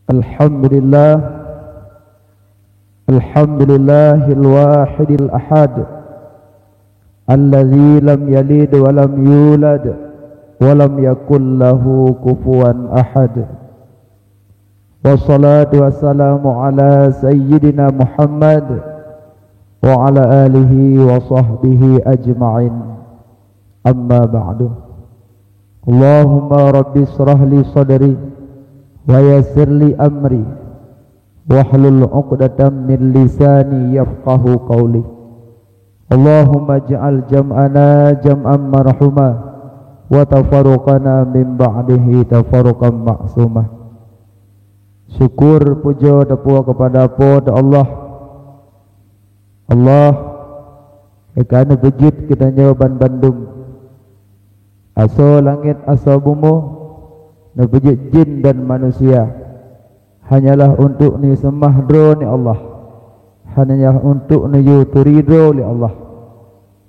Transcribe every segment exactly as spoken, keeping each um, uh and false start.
Alhamdulillah. Alhamdulillahil wahidil ahad, alladzi lam yalid wa lam yulad, wa lam yakul lahu kufuwan ahad. Wassalatu wassalamu ala sayyidina Muhammad wa ala alihi wa sahbihi ajma'in. Amma ba'du. Allahumma rabbi israh li sadri wa yassir li amri wahlul 'uqdatam min lisani yafqahu qawli. Allahumma ij'al jam'ana jam'an marhuma wa tafarruqana min ba'dihi tafarruqan ma'suma. Syukur pujoe teupeue keupada Po teu Allah. Allah, ka neupeujeuet geutanyoe banmandum, asoe langét asoe bumoe, neupeujeuet jin dan manusia, hanyalah untuk neuseumah droe ni Allah, hanyalah untuk neuyue teuridho lé Allah.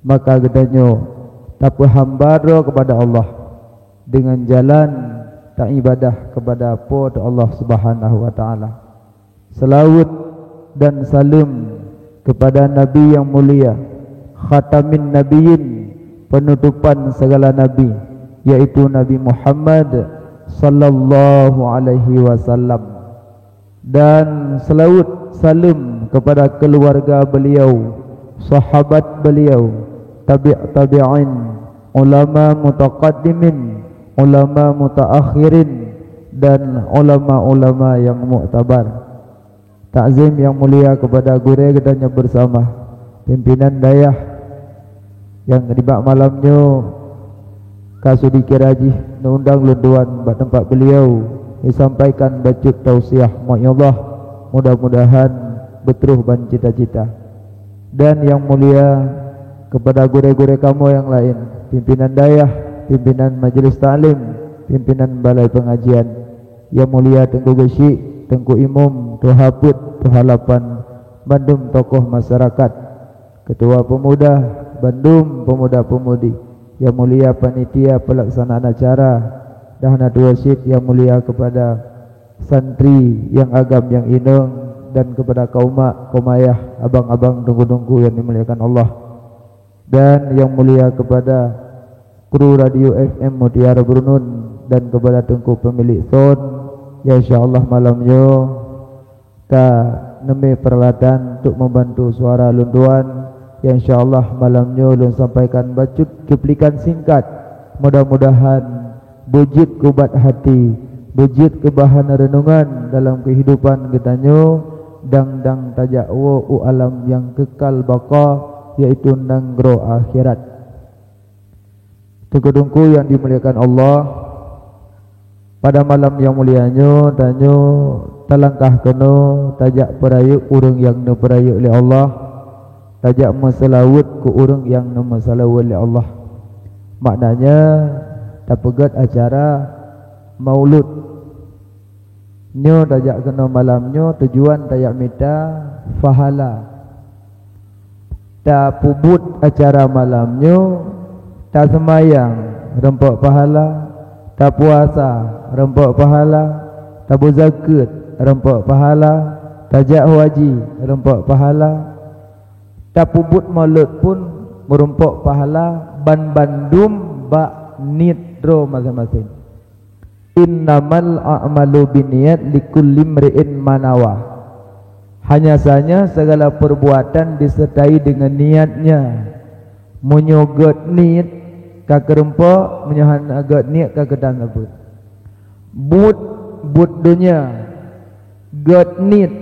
Maka geutanyoe tapeuhamba droe keupada Allah deungon jalan taibadah keupada Po teu Allah Subhanahu wa Taala. Seulaweuet dan saleuem keupada Nabi nyang mulia, khatamin nabiyyin, peunutopan sigala nabi, yaitu Nabi Muhammad sallallahu alaihi wasallam. Dan seulaweuet saleuem keupada keuluwarga beuliau, sahabat beuliau, tabi' tabi'in, ulama mutaqaddimin, ulama mutaakhirin, dan ulama-ulama nyang muktabar. Takzim nyang mulia keupada gurée geutanyoe beurasama, pimpinan dayah nyang nibak malam nyoe ka seudeukira jih neuundang lôn tuan bak teumpat beuliau, neusampaikan bacut tausiah mau'izah, mudah-mudahan beutroh ban cita-cita. Dan nyang mulia keupada gurée-gurée kamoe nyang laén, pimpinan dayah, pimpinan majelis taklim, pimpinan balai peungajian. Nyang mulia Teungku Geuchik, Teungku Imum, Tuha Peuet, Tuha Lapan, bandum tokoh masyarakat, keutua peumuda, bandum peumuda-peumudi, nyang mulia panitia peulaksanaan acara, dan hana tuwoe cit nyang mulia keupada santri nyang agam nyang inong, dan keupada kaum mak, kaum ayah, abang-abang, teungku-teungku nyang dimuliakan Allah. Dan nyang mulia keupada kru Radio F M Mutiara Brunun dan keupada teungku peumilék son, nyang insya Allah malam nyoe ka neumé peuralatan untuk membantu suara lôn tuan, nyang insya Allah malam nyoe lôn sampaikan bacut cuplikan singkat. Mudah-mudahan beujeuet keu ubat hati, beujeuet keu bahan reunungan dalam keuhidupan geutanyoe, dang-dang tajak woe u alam nyang keukal baqa, yaitu nanggroe akhirat. Teungku-teungku nyang dimuliakan Allah, pada malam nyang mulia nyoe, tanyoe talangkah keunoe tajak peurayeuk ureuëng nyang neupeurayeuk lé Allah, tajak meuseulaweuet keu ureuëng nyang neumeuseulaweuet lé Allah. Maknanya, tapeugét acara maulud. Nyoe tajak keunoe malam nyoe tujuan tajak mita pahala. Tapeubuet acara malam nyoe, taseumayang reumpok pahala, tapuasa reumpok pahala, tabeuzakeuet reumpok pahala, tajak haji reumpok pahala, tapeubuet maulud pun meureumpok pahala, banbandum bak niet droe maséng-maséng. Innamal a'malu binniyat likulli imri'in ma nawa. Hanya saja segala perbuatan disertai dengan niatnya. Meunyoe gét niet ka keureumpok, meunyoe hana gét niet ka keutan sapeue. Buet, buet donya, gét niet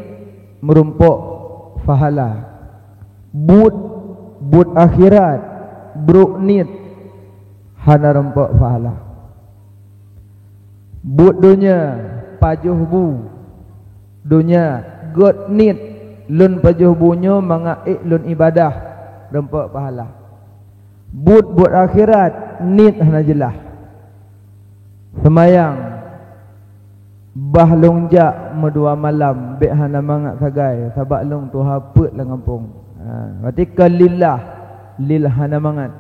meureumpok pahala. Buet, buet akhirat, brok niet, hana reumpok pahala. Buet donya pajoh bu, donya gét niet lôn pajoh bu nyoe mangat ék lôn ibadah, reumpok pahala. Buet-buet akhirat niet hana jeulaih. Seumayang bah lôn jak meudua malam bék hana mangat sagai, sabab lôn tuha peuet lam gampông. Ha, berarti kon lillah, lil hana mangat.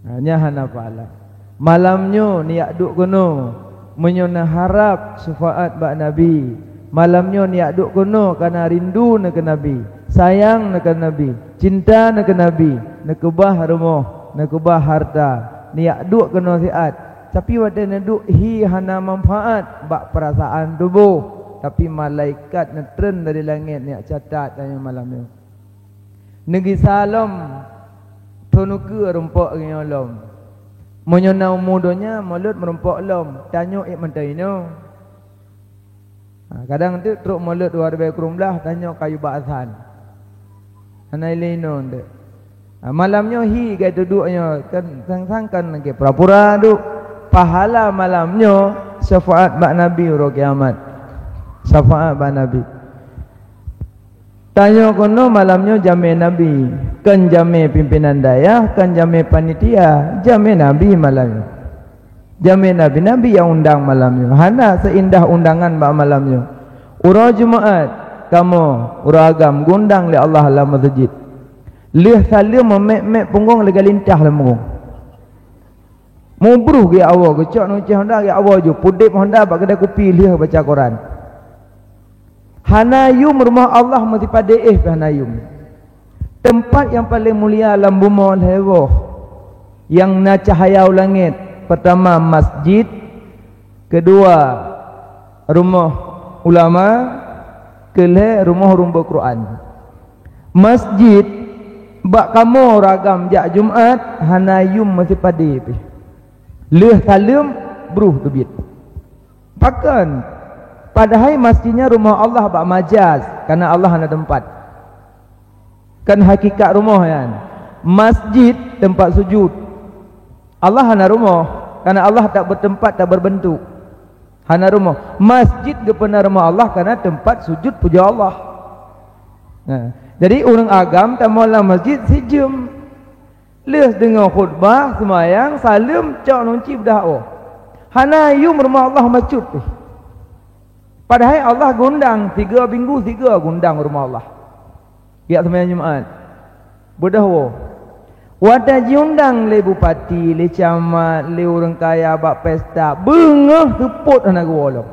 Ha, nyan hana pahala. Malam nyoe neujak duek keunoe, meunyoe neuharab syafaat bak Nabi, Malam nyoe neujak duek keunoe kareuna rindu neukeu Nabi, sayang neukeu Nabi, cinta neukeu Nabi, neukeubah rumoh, neukeubah hareuta, neujak duek keunoe siat. Tapi watée neuduek hi hana manfaat bak peurasaan tuboh, tapi malaikat neutreun dari langét neujak catat tanyoe malam nyoe. Neugisa lom, thon ukeue rumpok ginyoe lom. Meunyoe na umu donya, mulod meurumpok lom, tanyoe ék mantong inoe. Ha, kadang teuk trok mulod dua ribée kureueng blaih, tanyoe kayu bak asan. Hana ilée inoe teuk. Ha, malam nyoe hi gai teuduek nyoe, kan sang-sang kan lagée pura-pura duek. Pahala malam nyoe syafaat bak Nabi uroe kiamat. Syafaat bak Nabi. Tanyoe keunoe malam nyoe jamé Nabi, kon jamé pimpinan dayah, kon jamé panitia, jamé Nabi malam nyoe. Jamé Nabi, Nabi nyang undang malam nyoe. Hana seuindah undangan bak malam nyoe. Uroe Jumaat, kamoe, ureuëng agam, geuundang lé Allah lam meuseujid. Lheueh saleuem meumet-met punggong lé galintah lam punggong. Mubroh geuawoe, geucok ngon céh honda geuawoe ju, pudeb honda bak keudai kupi lheueh baca Quran. Hana yum rumoh Allah meusipadé éh pih hana yum. Teumpat nyang paleng mulia lam bumoe lhée boh nyang na cahya u langét, peurtama masjid, keudua rumoh ulama, keulhée rumoh ureuëng beuet Quran. Masjid bak kamoe ureuëng agam jak Jumat hana yum meusipadé pih. Lheueh saleuem broh teubiet. Pakon? Padahai masjid nyan rumoh Allah bak majaz, kareuna Allah hana teumpat. Kan hakikat rumoh nyan. Masjid teumpat sujud. Allah hana rumoh, kareuna Allah tak bertempat, tak berbentuk. Hana rumoh. Masjid geupeuna rumoh Allah kareuna teumpat sujud puja Allah. Nah, jadi ureuëng agam tamong lam masjid sijeuem. Lheueh deungoe khutbah, seumayang, saleuem, cok nunci beudah oh. Hana yum rumoh Allah macut pih. Padahai Allah geuundang, tiga minggu tiga geuundang rumoh Allah. Jak seumayang Jumat. Beudah woe. Watée jiundang lé bupati, lé camat, lé ureuëng kaya bak pesta, beungoh seupôt hana geuwoe lom.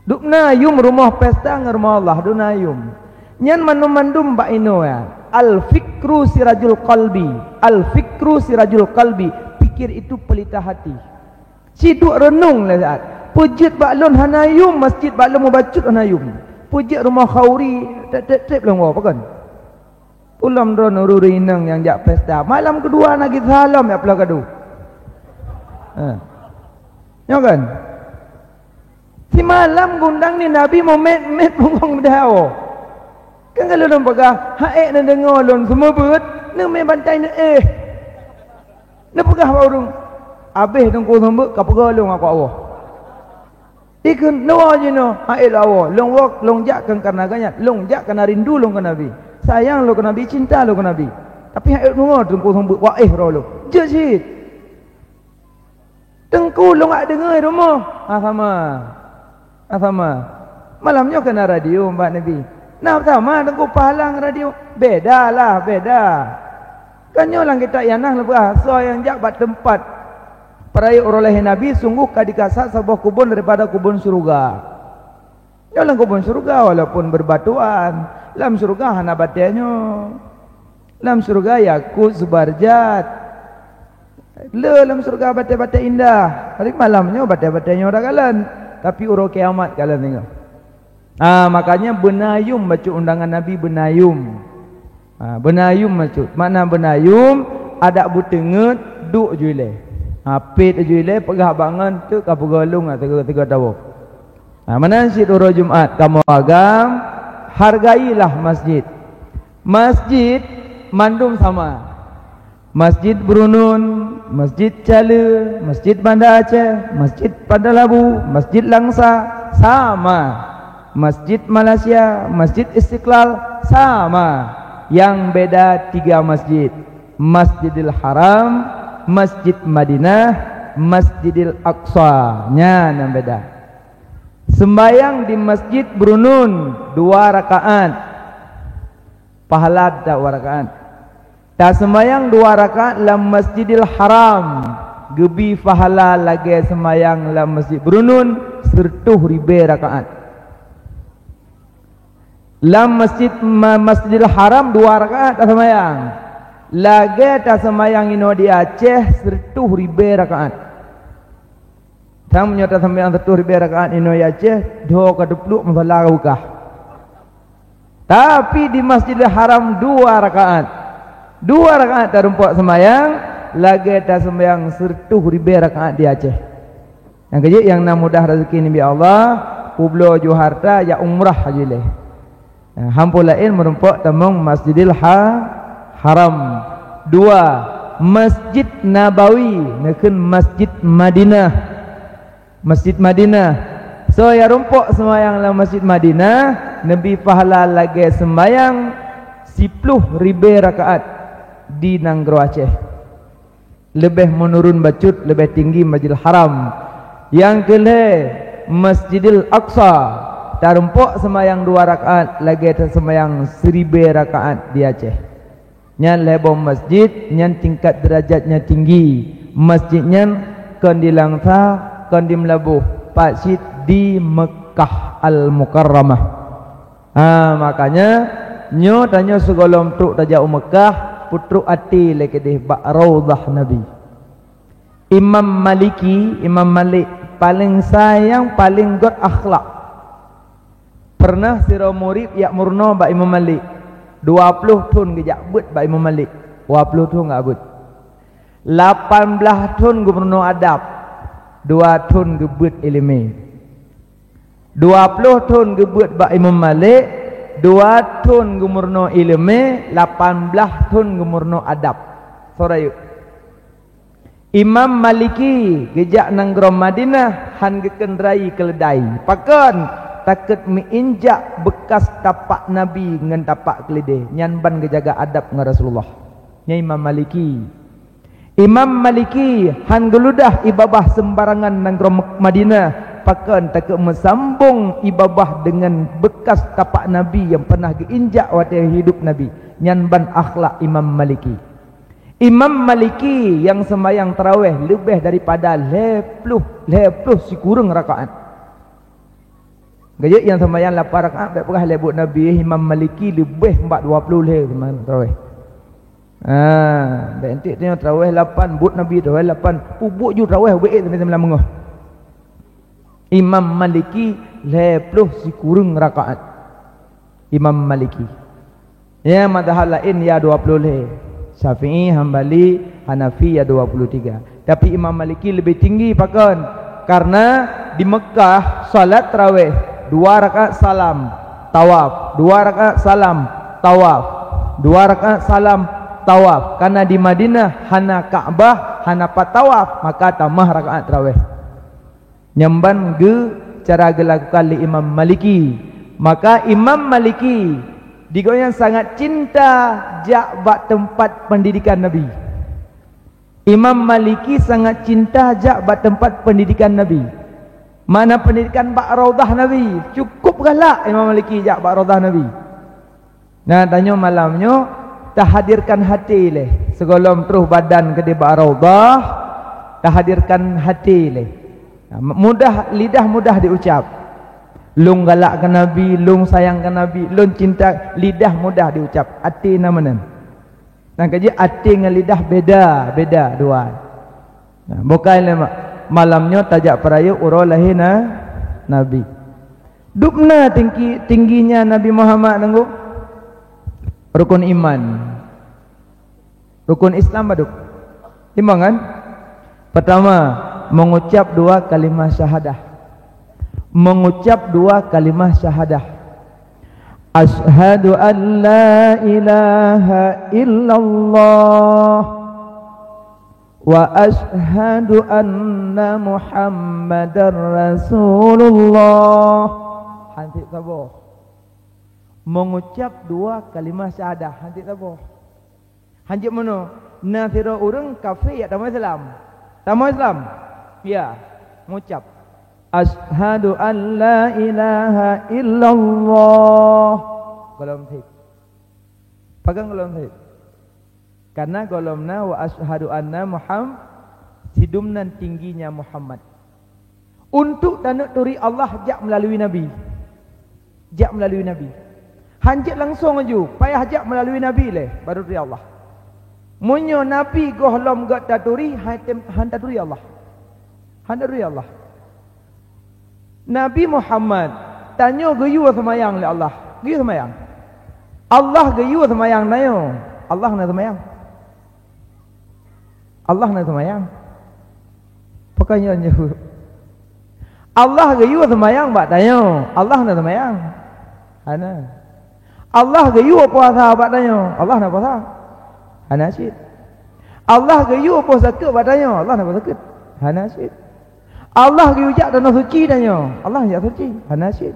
Dubna yum rumoh pesta ngon rumoh Allah, dubna yum. Nyan mandum-mandum bak inoe ya. Al-fikru sirajul qalbi. Al-fikru sirajul qalbi. Pikir itu pelita hati. Siduek reunong lé saat. Peujeuet bak lôn hana yum, masjid bak lôn mubacut hana yum. Peujeuet rumoh khauri, treb-treb lôn woe, pakon? Ulôn droe ureuëng inong nyang jak pesta. Malam keudua na gisa lom jak peuleueh kadu. Ha. Nyoe kan? Simalam geuundang ni Nabi mumet-met bungong beudaho. Kan kalau lôn peugah, "Haék neudeungoe lôn seumeubeuet, neumé bantai neuéh." Neupeugah bak ureuëng, "Abéh teungku seumeubeuet ka peugah lôn aku Allah." Ikheun, "Neuwoe jinoe, haék lôn woe. Lôn woe, lôn jak kon kareuna gata, lôn jak kareuna rindu lôn keu Nabi. Sayang lôn keu Nabi, cinta lôn keu Nabi. Tapi haék deungoe teungku seumeubeuet, waéh roh lôn." Jeuet cit. Teungku lôn hak deungoe rumoh. Ah, sama. Ah, sama. Malam nyoe keu na radio bak Nabi. Nah, sama teungku pahala ngon radio. Beda lah, beda. Kan nyoe lam kitab Ianah leubeh asoe nyang jak bak teumpat peurayeuk uroe lahé Nabi, sunggoh ka dikasat saboh keubon daripada keubon syeuruga. Nyoe lam keubon syeuruga walaupun beubatuan, lam syeuruga hana batée nyoe. Lam syeuruga yakut, zubarjat. Le lam syeuruga batée-batée indah. Hari malam nyoe batée-batée nyoe dak galon. Tapi uroe kiamat galon singoh. Ah, makanya beunayum bacut undangan Nabi beunayum. Ah, beunayum bacut. Makna beunayum, adak beuteungeut, duek ju ilée. Ah, pet ju ilée, peugah bangon, teuk ka peugolong, ah, tiga-tiga tawoe. Nah, meunan cit uroe Jumat kamoe agam, hargailah masjid. Masjid mandum sama. Masjid Brunun, Masjid Cale, Masjid Banda Aceh, Masjid Panda Labu, Masjid Langsa, sama. Masjid Malaysia, Masjid Istiqlal, sama. Yang beda tiga masjid. Masjidil Haram, Masjid Madinah, Masjidil Aqsa. Nyan nyang beda. Sembayang di Masjid Brunun dua rakaat. Pahala dua rakaat. Tasembayang dua rakaat lam Masjidil Haram. Geubi pahala lagée seumayang lam Masjid Beurunun sireutôh ribée rakaat. Lam Masjid, ma-, Masjidil Haram dua rakaat taseumayang. Lagée taseumayang inoe di Aceh sireutôh ribée rakaat. Sang meunyoe taseumayang sireutôh ribée rakaat inoe di Aceh, dho ka teupluek musala ka beukah. Tapi di Masjidil Haram dua rakaat. Dua rakaat tarumpok seumayang, lagée taseumayang sireutôh ribée rakaat di Aceh. Nyang keujeuet nyang na mudah rezeki nibak Allah, peubloe ju hareuta jak umrah haji lé. Nah, han peue laén meurumpok tamong Masjidil Ha-, Haram. Dua, Masjid Nabawi, neukheun Masjid Madinah. Masjid Madinah. Soe nyang rumpok seumayang lam Masjid Madinah, neubi pahala lagée seumayang siploh ribée rakaat di nanggroe Aceh. Leubeh meunurun bacut, leubeh tinggi Masjidil Haram. Nyang keulhée, Masjidil Aqsa. Tarumpok seumayang dua rakaat lagée taseumayang siribée rakaat di Aceh. Nyan lhée boh masjid, nyan tingkat deurajatnya tinggi. Masjid nyan kon di Langsa, kon di Meulaboh, pat cit di Meukah Al-Mukarramah. Ha, makanya, nyoe tanyoe sigohlom trok tajak u Meukah, peutrok até lé keudeh bak Raudhah Nabi. Imam Maliki, Imam Malik, paleng sayang, paleng gét akhlak. Peureunah sidroe murit jak meurunoe bak Imam Malik. Dua ploh thon geujak beuet bak Imam Malik. Dua ploh thon geujak beuet. Lapan blaih thon geumeurunoe adab. Dua thon geubeuet iéleumé. Dua ploh thon geubeuet bak Imam Malik, dua thon geumeurunoe iéleumé, lapan blaih thon geumeurunoe adab. Soe rayeuk? Imam Maliki geujak nanggroe Madinah han geukheun rayi keuleudai. Pakon? Takot meuinjak beukas tapak Nabi ngon tapak keuleudée, nyan ban geujaga adab ngon Rasulullah. Nyan Imam Maliki. Imam Maliki han geuludah ié babah seumbarangan nanggroe Mek-, Madinah, pakon? Takot meusambong ié babah deungon beukas tapak Nabi nyang pernah geuinjak watée hidup Nabi. Nyan ban akhlak Imam Maliki. Imam Maliki nyang seumayang tarawéh leubeh daripada lhée ploh, lhée ploh sikureueng rakaat. Geujeuet nyang seumayang lapan rakaat, bék peugah lé buet Nabi, Imam Maliki leubeh bak dua ploh lhée seumayang tarawéh. Ah, bék enteuk tanyoe tarawéh lapan, buet Nabi tarawéh lapan, peubuet ju tarawéh ubé ék sampai seumalam beungoh. Imam Maliki lhée ploh sikureueng rakaat. Imam Maliki. Ya, mazhab laén ya dua ploh lhée. Syafi'i, Hambali, Hanafi ya dua puluh tiga. Tapi Imam Maliki leubeh tinggi pakon? Karena di Mekah salat tarawéh dua rakaat salam, tawaf, dua rakaat salam, tawaf, dua rakaat salam, tawaf. Karena di Madinah hana Ka'bah, hana pat tawaf, maka tamah rakaat tarawéh. Nyan ban geu cara geulakukan lé Imam Maliki. Maka Imam Maliki di gobnyan sangat cinta jak bak teumpat pendidikan Nabi. Imam Maliki sangat cinta jak bak teumpat pendidikan Nabi. Mana pendidikan bak Raudhah Nabi. Cukup galak Imam Maliki jak bak Raudhah Nabi. Nah, tanyoe malam nyoe tahadirkan haté lé. Sigohlom troh badan keudeh bak Raudhah, tahadirkan haté lé. Nah, mudah, lidah mudah diucap. Lôn galak keu Nabi, lôn sayang keu Nabi, lôn cinta, lidah mudah diucap, até na meunan. Nyang keujeuet até ngon lidah beda, beda dua. Nah, bukai lé ma-, malam nyoe tajak peurayeuk uroe lahé na-, Nabi. Dubna tinggi, tingginya Nabi Muhammad nanggu rukun iman. Rukun Islam padub? Lima kan? Pertama, mengucap dua kalimah syahadah. Mengucap dua kalimah syahadah. Asyhadu an la ilaha illallah wa asyhadu anna Muhammadar Rasulullah. Hantik saboh. Mengucap dua kalimah syahadah. Hantik saboh. Hanjeuet meunoe, na sidroe ureuëng kafé jak tamong Islam. Tamong Islam? Ya, mengucap, "Asyhadu an la ilaha illallah." Gohlom seb. Pakon gohlom seb? Karena gohlom na, "Wa asyhadu anna Muham-," Sidum nan tingginya Muhammad. Untuk taneuk turi Allah jak melalui Nabi. Jak melalui Nabi. Hanjeuet langsong aju, payah jak melalui Nabi lé, baru turi Allah. Meunyoe Nabi gohlom gét taturi, han tem-, han taturi Allah. Han taturi Allah. Nabi Muhammad, tanyoe geuyue seumayang lé Allah. Geuyue seumayang. Allah geuyue seumayang tanyoe. Allah na seumayang. Allah na seumayang. Pakon nyoe nyoe. Allah geuyue seumayang bak tanyoe. Allah na seumayang. Hana. Allah geuyue puasa bak tanyoe. Allah na puasa. Hana cit. Allah geuyue boh sakét bak tanyoe. Allah na boh sakét. Hana cit. Allah geuyue jak tanoh suci tanyoe. Allah jak suci. Hana cit.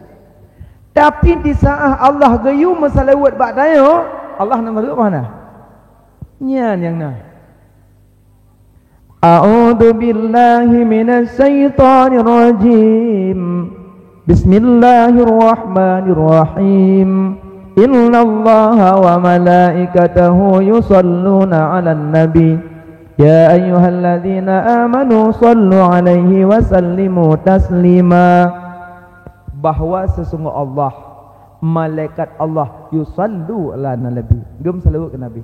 Tapi di saat Allah geuyue meusalaweuet bak tanyoe, Allah na salaweuet hana. Nyan nyang na. A'udzu billahi minasy syaithanir rajim. Bismillahirrahmanirrahim. Innallaha wa malaikatahu yusalluna 'alan nabi. Ya ayyuhalladzina amanu sallu 'alaihi wa sallimu taslima. Bahwa sesungguh Allah, malaikat Allah yusallu 'alan nabi. Geum salaweuet keu Nabi.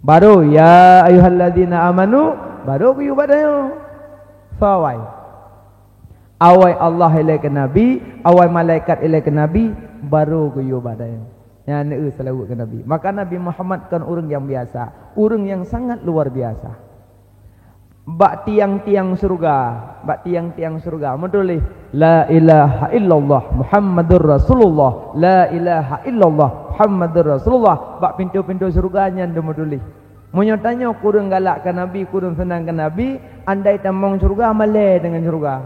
Baru, "Ya ayyuhalladzina amanu," baru geuyue bak tanyoe. Soe awai? Awai Allah ilée keu Nabi, awai malaikat ilée keu Nabi, baru geuyue bak tanyoe. Nyan eu salaweuet keu Nabi. Maka Nabi Muhammad kon ureuëng nyang biasa, ureuëng nyang sangat luar biasa. Bak tiang-tiang syeuruga, bak tiang-tiang syeuruga meutuléh, "La ilaha illallah Muhammadur Rasulullah, la ilaha illallah Muhammadur Rasulullah." Bak pintoe-pintoe syeuruga nyan deuh meutuléh. Meunyoe tanyoe kureueng galak keu Nabi, kureueng seunang keu Nabi, andai tamong syeuruga, malée deungon syeuruga.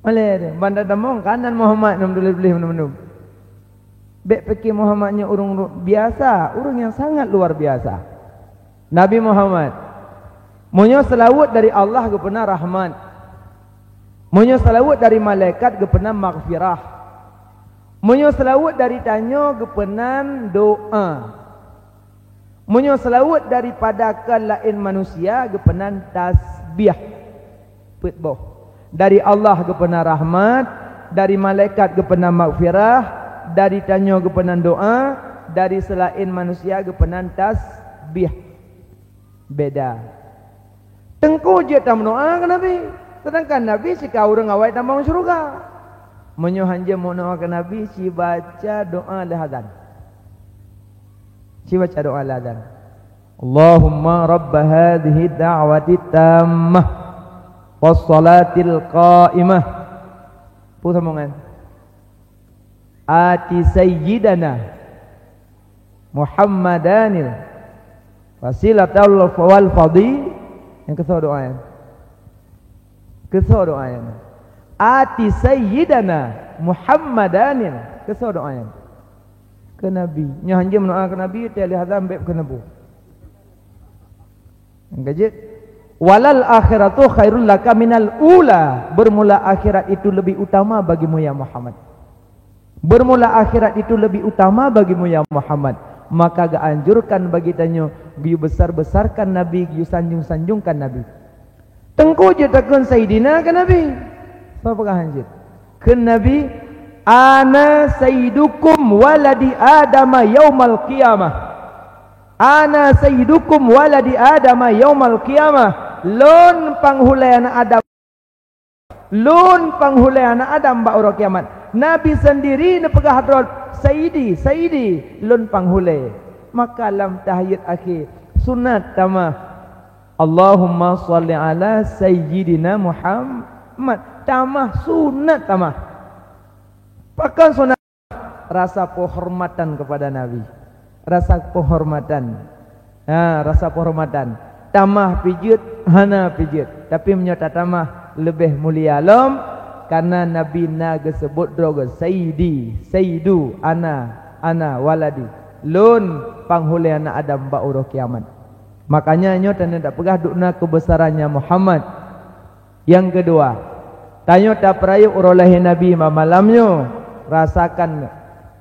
Malée deh, banda tamong kanan Muhammad nam tuléh-tuléh meunum-meunum. Bék pike Muhammad nyoe ureuëng ru-, biasa, ureuëng nyang sangat luar biasa. Nabi Muhammad, meunyoe seulaweuet dari Allah geupeuna rahmat, meunyoe seulaweuet dari malaikat geupeuna maghfirah, meunyoe seulaweuet dari tanyoe geupeuna doa, meunyoe seulaweuet daripada keu laén manusia geupeunan tasbiah. Peuet boh. Dari Allah geupeuna rahmat, dari malaikat geupeuna maghfirah, dari tanyoe geupeuna doa, dari seulaén manusia geupeuna tasbiah. Beda. Teungku jeuet tameudoa keu Nabi, seudangkan Nabi sika ureuëng awai tamong syeuruga. Meunyoe hanjeuet meudoa keu Nabi, sibaca doa lheuh azan. Sibaca doa lheuh azan. Allahumma rabba hadhihi da'wati tammah was salatil qa'imah. Peue sambungan? Ati sayyidana Muhammadanil wasilatal wal fadil. Nyang keusoe doa nyan. Keusoe doa nyan. Ati sayyidana Muhammadanil. Keusoe doa nyan. Keu Nabi. Nyoe hanjeuet meudoa keu Nabi, teuh lheuh azan bék keu Nabi. Nyang keujeuet, "Walal akhiratu khairul laka minal ula." Bermula akhirat itu lebih utama bagimu, ya Muhammad. Bermula akhirat itu lebih utama bagimu, ya Muhammad. Maka geuanjurkan bagi tanyoe geuyue besar-besarkan Nabi, geuyue sanjung-sanjungkan Nabi. Teungku jeuet takheun Saidina keu Nabi. Soe peugah hanjeuet? Kheun Nabi, "Ana sayyidukum waladi Adama yaumal qiyamah." "Ana sayyidukum waladi Adama yaumal qiyamah." Lôn panghulée aneuëk Adam. Lôn panghulée aneuëk Adam bak uroe kiamat. Nabi seundiri neupeugah droe, "Sayyidi, Sayyidi," lôn panghulée. Maka lam tahiyat akhé, sunat tamah, "Allahumma shalli ala sayyidina Muhammad." Tamah, sunat tamah. Pakon sunat? Rasa penghormatan kepada Nabi. Rasa penghormatan. Ha, rasa penghormatan. Tamah pih jeuet, hana pih jeuet. Tapi meunyoe tatamah, leubeh mulia lom, karena Nabi na geuseubut droe geuh, "Sayyidi, Sayyidu, ana, ana, waladi." Lôn panghulée aneuëk Adam bak uroe kiamat. Makanya nyoe tanyoe tapeugah dukna keubeusarannya Muhammad. Nyang keudua, tanyoe tapeurayeuk uroe lahé Nabi ma-, malam nyoe, rasakan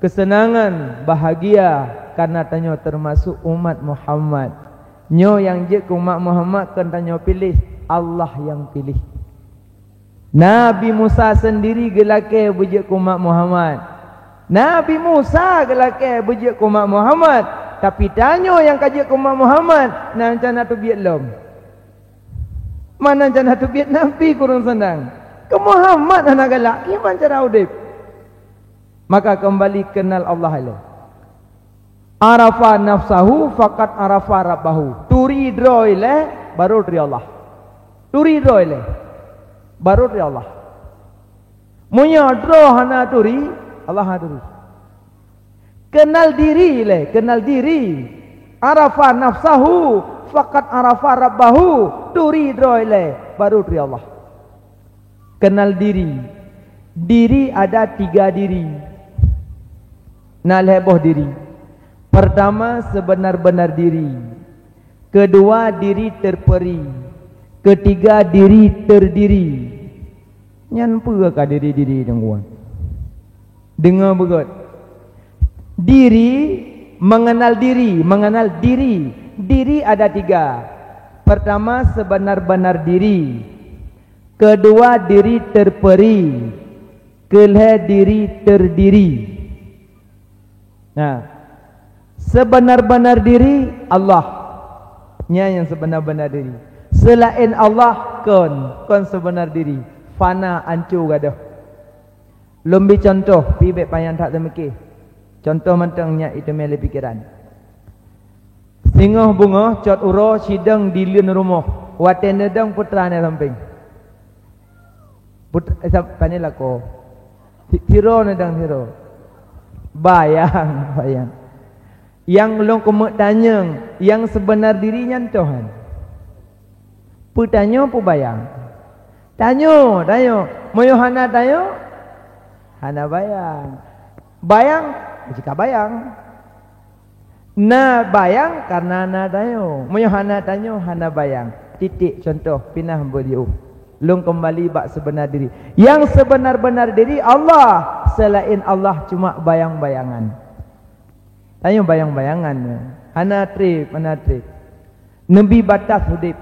keuseunangan, bahagia, karena tanyoe teumasok umat Muhammad. Nyoe nyang jeuet keu umat Muhammad kon tanyoe piléh, Allah nyang piléh. Nabi Musa seundiri geulakée beujeuet keu umat Muhammad. Nabi Musa geulakée beujeuet keu umat Muhammad, tapi tanyoe nyang ka jeuet keu umat Muhammad, na rencana teubiet lom. Mana rencana teubiet Nabi kureueng seunang. Keu Muhammad hana galak, kiban cara udeb. Maka keumbali keunal Allah ilée. Arafa nafsahu faqad arafa rabbahu. Turi droe ilée, baru turi Allah. Turi droe ilée, baru turi Allah. Meunyoe droe hana turi, Allah hana turi. Keunal diri ilée, keunal diri. Arafa nafsahu faqad arafa rabbahu. Turi droe ilée, baru turi Allah. Keunal diri. Diri ada tiga diri. Na lhée boh diri. Pertama, sebenar-benar diri. Kedua, diri terperi. Ketiga, diri terdiri. Nyan peue ka diri-diri nyang kuat? Deungoe beugét. Diri, mengenal diri, mengenal diri. Diri ada tiga. Pertama, sebenar-benar diri. Kedua, diri terperi. Keulhée, diri terdiri. Nah, sebenar-benar diri Allah. Nyan nyang sebenar-benar diri. Seulaén Allah kon, kon sebenar diri. Fana, anco gadôh. Lôn bi cuntoh, pi bék panyang that teumeuké. Cuntoh mantong nyang iteumé lé pikeran. Singoh beungoh cot uroe sidang di leuen rumoh, watée neudong putra na sampéng. Put-, eh, sa-, pane lakoe. Si-, sidroe neudong sidroe. Bayang, bayang. Nyang lôn keumeuk tanyong, nyang sebenar diri nyan toh nyan. Peutanyoe peubayang. Tanyoe, tanyoe. Meunyoe hana tanyoe, hana bayang. Bayang, meucika bayang. Na bayang kareuna na tanyoe. Meunyoe hana tanyoe, hana bayang. Titik, cuntoh, pinah beuliôh. Lôn keumbali bak seubeunar diri. Nyang seubeunar-beunar diri Allah. Seulaén Allah cuma bayang-bayangan. Tanyoe bayang-bayangan. Hana treb, hana treb. Neubi batas udeb.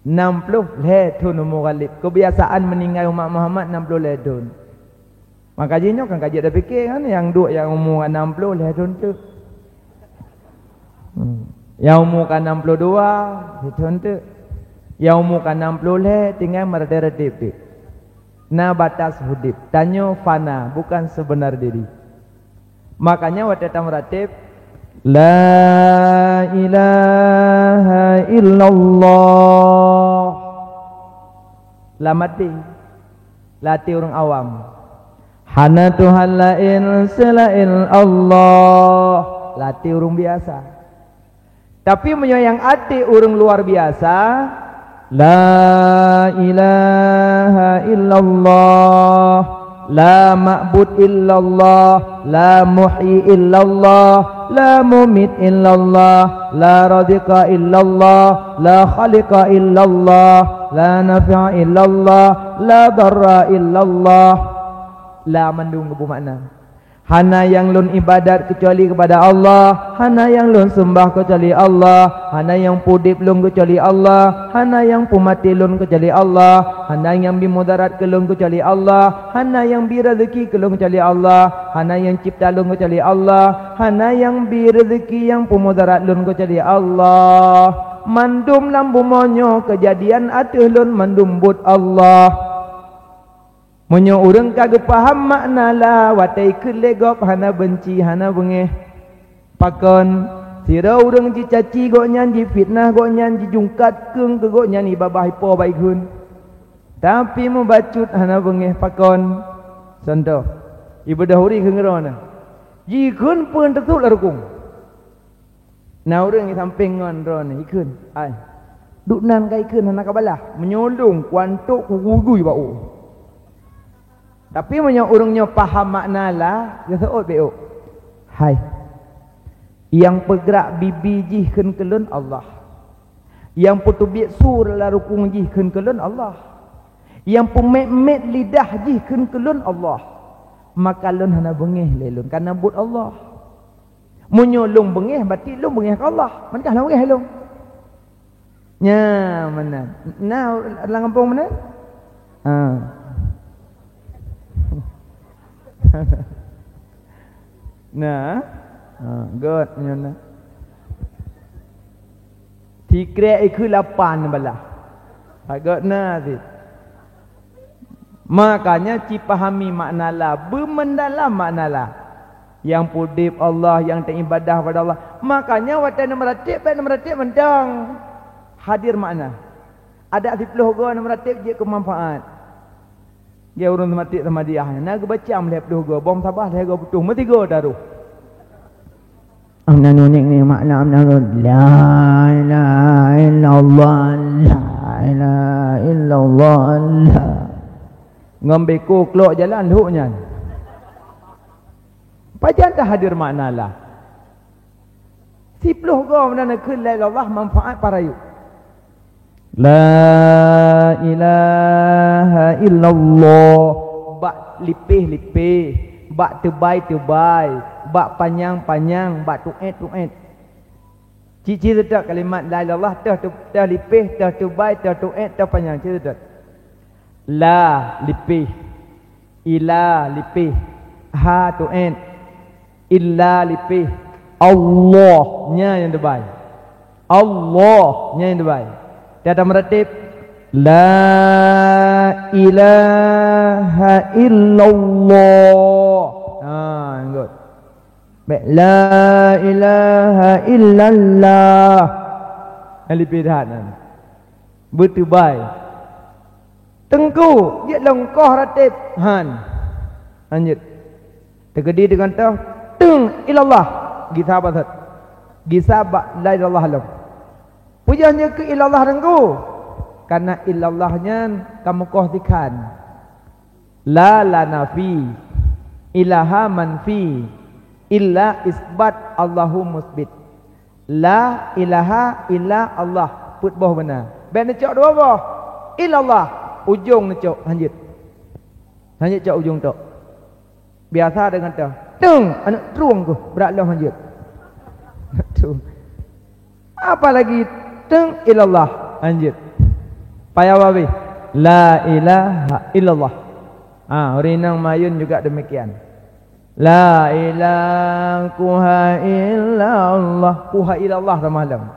Nam ploh lhée thon umu Ghalib. Keubiasaan meuninggai umat Muhammad nam ploh lhée thon. Maka jih nyoe kan ka jeuet tapiké kan, nyang duek nyang umu ka nam ploh lhée thon teuk. Hmm. Nyang umu ka nam ploh dua, lhée thon teuk. Nyang umu ka nam ploh lhée, tinggai meuratéb-ratéb teuk. Na batas udeb. Tanyoe fana, bukan seubeunar diri. Makanya watée tameuratéb, "La ilaha illallah." Lam até. Lam até ureuëng awam. "Hana Tuhan laén seulaén Allah." Lam até ureuëng biasa. Tapi meunyoe nyang até ureuëng luar biasa, "La ilaha illallah, la ma'bud illallah, la muhyi illallah, la mumit illallah, la raziqa illallah, la khaliqa illallah, la nafi'a illallah, la darra illallah." La mandum geubeumakna. Hana nyang lôn iébadat keucuali keupada Allah, hana nyang lôn seumah keucuali Allah, hana nyang peudeb lôn keucuali Allah, hana nyang peumaté lôn keucuali Allah, hana nyang bi mudarat keu lôn keucuali Allah, hana nyang bi raseuki keu lôn keucuali Allah, hana nyang cebta lôn keucuali Allah, hana nyang bi raseuki nyang peumudarat lôn keucuali Allah. Mandum lam bumoe nyoe keujadian ateueh lôn mandum buet Allah. Meunyoe ureuëng ka geupaham makna la, watée ikheun lé gob hana beunci, hana beungéh. Pakon? Sidroe ureuëng jicaci gobnyan, jifitnah gobnyan, jijungkat keueng keu gobnyan, ibabah ipo bak ikheun. Tapi mubacut hana beungéh. Pakon? Cuntoh, ibeudôh ureuëng kheun keudroe na. Jikheun peue teutot lam rukong. Na ureuëng di sampéng ngon droeneuh ikheun, "Ai, duek nan ka ikheun hana ka balah, meunyoe lôn kuantok kugui-gui bak u." Tapi meunyoe ureuëng nyoe paham makna la, geuseuôt bék ôk. Hai, nyang peugrak bibi jih kheun keu lôn Allah. Nyang peuteubiet su lam rukong jih kheun keu lôn Allah. Nyang peumét-mét lidah jih kheun keu lôn Allah. Maka lôn hana beungéh lé lôn, kareuna buet Allah. Meunyoe lôn beungéh, berarti lôn beungéh keu Allah. Meunikah lôn beungéh lôn. Nya meunan. Na lam gampông meunan? Ha. Na. Ha, göt nyoe na. Sikrek ikheun lapan bala. Ha, göt na cit. Makanya cipahami makna la, beumeudalam makna la. Nyang peudeb Allah, nyang teuibadah pada Allah. Makanya watée neumeuratéb, bék neumeuratéb mantong hadir makna. Adak siploh goe neumeuratéb jeuet keu manfaat. Geu ureuëng seumatik Samadiyah nyan, na geubacam lhée ploh goe, bom sabah lhée goe putôh, meusigoe taroh. Amna nunik ni makna amna la ilaha illallah, la ilaha illallah, la. Ngon beko klok jalan lhok nyan. Pajan ka hadir makna la. Siploh goe meunan kheun la ilaha illallah manfaat parayu. La ilaha illallah. Bak lipéh-lipéh, bak teubai-teubai, bak panyang-panyang, bak tuét-tuét. Cit-cit seutôt kalimat la ilaha illallah, teuh teu-, teuh lipéh, teuh teubai, teuh tuét, teuh panyang, cit seutôt. La lipéh, ila lipéh, ha tuét, illa lipéh, Allah nyan nyang teubai. Allah nyan nyang teubai. Teuh tameuratéb, la ilaha illallah. Ha, ngon. Bék, la ilaha illallah. Alif bid'ah nan. Beuteubai. Teungku, jeuet longkoh ratéb. Han. Lanjut. Teukeudi deungon toh, teung ilallah. Gisa basat. Gisa bak la ilallah lom. Peue jeuet keu ilallah teungku? Karena ilallah nyan ka meukoh sikhan. La, la nafi, ilaha manfi, illa isbat, Allahu musbit. La ilaha illa Allah, peuet boh beuna. Bék neucok dua boh. Illallah, ujong neucok, hanjeuet. Hanjeuet cok ujong tok. Biasa deungon teuh. Teung, aneuk trueng keuh, brat lom hanjeuet. Trueng. Apalagi teung ilallah, hanjeuet. Payah babeh. La ilaha illallah. Ha, ureueng inong mayun juga demikian. La ilaha illallah. Kuha ilallah sama lom.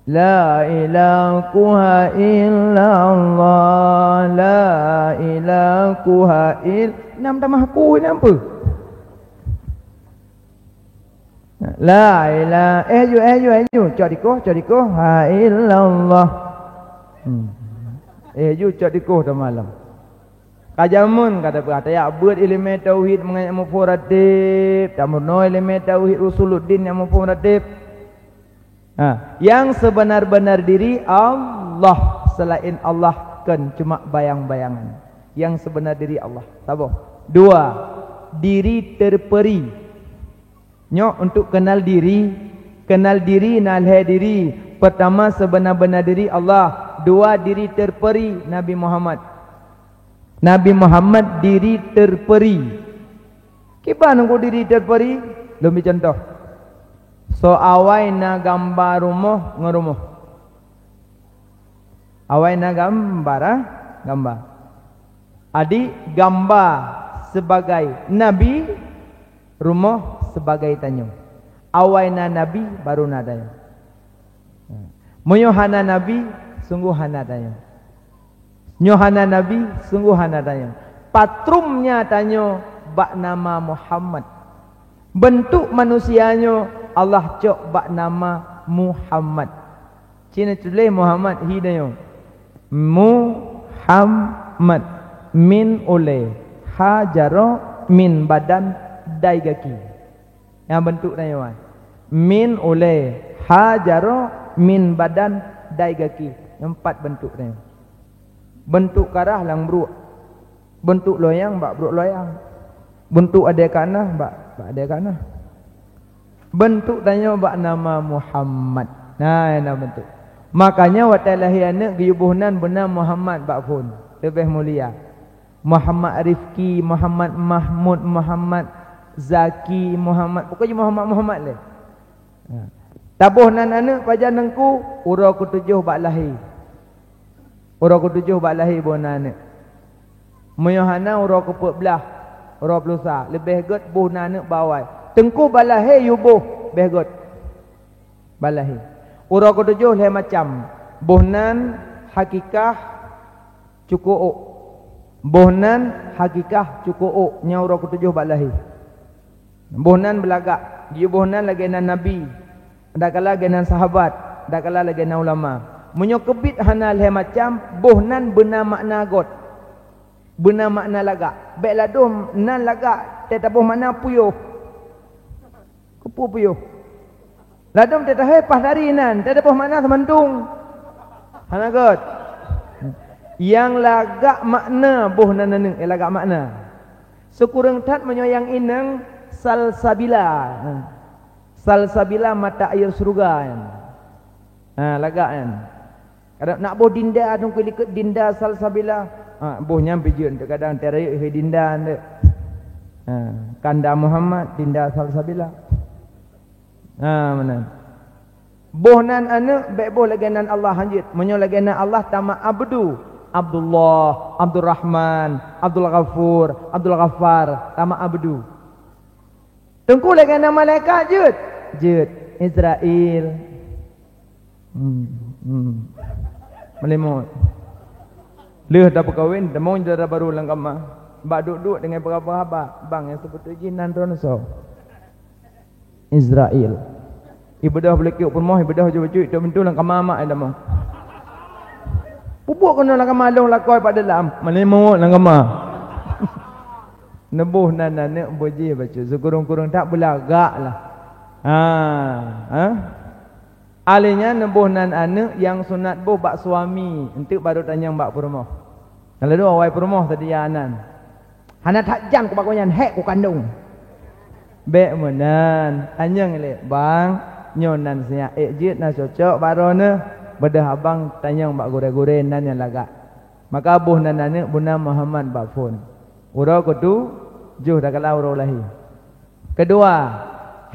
La ilaha illallah. La ilaha il-, nam tamah ku nam peu? La ila-, eh, ju, eh, ju, eh, ju. Cok dikoh, cok dikoh. Ha illallah. Hmm. Eh, ju, cok dikoh teuma lom. Ka jameun ka tapeugah, tajak beuet ileumé tauhid meungon muphom ratéb, tameurunoe ileumé tauhid usuluddin nyang muphom ratéb. Ha, yang sebenar-benar diri Allah, selain Allah kon cuma bayang-bayangan. Yang sebenar diri Allah. Saboh. Dua, diri terperi. Nyoe untuk kenal diri. Kenal diri na lhée diri. Pertama, sebenar-benar diri Allah. Dua, diri terperi Nabi Muhammad. Nabi Muhammad diri terperi. Kiban ngon diri terperi? Lôn bri contoh. Soe awai na gamba rumoh ngon rumoh. Awai na gamba, ah, gamba. Adik gamba sebagai nabi, rumoh sebagai tanyoe. Awai na nabi, baru na tanyoe. Meunyoe hana nabi, sunggoh hana tanyoe. Nyoe hana nabi, sunggoh hana tanyoe. Patrumnya tanyoe bak nama Muhammad. Bentuk manusia nyoe Allah cok bak nama Muhammad. Cina tuléh Muhammad hi tanyoe. Muhammad min ulée, ha jaroe, min badan, dai gaki. Nyang bentuk tanyoe. Min ulée, ha jaroe, min badan, dai gaki. Empat bentuk tanyoe. Bentuk karah lam bruek. Bentuk loyang bak bruek loyang. Bentuk adée kanah bak, bak adée kanah. Bentuk tanyoe bak nama Muhammad. Nah, nyang na bentuk. Makanya watée lahé aneuëk geuyue boh nan beuna Muhammad bak phon. Leubeh mulia. Muhammad Rifki, Muhammad Mahmud, Muhammad Zaki, Muhammad, pokoknya Muhammad-Muhammad lé. Ha. Taboh nan aneuëk pajan Teungku? Uroe keutujoh bak lahé. Uroe keutujoh bak lahé boh nan aneuëk. Meunyoe hana uroe keupeuet blah, uroe ploh sa, leubeh gét boh nan aneuëk bak awai. Teungku bak lahé yue boh, beh gét. Bak lahé. Uroe keutujoh lhée macam. Boh nan hakikah cukôp ôk. Boh nan hakikah cukôp ôk, nyan uroe keutujoh bak lahé. Boh nan beulagak, jiyue boh nan lagée nan nabi, dakala lagée nan sahabat, dakala lagée nan ulama. Meunyoe keubiet hana lhée macam, boh nan beuna makna gét. Beuna makna lagak. Bék ladôm nan lagak, teuh taboh makna puyôh. Keupeue puyôh? Ladôm teuh tahé paih dari nan, teuh taboh makna seumandong. Hana gét. Nyang lagak makna boh nan aneuëk, eh, lagak makna. Sikureueng that meunyoe nyang inong salsabila. Salsabila mata air syurga nyan. Ha, lagak nyan. Kadang nak boh dinda, dong keu likot dinda salsabila. Ha, boh nyan pih jeuet, kadang teuh rayeuk he dinda nyan. Ha, kanda Muhammad, dinda salsabila. Ha, meunan. Boh nan aneuëk bék boh lagée nan Allah hanjeuet. Meunyoe lagée nan Allah, tama'abdu. Abdullah, Abdurrahman, Abdul Ghafur, Abdul Ghaffar, tama'abdu. Teungku lagée nan malaikat jeuet? Jeuet. Israel. Hmm, hmm. Meulimot. Lheueh tapeukawen, tamong syedara barô lam kama. Bak duek-duek deungon peugah-peugah haba, "Bang, nyang seubeutôi jih nan droeneuh soe?" Israel. Ibeudôh beuleukek peurumoh, ibeudôh ju bacut, tok pintoe lam kama mak ai tamong. Peubuet keunoe lam kama lôn lakoe pat dalam, meulimot lam kama. Neuboh nan aneuëk boh jih bacut, sikureueng-kureueng that beulagak lah. Ha, ha? Alèh nyan neuboh nan aneuëk nyang sunat boh bak suami, eunteuk barô tanyong bak peurumoh. Nyang ladôm awai peurumoh seudia nan. Hana that jan kubak gobnyan, hék kukandong. Bék meunan, tanyong lé, "Bang, nyoe nan sinyak ék jeuet na cocok bak droeneuh, beudôh abang tanyong bak gurée-gurée nan nyang lagak." Maka boh nan aneuëk beuna Muhammad bak phon. Uroe keutujoh dakala uroe lahé. Keudua,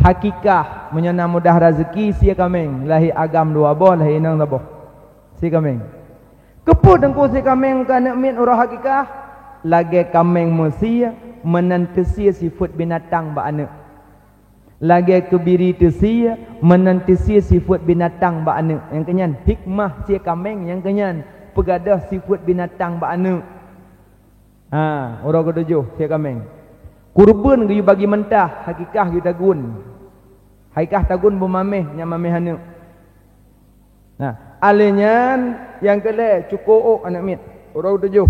hakikah, meunyoe na mudah raseuki sie kaméng, lahé agam dua boh, lahé inong saboh. Sie kaméng. Keupeue Teungku sie kaméng keu aneuëk miet uroe hakikah? Lagée kaméng meusie meunan teusie sifeuet binatang bak aneuëk. Lagée keubiri teusie meunan teusie sifeuet binatang bak aneuëk. Nyang keunyan hikmah sie kaméng nyang keunyan peugadôh sifeuet binatang bak aneuëk. Ha, uroe keutujoh sie kaméng. Kureubeuen geuyue bagi meuntaih, hakikah geuyue tagun. Hakikah tagun beumaméh, nyan maméh aneuëk. Nah, alèh nyan nyang keu lhée cukôp ôk aneuëk miet. Uroe keutujoh.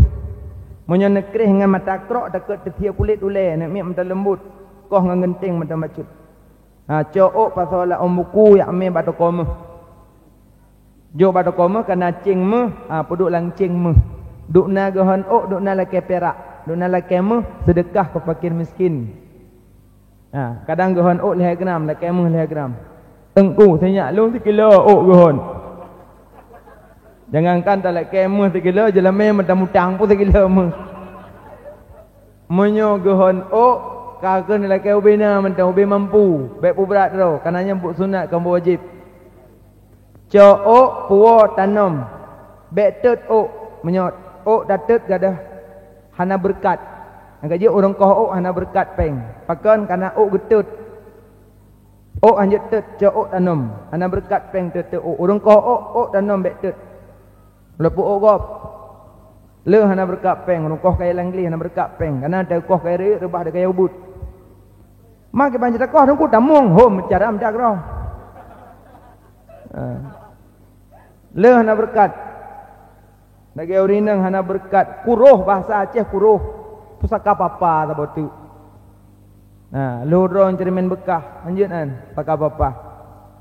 Meunyoe neukréh ngon mata krok takot teusie kulét ulée, aneuëk miet mata leumbot, koh ngon geunteng mata bacut. Ha, cok ôk pasoe lam buku jak mé bak toko méuh. Jok bak toko méuh kana céng méuh, ha, peuduek lam céng méuh. Dukna geuhon ôk, dukna lakée pirak, dukna lakée méuh, seudeukah keu fakir miskin. Ha, kadang geuhon ôk lhée gram, lakée méuh lhée gram. Teungku, sinyak lôn sikilo ôk geuhon. Jangankan talakée méuh sikilo, jeulamé meutamutang pun sikilo méuh. Meunyoe geuhon ôk, ka keuneulakée ubé na mantong, ubé mampu, bék peubrat droe, kana nyan buet sunat kon buet wajéb. Cok ôk, puwoe, tanom. Bék tôt ôk. Meunyoe ôk tatôt gadôh hana beureukat. Nyang ka jeuet ureuëng koh ôk hana beureukat péng. Pakon? Kana ôk geutôt. Ôk hanjeuet tôt, cok ôk tanom. Hana beureukat péng tôt-tôt ôk. Ureuëng koh ôk, ôk tanom bék tôt. Leupeu ôk gob. Le hana beureukat péng, ureuëng koh kayée lam gleh hana beureukat péng. Kana teukoh kayée reuek reubah di kayée ubit. Ma kiban cit takoh teungku tamong hom cara meudak roh. Ha. Le hana beureukat. Lagée ureuëng inong hana beureukat, kuroh, bahasa Aceh kuroh. Pusaka papa saboh teuk. Nah, lheueh droe ceureumen beukah, hanjeuet nyan, pusaka papa.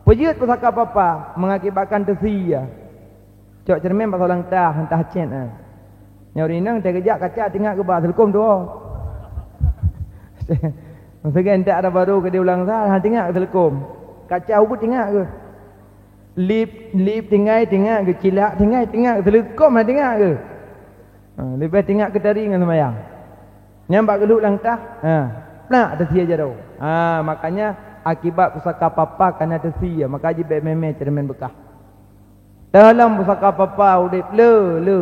Peujeuet pusaka papa mengakibatkan teusie. Cok ceureumen bak soe lam tah, han tah cét, ha. Nyoe ureuëng inong teuh geujak kaca teuingat geuba seuleukom tuwoe. Meusagai entak ada barô keu di ulang sa, han teuingat seuleukom. Kaca ubit teuingat geuh. Lip, lip tinggai teuingat geuh, cilak tinggai teuingat geuh, seuleukom han teuingat geuh. Ha, leubeh teuingat keu tari ngon seumayang. Nyan bak geulhok lam tah, ha, plak teusie jaroe. Ha, makanya Akibat pusaka papa kana teusie, maka jibek mé-mé ceureumen beukah. Teuh lom pusaka papa udeb le, le.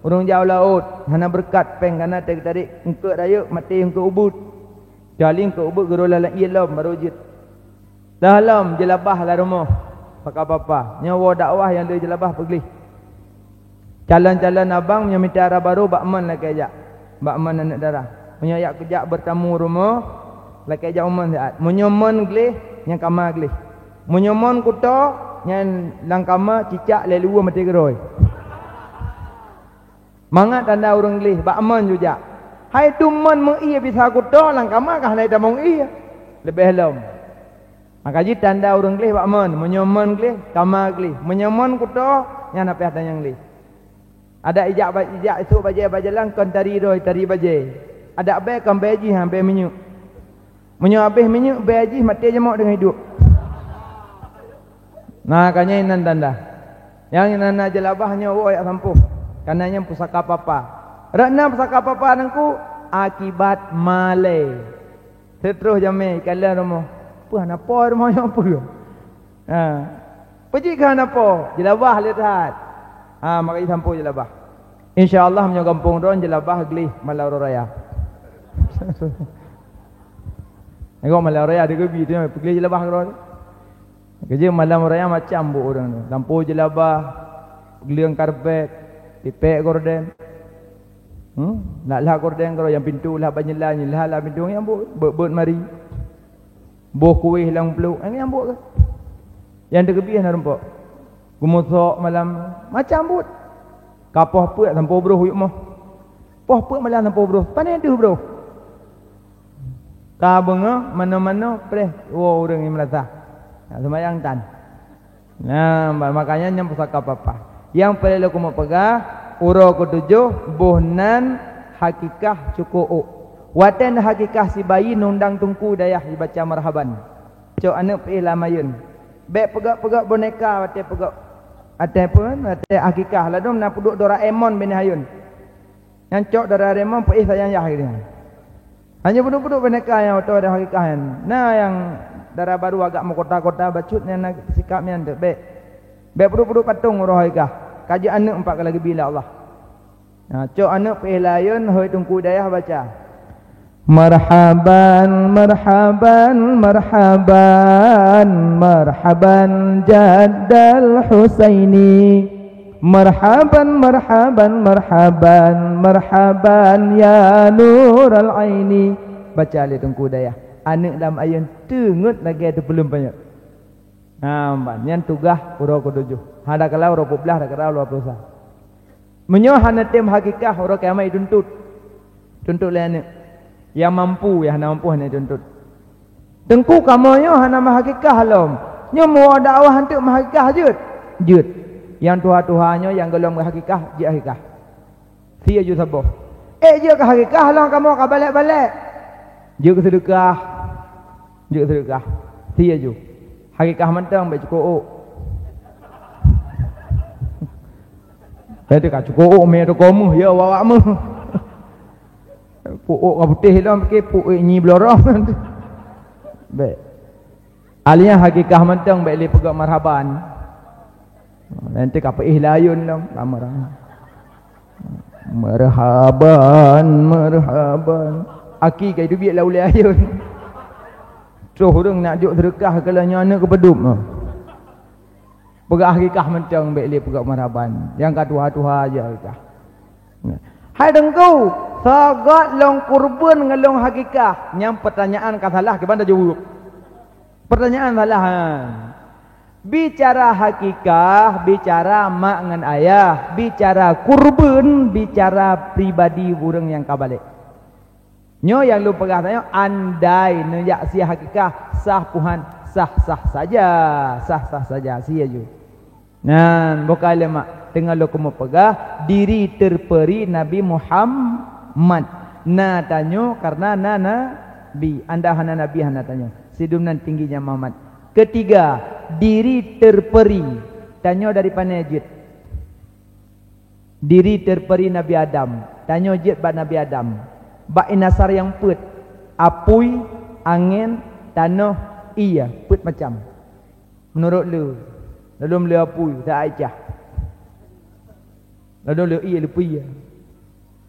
Ureuëng jak u laôt, hana beureukat péng kana teuh tarék, eungkôt rayeuk maté eungkôt ubeut. Kecuali eungkôt ubeut geurôh lam ié lom barô jeuet. Teuh lom jeulabah lam rumoh pusaka papa. Nyoe woe dakwah nyang le jeulabah peugleh. Calon-calon abang meunyoe mita dara barô bak mon lakée jak. Bak mon aneuëk dara. Meunyoe jak keujak beurtamu rumoh, lakée jak u mon siat. Meunyoe mon gleh, nyan kama gleh. Meunyoe mon kuto, nyan lam kama cicak lé luweue maté keudroe. Mangat tanda ureuëng gleh, bak mon jujak. Hai tu mon meu ié bisa kuto, lam kama ka hana jitamong ié. Leubeh lom. Maka jih tanda ureuëng gleh bak mon. Meunyoe mon gleh, kama gleh. Meunyoe mon kuto, nyan na pih tanyong gleh. Adak ijak ba-, ijak isôk bajée bak jalan kon tari droe, tari bajée. Adak bée kon bée jih, ha, bée minyeuk. Meunyoe habéh minyeuk, bée jih maté jamok deungon hidup. Nah, ka nyan inan tanda. Nyang inan na jeulabah nyoe woe jak sampôh. Kana nyan pusaka papa. Rot na pusaka papa nangku akibat malée. Seutroh jamé ikalon rumoh. Peue hana po rumoh nyoe peue? Ha. Peue jih ka hana po? Jeulabah le that. Ha, maka jisampôh jeulabah. Insya Allah meunyoe gampông droe jeulabah gleh malam uroe raya. Nyoe malam uroe raya dikeubit tu, peugleh jeulabah keudroe. Keujeuet malam uroe raya macam buet ureuëng tu. Sampôh jeulabah, gleueng karpet, tipék gorden. Hmm? Lhah-lhah gorden keudroe, nyang pintoe lhah banyeula, lhah-lhah pintoe nyang buet, beuet-beuet mari. Boh kueh lam pluek, nyang buet keuh. Nyang teukeubih na rumpok. Geumusok malam, macam buet. Ka poh peuet sampôh broh yuk moh. Poh peuet malam sampôh broh, pane deuh broh. Ka beungoh manoe-manoe preh woe ureuëng nyang meurasa. Nak seumayang tan. Nah, ma-, makanya nyan pusaka papa. Nyang peureulée lôn keumeung peugah, uroe keutujôh boh nan hakikah cukôp ôk. Watée na hakikah sibayi nundang teungku dayah jibaca marhaban. Cok aneuëk peuéh lam ayeuën. Bék peugét-peugét boneka watée peugét, watée peue, watée hakikah. Ladôm na peuduek Doraemon binéh ayeuën. Nyan cok Doraemon peuéh sayang yah geuh nyan. Hanya peuduek-peuduek boneka nyang beutôi dan hakikah nyan. Na nyang dara barô agak meukota-kota bacut nyan na sikap nyan teuk bék. Bék peuduek-peuduek patong uroe hakikah. Ka jeuet aneuëk empat kali geubi lé Allah. Na cok aneuëk peuéh lam ayeuën, hôi teungku dayah baca. Marhaban, marhaban, marhaban, marhaban jaddal Husaini. Marhaban, marhaban, marhaban, marhaban ya nural aini. Baca lé teungku dayah. Aneuëk lam ayeuën teungeut lagée teupeuleuem panyöt. Nah, ban nyan tugaih uroe keutujôh. Hana kala uroe peuet blaih, hana kala uroe peuet sa. Meunyoe hana tem hakikah, uroe kiamat jituntut. Tuntut lé aneuëk. Nyang mampu, nyang hana mampu hana jituntut. Teungku kamoe nyoe hana meuhakikah lom. Nyoe meu dakwah hanteuk meuhakikah jeuet. Jeuet. Nyang tuha-tuha nyoe nyang gohlom meuhakikah, jeuet hakikah. Siaju saboh. Eh, jeuet keu hakikah lom kamoe ka balek-balek. Jeuet keu seudeukah. Jeuet keu seudeukah. Siaju. Hakikah mantong bék cukôp ôk. Bék teuka cukôp ôk mé teuka meuh ya awak-awak meuh. Peuôk ka putéh lom pike peuôk nyi blorong. Bék. Aliyah hakikah mantong bék lé peugah marhaban. Nanti ka peuéh lam ayeuën lom, lama dah. Marhaban, marhaban. Aki ka itu biet lam ulée ayeuën. Troh ureuëng nak jok seudeukah keu lôn nyoe aneuëk keupeudum. Peugah hakikah mantong bék lé peugah marhaban. Nyang ka tuha-tuha aja hakikah. Hai teungku, sagat lôn kurban ngon lôn hakikah? Nyang peutanyaan ka salah, kiban tajaweueb. Peutanyaan salah, ha. Bicara hakikah, bicara mak ngon ayah, bicara kurban, bicara pribadi ureuëng nyang ka balek. Nyoe nyang lôn peugah tanyoe, andai neujak sie hakikah, sah puhan, sah-sah saja, sah-sah saja, siaju. Nyan, bukai lemak, teungoh lôn keumeung peugah, diri terperi Nabi Muhammad. Na tanyoe karena na nabi, andai hana nabi hana tanyoe. Sidum nan tingginya Muhammad. Ketiga, diri terperi. Tanyoe dari pane jeuet? Diri terperi Nabi Adam. Tanyoe jeuet bak Nabi Adam. Bak inasar nyang peuet, apui, angén, tanoh, Ie peuet macam. Meunurot le, ladôm le apui, sa Aisyah. Ladôm le ie leupie.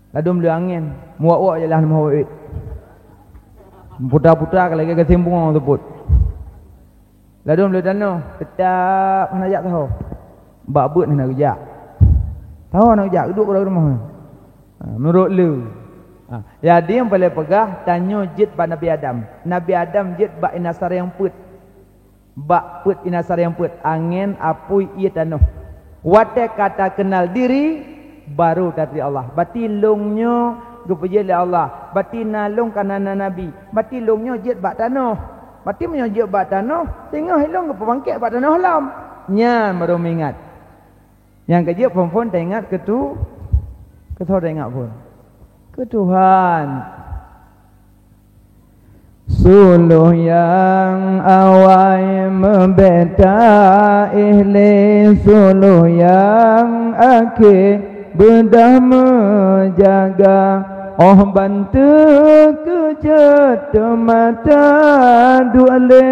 Ladôm le angén, muwak-wak jalan meuhawét. Puta-puta ka lagèe gasien bungoe seupôt. Ladôm le tanoh, teutap hana jak saho. Bak beuet hana geujak. Saho hana geujak, geuduek bak rumoh. Ha, meunurot le. Ha, jadi nyang paleng peugah, tanyoe jeuet bak Nabi Adam. Nabi Adam jeuet bak inasar nyang peuet. Bak peuet inasar nyang peuet, angén, apui, ie, tanoh. Watèe ka takeunal diri, baru taturi Allah. Bati lôn nyoe geupeujeuet lé Allah. Bati na lôn ka na, na nabi. Bati lôn nyoe jeuet bak tanoh. Bati meunyoe jeuet bak tanoh, singoh ilôn geupeubangkét bak tanoh lom. Nyan baru meuingat. Nyang keujeuet phon-phon taingat keu tu-, keu soe taingat phon? Keu Tuhan. Suluh nyang awai meubeta éh lé, suluh nyang akhé beudôh meujaga. Óh ban teukeujot teuma taduek lé,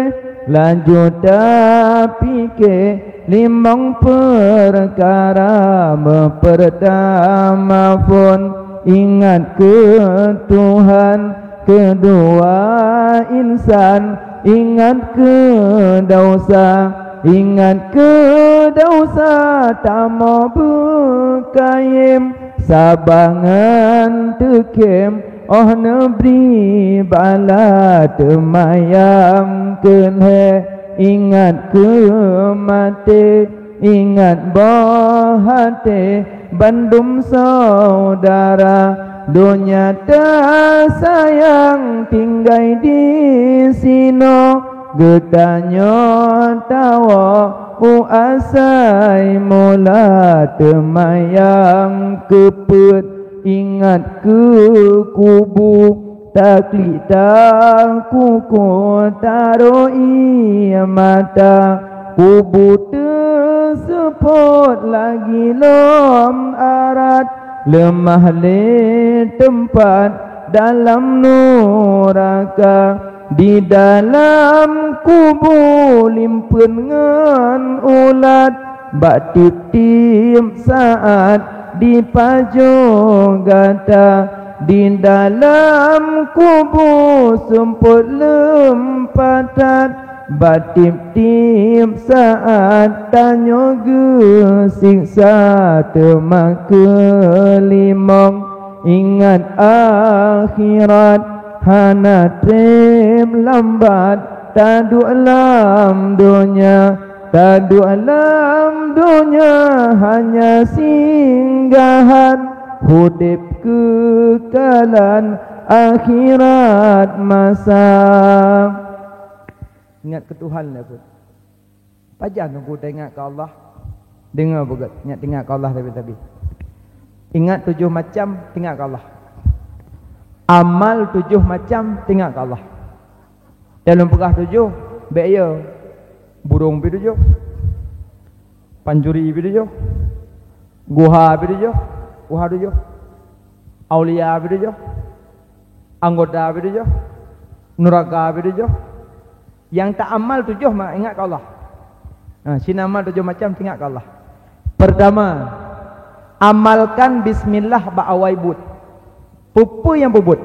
laju tapike limong peukara. Meupeurtama phon ingat keu Tuhan, keudua insan ingat keu desya, ingat keu desya tamong beukayém, sabangan teukhém. Óh neubri bala teumayang keu lhèe, ingat keu maté, ingat boh até bandum syedara. Donya tasayang tinggai disinoe, geutanyoe tawoe u asai mula. Teumayang keu peuet, ingat keu kubu, taklik takuku taroh ie mata. Kubu teuseupôt lagi lom arat, leumah lé teumpat dalam nuraka. Di dalam kubu limpeuen ngon ulat, bak tiep-tiep saat dipajoh gata. Di dalam kubu seumpôt leumpatat, bak tiep-tiep saat tanyoe geusiksa. Teuma keulimong, ingat akhirat, hana treb lambat taduek lam donya. Taduek lam donya hanya singgahan, udeb keukalan, akhirat masa. Ingat keu Tuhan lé peuet. Pajan teungku taingat keu Allah? Deungoe beugét, ingat, ingat keu Allah sabe-sabe. Ingat tujoh macam, ingat keu Allah. Amal tujoh macam, ingat keu Allah. Lôn peugah tujoh, bék yo. Burông pih tujoh. Pancuri pih tujoh. Guha pih tujoh. Guha tujoh. Aulia pih tujoh. Anggota pih tujoh. Nuraka pih tujoh. Nyang taamal tujoh ma-, ingat keu Allah. Ha, sinan amal tujoh macam ingat keu Allah. Pertama, amalkan bismillah bak awai buet. Peue-peue nyang peubuet.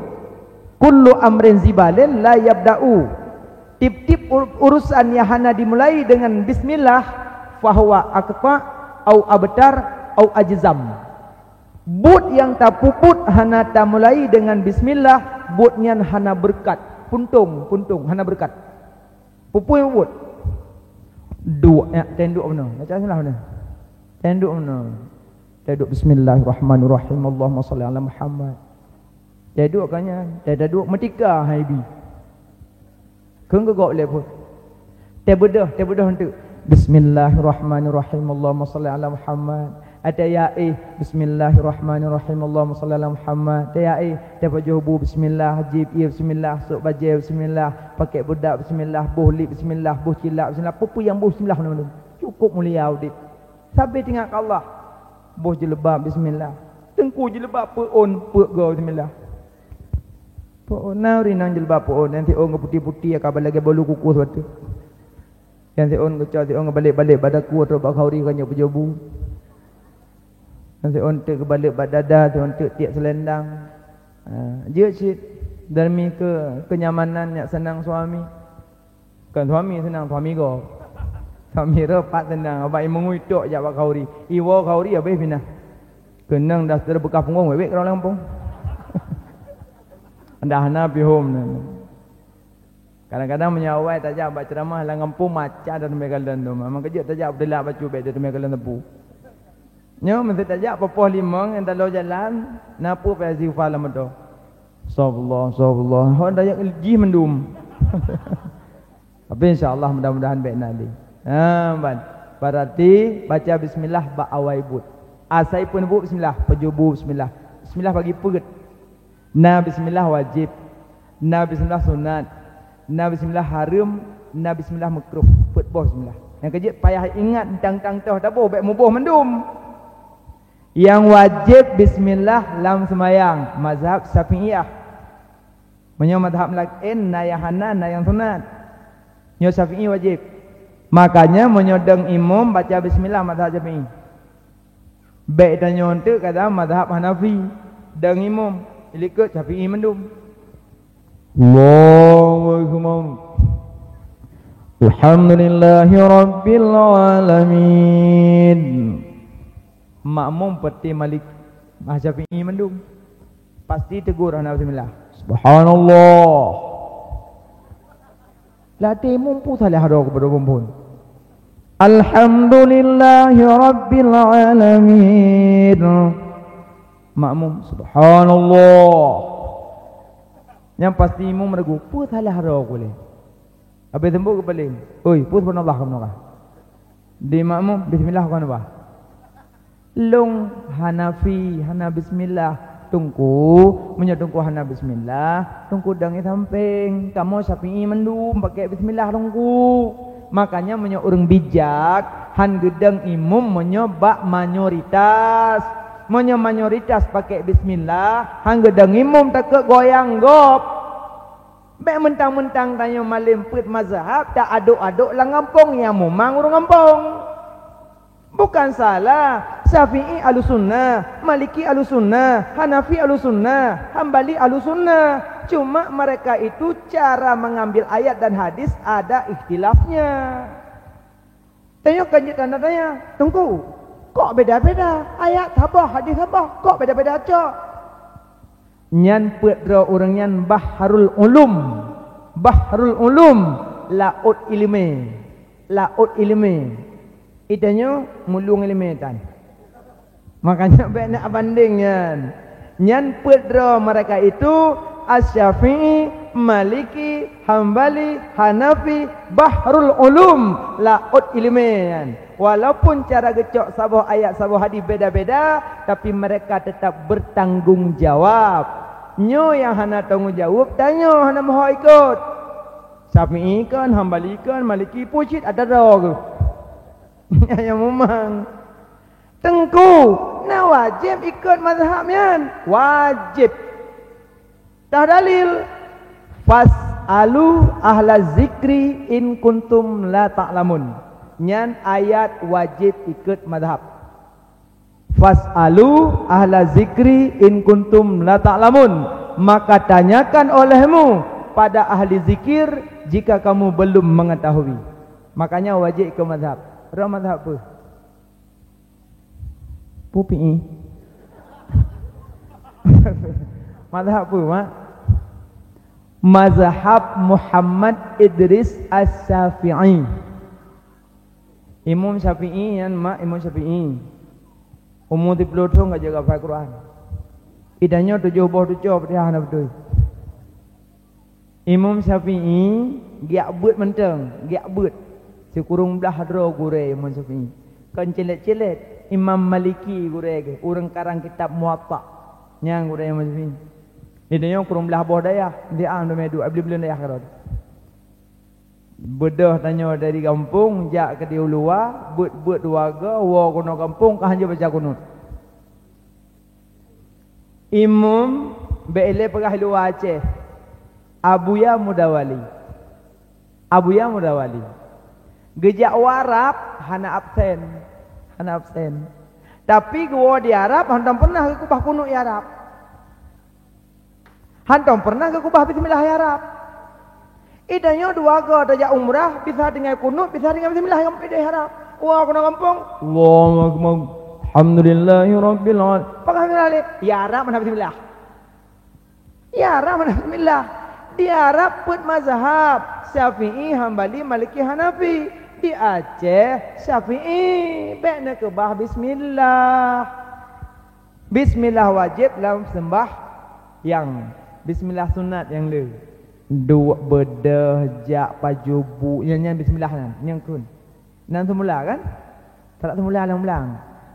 Kullu amrin zibalin la yabda'u. Tiep-tiep ur-, urusan nyang hana dimulai deungon bismillah, fahuwa aqta' au abtar au ajzam. Buet nyang tapeubuet hana tamulai deungon bismillah, buet nyan hana beureukat. Puntông, puntông, hana beureukat. Peue-peue nyang peubuet. Duek, ya, teuduek meunoe. Baca bismillah meunoe. Teuduek meunoe. Teuduek, bismillahirrahmanirrahim. Allahumma shalli ala Muhammad. Teuduek ka nyan. Teuduek meutika hai bi. Kheun geugob lé phon. Teubeudôh, teubeudôh eunteuk. Bismillahirrahmanirrahim. Allahumma shalli ala Muhammad. Ataya éh. Bismillahirrahmanirrahim. Allahumma shalli ala Muhammad. Ataya éh. Teupajoh bu bismillah, jieb ie bismillah, sôk bajée bismillah, pakèk beudak bismillah, boh lip bismillah, boh cilak bismillah. Peue-peue nyang boh bismillah, cukôp mulia udeb. Sabe teuingat keu Allah. Boh jilbab bismillah. Teungku jilbab peuôn, peuet goe bismillah. Peu'ôn na ureueng inong jilbab peu'ôn, nyang si'ôn geuputi-puti ka lagèe bolu kukus watèe. Nyang si'ôn geucok, si'ôn geubalek-balek bak daku atau bak khauri ka nyoe peujobu. Nyang si'ôn teuk geubalek bak dada, si'ôn teuk tiek seulendang. Ha, jeuet cit demi ke-, kenyamanan nyak seunang suami. Kon suami seunang, suami gob. Suami roh pat seunang, abak i meungui tok jak bak khauri. I woe khauri habéh pinah. Keunong daster beukah punggong wék-wék keudroe lam gampông. Dah na pihom nyan. Kadang-kadang meunyoe awai tajak bak ceuramah lam gampông, maca dan meukalen tu. Memang keujeuet tajak beudeulak bacut bèk teumé kalen teupeu. Nyoe meusti tajak poh-poh limong nyang taloe jalan, na peue payah istighfar lam moto. Astagfirullah, astagfirullah. Hon tajak jih mandum. Tapi insya Allah mudah-mudahan bèk na lé. Ha, ban. Berarti baca bismillah bak awai buet. Asai peuneubut bismillah, peujobu bismillah. Bismillah bagi peuet. Na bismillah wajéb, na bismillah sunat, na bismillah hareuem, na bismillah meukruh. Peuet boh bismillah. Nyang keujeuet payah ingat tang-tang toh taboh bèk muboh mandum. Nyang wajéb bismillah lam seumayang, mazhab Syafi'iyah. Meunyoe mazhab laén na nyang hana, na nyang sunat. Nyoe Syafi'i wajéb. Makanya meunyoe dong imum baca bismillah mazhab Syafi'i. Bèk tanyoe teuk kata mazhab Hanafi, dong imum, likot Syafi'i mandum. Allahu Akbar. Alhamdulillahi Rabbil Alamin. Makmum peuti Malik, mazhab Syafi'i mandum. Pasti tegur hana bismillah. Subhanallah. Latih mumpu salah droe kepada bumbun. Alhamdulillahi Rabbil Alamin. Makmum, subhanallah. Nyang pasti imum ragu, peue salah droe kuleh. Habéh seumbok keupaléng, "Oi, peue subhanallah kamoe ka?" Di makmum, "Bismillah kon bah." Lôn Hanafi, hana bismillah. Teungku, meunyoe Teungku hana bismillah, Teungku dong i sampéng. Kamoe Syafi'i mandum pakai bismillah Teungku. Makanya meunyoe ureueng bijak, han geudong imum meunyoe bak mayoritas. Meunyoe mayoritas pakai bismillah, han geudong imum takot goyang gob. Bèk meuntang-meuntang tanyoe malém peuet mazhab ta adok-adok lam gampông nyang mumang ureueng gampông. Bukan salah, Syafi'i Ahlussunnah, Maliki Ahlussunnah, Hanafi Ahlussunnah, Hambali Ahlussunnah. Cuma mereka itu cara mengambil ayat dan hadis ada ikhtilafnya. Tanyoe kan jeuet tanya-tanya, "Teungku, kok beda-beda? Ayat saboh, hadis saboh, kok beda-beda cok?" Nyan peuet droe ureueng nyan Bahrul Ulum. Bahrul Ulum, laôt ileumèe. Laôt ileumèe. Itanyoe mulông ileumèe tan. Makanya bèk nak bandeng nyan. Nyan peuet droe mereka itu Asy-Syafi'i, Maliki, Hambali, Hanafi, Bahrul Ulum, laôt ileumèe nyan. Walaupun cara geucok saboh ayat saboh hadis beda-beda, tapi mereka tetap bertanggung jawab. Nyoe nyang hana tanggung jawab, tanyoe hana meuhôi ikot. Syafi'i kan, Hambali kan, Maliki pucit ada droe geuh. Nyang mumang. Teungku, na wajéb ikot mazhab nyan? Wajéb. Tah dalil, "Fas'alu ahla zikri in kuntum la ta'lamun." Nyan ayat wajéb ikot mazhab. "Fas'alu ahla zikri in kuntum la ta'lamun." Maka tanyakan olehmu pada ahli zikir jika kamu belum mengetahui. Makanya wajéb ikot mazhab. Rhot mazhab peue? Pupi'i. Mazhab peue, Mak? Mazhab Muhammad Idris Asy-Syafi'i. Imum Syafi'i nyan, Mak, Imum Syafi'i. Umu siplôh thôn ka jeuet hafai Quran. Itanyoe tujoh boh tucoe Fatihah hana beutôi. Imum Syafi'i geujak beuet mantong, geujak beuet. Sikureueng blah droe gurèe Imum Syafi'i. Kon célet-célet, Imam Maliki gurèe geuh, ureueng karang kitab Muwatta. Nyan gurèe Imum Syafi'i. Di tanyoe kureueng blah boh dayah, di am teumé duek, bli-bli dayah keudroe. Beudôh tanyoe dari gampông jak keu di luwa, beuet-beuet warga, woe keunoe gampông ka hanjeuet baca kunut. Imum bèk ilèe peugah luwa Aceh. Abuya Mudawali. Abuya Mudawali. Geujak u Arab hana absen. Hana absen. Tapi geuwoe di Arab hántom pernah geukeubah kunut di Arab. Hántom pernah geukeubah bismillah di Arab. Itanyoe dua go tajak umrah, bisa deungon kunut, bisa deungon bismillah nyang di Arab. Wah, keunoe gampông. Allahu Akbar. Alhamdulillahi Rabbil Alamin. Pakon bismillah? Di Arab hana bismillah. Di Arab hana bismillah. Di Arab peuet mazhab, Syafi'i, Hambali, Maliki, Hanafi. Di Aceh, Syafi'i. Bék neukeubah bismillah. Bismillah wajéb lam seumbahyang. Bismillah sunat nyang le. Duek beudôh, jak pajoh bu, nyan, nyan bismillah nyan. Nyang kheun. Nan seumula kan? Tarak seumula lam ulang.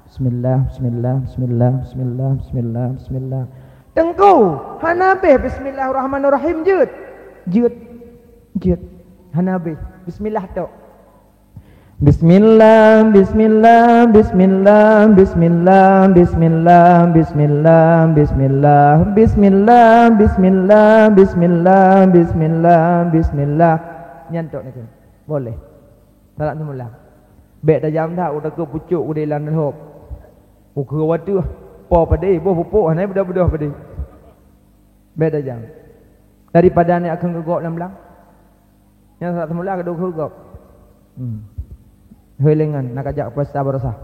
Bismillah, bismillah, bismillah, bismillah, bismillah, bismillah. Teungku, hana habéh bismillahirrahmanirrahim jeuet. Jeuet, jeuet. Hana habéh. Bismillah tok. Bismillah, bismillah, bismillah, bismillah, bismillah, bismillah, bismillah, bismillah, bismillah, bismillah, bismillah, bismillah. Nyan tok ni tu. Boleh. Tarak seumula. Bék tajam that, utakot pucok u dilan lhôb. Ukeue wateuh, po padé, boh pupuk, hana beudôh-beudôh padé. Bék tajam. Daripada ni akan geugok lam blang. Nyang tarak seumula keudua keugok. Hmm. Hei lengan, na kajak pesta baroesa.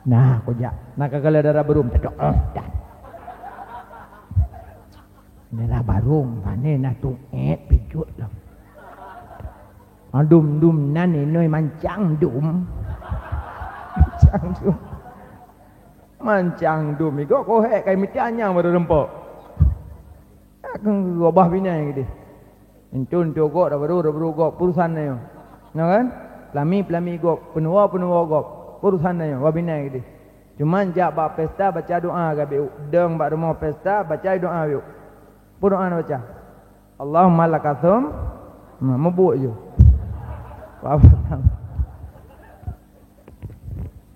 Nah, kujak. Na kakala dara barum, tadok. Oh, dah. Nila barong, pane na tuet pijot lah. Adum-dum nan inoi mancang dum. Mancang dum. Mancang dum. Igo kohek kai mita nyang baru rempok. Aku gobah binai gede. Entu-entu gok, dah baru, dah baru gok. Urusan na nyoe. Nah kan? Pelami-pelami gok. Penuwa-penuwa gok. Urusan na nyoe. Wah binai gede. Cuman jak bak pesta baca doa gabe. Dong bak rumoh pesta baca doa yuk. Peue doa neubaca? Allahumma lakasum. Nah, meubuet ju.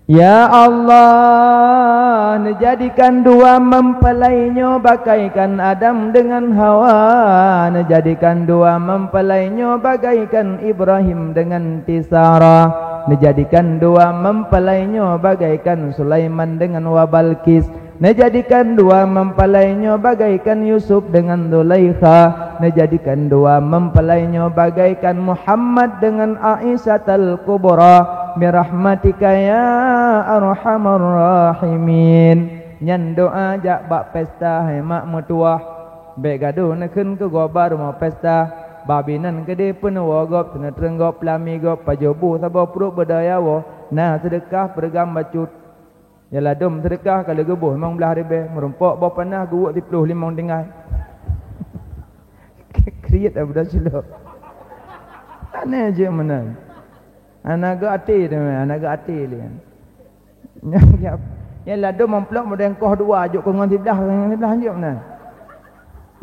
Ya Allah, neujadikan dua mempelai nyoe bagaikan Adam dengan Hawa, neujadikan dua mempelai nyoe bagaikan Ibrahim dengan Siti Sarah, neujadikan dua mempelai nyoe bagaikan Sulaiman dengan wa Balqis, neujadikan dua mempelai nyoe bagaikan Yusuf dengan Zulaikha, neujadikan dua mempelai nyoe bagaikan Muhammad dengan Aisyah al-Kubra, birahmatika ya arhamar rahimin. Nyan doa jak bak pesta hai mak meutuwah. Bék gadôh neukheun keu gob bak rumoh pesta. Babinan keudeh peunuwoe gob, seuneutreung gob, peulami gob, pajoh bu saboh pruet beudaya woe, na seudeukah peureugam bacut. Ya ladom seudeukah ka lheueh geuboh limong blaih ribèe, meurumpok boh panah geuwuek siploh limong tinggai. Kriet Abu Dacilok. Aneh jeuet meunan. Hana geuaté teuma, hana geuaté lé. Nyan, nyan ladom amplop model koh dua, jok keu ngon siblah, ngon siblah jeuet meunan.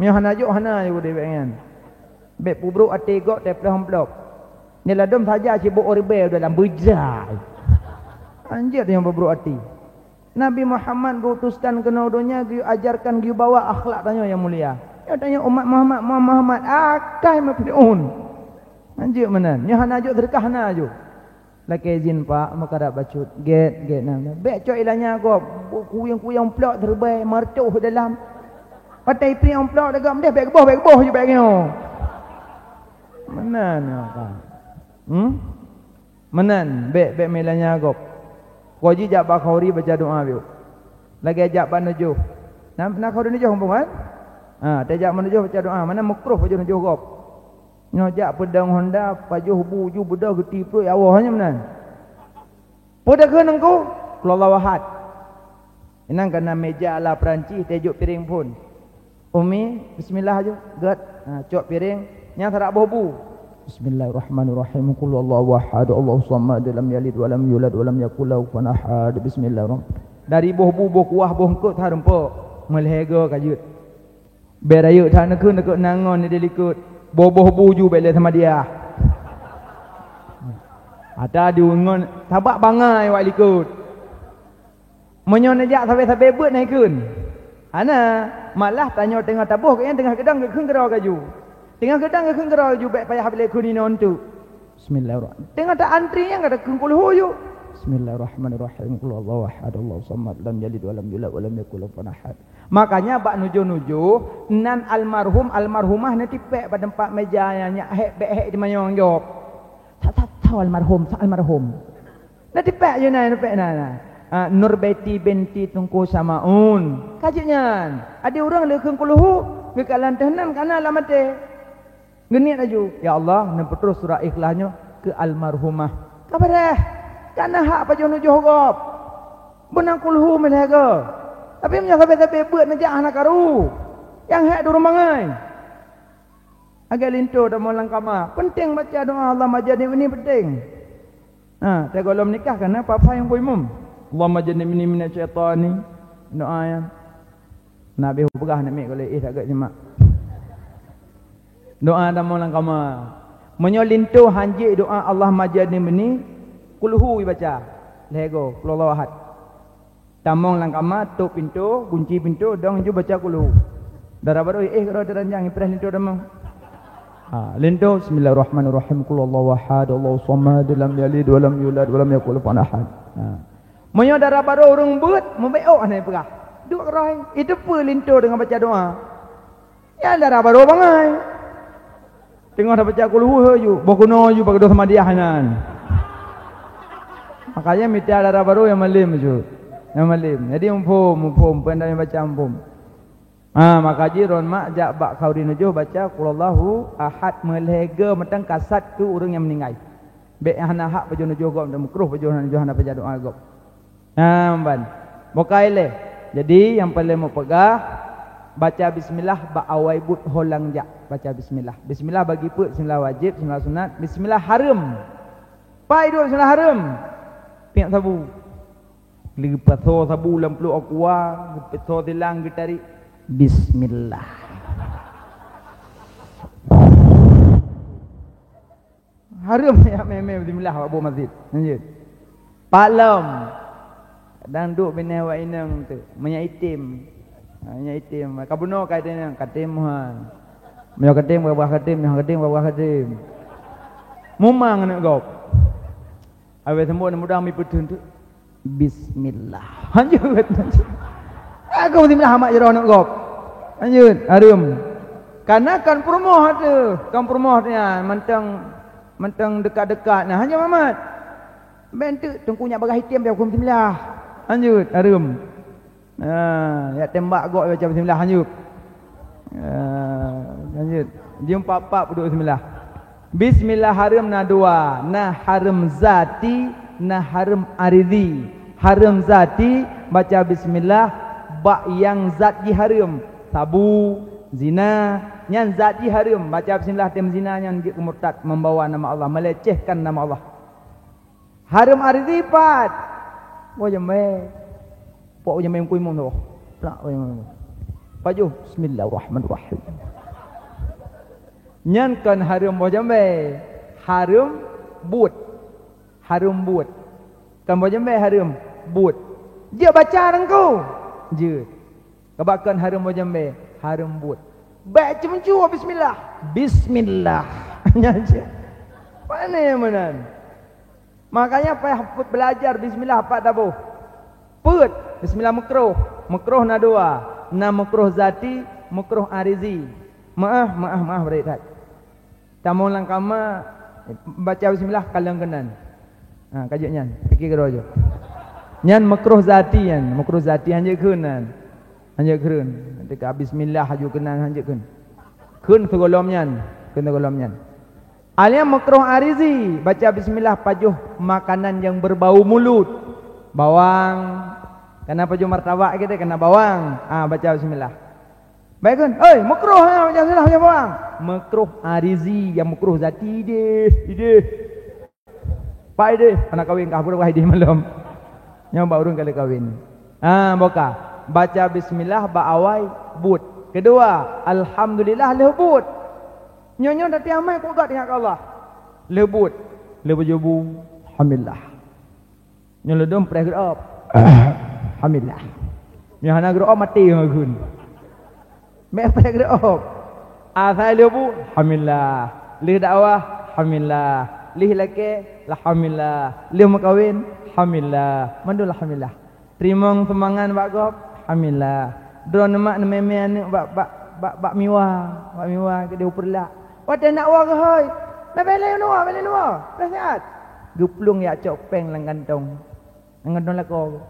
Meunyoe hana jok, hana jok deh bék nyan. Bék peubrok até gob teuh ploh amplop. Nyan ladom saja sibok ribèe dalam beujai. Anjeuet nyang peubrok até. Nabi Muhammad geuutuskan keunoe donya geuyue ajarkan, geuyue bawa akhlak tanyoe nyang mulia. Nyoe tanyoe umat Muhammad, umat Muhammad akai meupeudeun. Anjeuet meunan. Nyoe hana jok seudeukah, hana jok. Lakèe izin, Pak, meukarat bacut. Gèt, gèt na. Bèk cok ilanya gob. Kuyang-kuyang plok teureubai, martoh dalam. Patai pri amplop dagam deh, bèk geuboh, bèk geuboh ju bèk nyoe. Meunan, Pak. Hmm? Meunan, bèk, bèk meuilanya gob. Ko jijak bak khauri baca doa biôh. Lagèe jak bak neujoh. Na, na khauri neujoh, bukan? Ha, tajak bak neujoh baca doa. Meunan meukruh pajoh neujoh gob. Nyoe jak peudong honda, pajoh bu ju beudôh geuti pruet awah nyoe meunan. Peue takheun Teungku? Qul huwallahu ahad. Inan ka na meja ala Peurancih, tajok piréng phôn. Umi, bismillah ju, gèt. Ha, cok piréng, nyang sarak boh bu. Bismillahirrahmanirrahim. Qul huwallahu ahad, Allahus samad, lam yalid walam yulad walam yakul lahu kufuwan ahad. Bismillahirrahmanirrahim. Dari boh bu, boh kuah, boh eungkôt, ha rumpok. Meulhèe goe ka jeuet. Bèk rayeuk that neukheun, neukheun na ngon di likot. Boh-boh bu ju bèk lé sama dia. Ata di ngon sabak bangai wak likot. Meunyoe neujak sabe-sabe beuet na ikheun. Hana, malah tanyoe teungoh taboh, gobnyan teungoh geudong geukheun keudroe laju. Teungoh geudong geukheun keudroe laju, bèk payah bak lé kheun inoe eunteuk. Bismillahirrahmanirrahim. Teungoh ta-antri nyan ka takheun kulhu yôh. Bismillahirrahmanirrahim. Qul huwallahu ahad, Allahus samad, lam yalid walam yulad walam yakul lahu kufuwan ahad. Makanya bak nujoh-nujoh, nan almarhum, almarhumah neutipèk bak teumpat meja nyan, nyak hék bèk hék teumanyong jaweueb. Sa-sa-sa almarhum, sa almarhum. Neutipèk jih na, neutipèk na, na. Ah, Nurbeti binti Teungku Samaun. Ka jeuet nyan. Adak ureueng lé kheun kulhu, geukalon teuh nan ka na lam até. Geuniet laju, "Ya Allah, neupeutroh surat Ikhlas nyoe keu almarhumah." Ka beureh. Ka na hak pajoh nujoh gob. Beuna kulhu meuleugah. Tapi meunyoe sabe-sabe beuet neujak hana karu, nyang hék di rumoh ngai. Lagèe linto tamong lam kama, peunteng baca doa Allahumma jannibni, peunteng. Ha, teugohlom nikah ka na papa nyang beu imum. Allahumma jannibni minasy syaitani. Doa nyan. Nak beh peugah nak miet golé, eh, tak gèt simak. Doa tamong lam kama. Meunyoe linto hanjeuet doa Allahumma jannibni, kulhu ibaca. Lhèe goe, qul huwallahu ahad. Tamong lam kama, tôp pintoe, gunci pintoe, dong ju baca kulhu. Dara barô, eh, keudroe teuranjang, ipreh linto tamong. Ha, linto, bismillahirrahmanirrahim, qul huwallahu ahad, Allahus samad, lam yalid walam yulad walam yakul lahu kufuwan ahad. Ha. Meunyoe dara barô ureueng beuet, mubeuet hana peugah. Duek keudroe, iteupeue linto deungon baca doa. Nyan dara barô bangai. Teungoh tabaca kulhu ju, boh keunoe ju bak doh seumadiah nyan. Makanya mita dara barô nyang malem ju. Nyang malem. Jadi muphom, muphom, peue nyang baca muphom. Ha, maka jih droeneuh mak jak bak khauri nujoh baca qul huwallahu ahad meulhèe goe mantong kasat keu ureueng nyang meuninggai. Bèk hana hak pajoh nujoh gob, meukrôh pajoh nujoh hana pajoh doa gob. Nah, ban. Bukai lé. Jadi, nyang paleng mupeugah, baca bismillah bak awai buet ho lam jak. Baca bismillah. Bismillah bagi peuet, bismillah wajéb, bismillah sunat, bismillah hareuem. Pai duek bismillah hareuem. Piep sabu. Geupeuso sabu lam pluek aqua, geupeuso silang geutarek. Bismillah. Hareuem jak mè-mè bismillah bak boh masjid. Lanjut. Pak lom. Kadang duek binéh awak inong tu, meunyak item. Ha, meunyak item. Ka bunoe ka item nyan, ka tem Tuhan. Meunyoe ka tem, ka bah ka tem, nyoe ka tem, ka bah ka tem. Mumang aneuk gob. Awai seumbok aneuk muda mi peuteun tu. Bismillah. Lanjut. Aku bismillah amat jaroe aneuk gob. Lanjut, hareuem. Karena kan peurumoh tu, kan peurumoh tu nyan, mantong, mantong dekat-dekat. Nah, hana mamat. Bèk teuk teungku nyak bagah item bèk huköm bismillah. Lanjut, hareuem. Nah, yak tembak gok baca bismillah, lanjut. Ah, lanjut. Jeuem pap-pap duek bismillah. Bismillah hareuem na dua, na hareuem zati, na hareuem aridhi. Hareuem zati, baca bismillah bak nyang zat jih hareuem. Sabu, zina, nyan zat jih hareuem. Baca bismillah tem zina nyan jeuet keu murtad, membawa nama Allah, melecehkan nama Allah. Hareuem aridhi pat. Boh jambé. Pok boh jambé meukuimong tu. Plak boh jambé. Pajoh, bismillahirrahmanirrahim. Nyan kon hareuem boh jambé. Hareuem buet. Hareuem buet. Kon boh jambé hareuem, buet. Jeuet baca teungku. Jeuet. Kabakon hareuem boh jambé, hareuem buet. Bèk ceumeucue bismillah. Bismillah. Nyan cit. Pane meunan. Makanya payah beulajar bismillah pat taboh. Peuet, bismillah meukroh. Meukroh na dua. Na meukroh zati, meukroh arizi. Maah, maah, maah, beurit that. Tamong lam kama, baca bismillah kalon keunan. Ha, ka jeuet nyan. Pike keudroe jeuet. Nyan meukroh zati nyan, meukroh zati hanjeuet kheun nyan. Hanjeuet kheun. Teuka bismillah laju keunan hanjeuet kheun. Kheun sigohlom nyan, kheun sigohlom nyan. Alheuh meukroh arizi, baca bismillah pajoh makanan nyang berbau mulut. Bawang. Kana pajoh martabak kita kana bawang. Ha, baca bismillah. Baik kan? Oi, meukroh ha, jangan salah jangan bawang. Meukroh arizi, nyang meukroh zati ideh, ideh. Pak ideh, hana kawen kah, budak ideh malam. Nyoe bak ureueng kali kawen. Ha, boka. Baca bismillah bak awai buet. Kedua, alhamdulillah lheuh buet. Nyoe-nyoe dati amai kok gat ingat keu Allah. Lheuh buet, lheuh beujubu, alhamdulillah. Nyoe ladôm preh geuop. Alhamdulillah. Nyang hana geureu'ob maté ngon geukheun. Mepet geureu'ob. Asai lheuh bu, alhamdulillah. Lheuh dakwah, alhamdulillah. Lheuh lakée, alhamdulillah. Lheuh meukawen, alhamdulillah. Mandum alhamdulillah. Teurimong sumbangan bak gob, alhamdulillah. Droeneuh mak neumé-mé aneuëk bak, bak, bak, bak miwa, bak miwa keudeh u Peureulak. Watée nak woe geuhôi, "Na bèk lé nyoe, bèk lé nyoe, bèk siat." Geuplueng jak cok péng lam kantong. Ngon dong lakoe.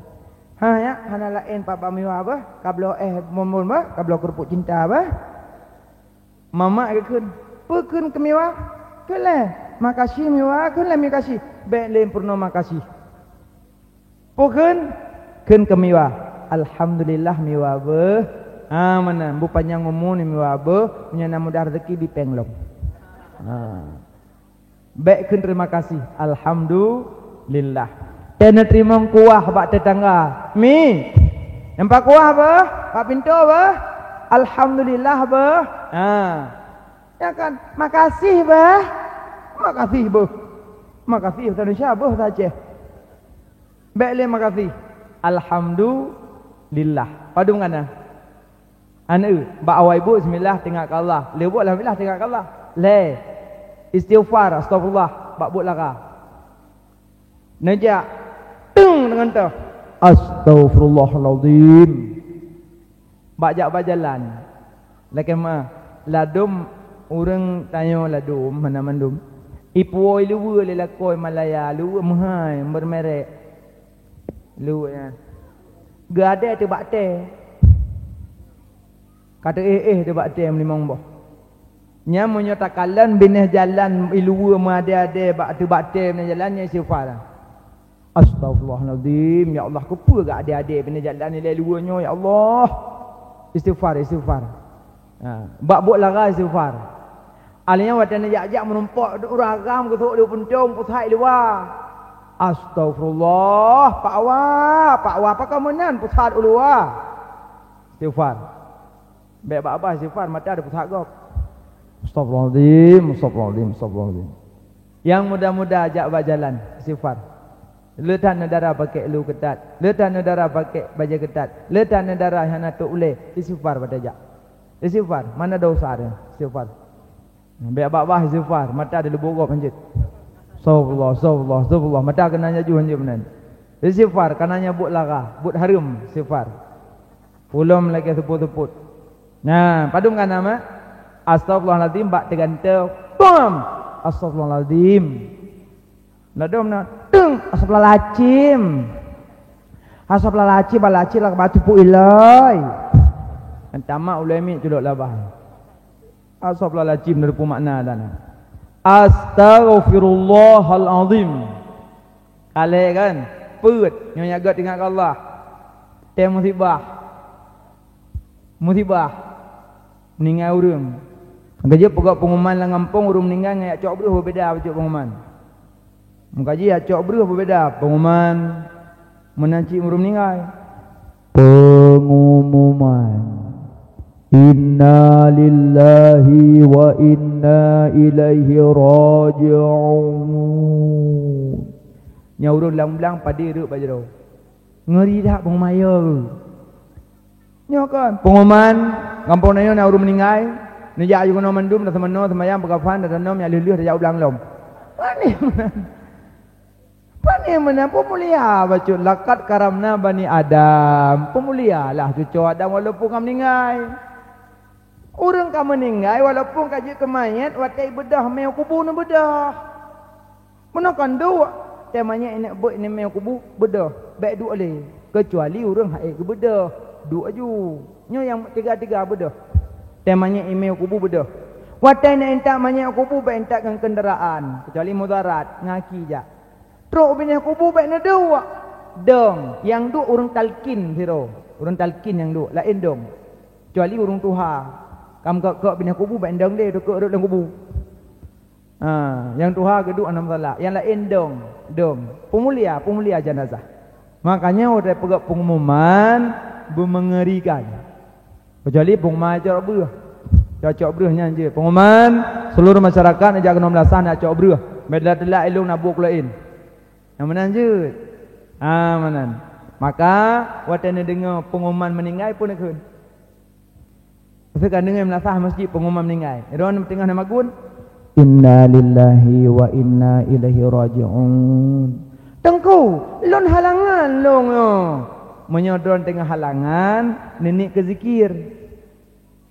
Ha, nyak, hana laén pat bak miwa beuh, ka bloe éh bonbon beuh, ka bloe keurupuk cinta beuh. Mamak geukheun, "Peue kheun keu miwa?" "Kheun lé, makasih miwa, kheun lé makasih." "Bèk lé peurunoe makasih." "Peue kheun?" "Kheun keu miwa." "Alhamdulillah miwa beuh." Ha, meunan, beupanyang umu ni miwa beuh, meunyoe na mudah rezeki bi péng lom. Ha. Bèk kheun terima kasih. Alhamdulillah. Teuh neuteurimong kuah bak teutangga. Mi. Nampak kuah beuh? Bak pintoe beuh? Alhamdulillah beuh. Ha. Ya kan? Makasih beuh. Makasih beuh. Makasih bahasa Indonesia beuh bahasa Aceh. Bèk lé makasih. Alhamdulillah. Padum kana? Aneuëk, bak awai buet bismillah teuingat keu Allah. Lheuh buet alhamdulillah teuingat keu Allah. Lhèe, istighfar, astagfirullah, bak buet lara. Neujak, teung deungon teuh. Astagfirullahalazim. Bak jak bak jalan. Lakée meu'ah, ladôm ureuëng tanyoe ladôm hana mandum. Ipuwoe luweue lé lakoe Malaya, luweue meuhai, beureumerek. Luweue nyan. Geuadée teuh bak tée. Ka teuéh-éh teuh bak tée meulimong boh. Nyan meunyoe takalon binéh jalan iluweue meuadée-adée bak teuh bak tée binéh jalan nyan istighfar. Astagfirullahalazim, ya Allah, keupeue geuadée-adée binéh jalan ilée luweue nyoe, ya Allah. Istighfar, istighfar. Ha, bak buet lara istighfar. Alheuh nyan watée neujak-jak meurumpok ureuëng agam geusok lé puntông pusat i luwa. Astagfirullah, Pak Wa, Pak Wa, pakon meunan pusat u luwa? Istighfar. Bèk babah istighfar, mata di pusat gob. Astagfirullahalazim, astagfirullahalazim, astagfirullahalazim. Nyang muda-muda jak bak jalan, istighfar. Le that neudara pakék lu keutat, le that neudara pakék bajée keutat, le that neudara hana tôk ulée, istighfar bak tajak. Istighfar, mana dosa dia? Istighfar. Bèk babah istighfar, mata di lubuk gob hanjeuet. Astagfirullah, astagfirullah, astagfirullah, mata keunan jaju hanjeuet meunan. Istighfar, kana nyan buet lara, buet hareuem, istighfar. Ulôn lakée seupôt-seupôt. Nah, padum kana mak? Astagfirullahalazim bak teugantoe. Bam! Astagfirullahalazim. Ladôm na, teung! Astagfirullahalazim. Astagfirullahalazim, balacim lah batu puk ilai. Tamak ulée miet culok labah. Astagfirullahalazim dari makna dan. Astagfirullahalazim. Kalé kan? Peuet, nyoe nyang gét ingat keu Allah. Tée musibah. Musibah. Meuninggai ureuëng. Meukaji peugah pengumuman lam gampông ureuëng meuninggai ngon jak cok breuh beubeda bacut pengumuman. Meukaji jak cok breuh beubeda pengumuman meunan cit ureuëng meuninggai. Pengumuman. Inna lillahi wa inna ilaihi raji'un. Nyan ureuëng lam blang padé reuek bak jaroe. Ngeri that pengumuman nyoe. Nyoe kan pengumuman gampông tanyoe na ureuëng meuninggai, neujak aju keunoe mandum, taseumanoe, seumayang, peukafan, tateunom, nyang lheueh-lheueh tajak u blang lom. Pane meunan. Pane meunan, peumulia bacut, laqad karamna bani Adam. Peumulialah cucoe Adam walaupun ka meuninggai. Ureuëng ka meuninggai walaupun ka jeuet keu manyét, watée beudôh mé u kubu neubeudôh. Meunoe kon duek, tée manyét ineuk beuet ineuk mé u kubu beudôh, bék duek lé, keucuali ureuëng hase geubeudôh, duek aju. Nyoe nyang tiga-tiga beudôh. Tée manyét imé u kubu beudôh. Watée neuk intat manyét u kubu bék intat ngon keundaraan, keucuali mudarat, ngon aki jak. Trok u binéh kubu bék neuduek. Dong, nyang duek ureuëng talkin sidroe. Ureuëng talkin nyang duek, laén dong. Kecuali ureuëng tuha. Ka meukok-kok binéh kubu bék dong lé, teukeuk rot lam kubu. Ha, nyang tuha geuduek hana masalah. Nyang laén dong, dong. Peumulia, peumulia jenazah. Makanya watée peugah pengumuman beumeungerikan. Kecuali pengumuman cok breuh. Cok breuh nyan jeuet. Pengumuman seluruh masyarakat jak keunoe meulasan jak cok breuh. Bék teulat-teulat ilong na buet laén. Nyang meunan jeuet. Ha, meunan. Maka watée neudeungoe pengumuman meuninggai pun neukheun. Masa ka deungoe meulasah masjid pengumuman meuninggai. Droeneuh teungoh na magun, "Inna lillahi wa inna ilaihi raji'un." Teungku, lôn halangan lôn nyoe. Meunyoe droeneuh teungoh halangan, neuniet keu zikir.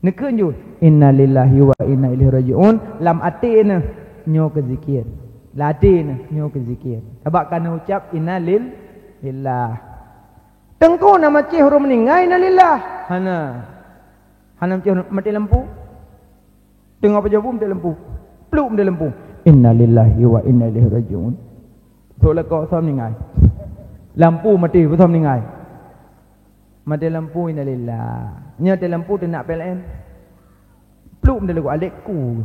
Neukheun ju, "Inna lillahi wa inna ilaihi raji'un." Lam até neuh, nyoe keu zikir. Lam até neuh, nyoe keu zikir. Sabab ka neuucap, "Inna lil-, lillah." Teungku na macéh ureuëng meuninggai, "Inna lillah." Hana. Hana macéh ureuëng maté lampu. Teungoh pajoh bu maté lampu. Pluk maté lampu. "Inna lillahi wa inna ilaihi raji'un." Trok lakoe soe meuninggai. Lampu maté, soe meuninggai. Maté lampu, "Inna lillah." Nyoe maté lampu teunak P L N. Pluk maté lakoe alek ku.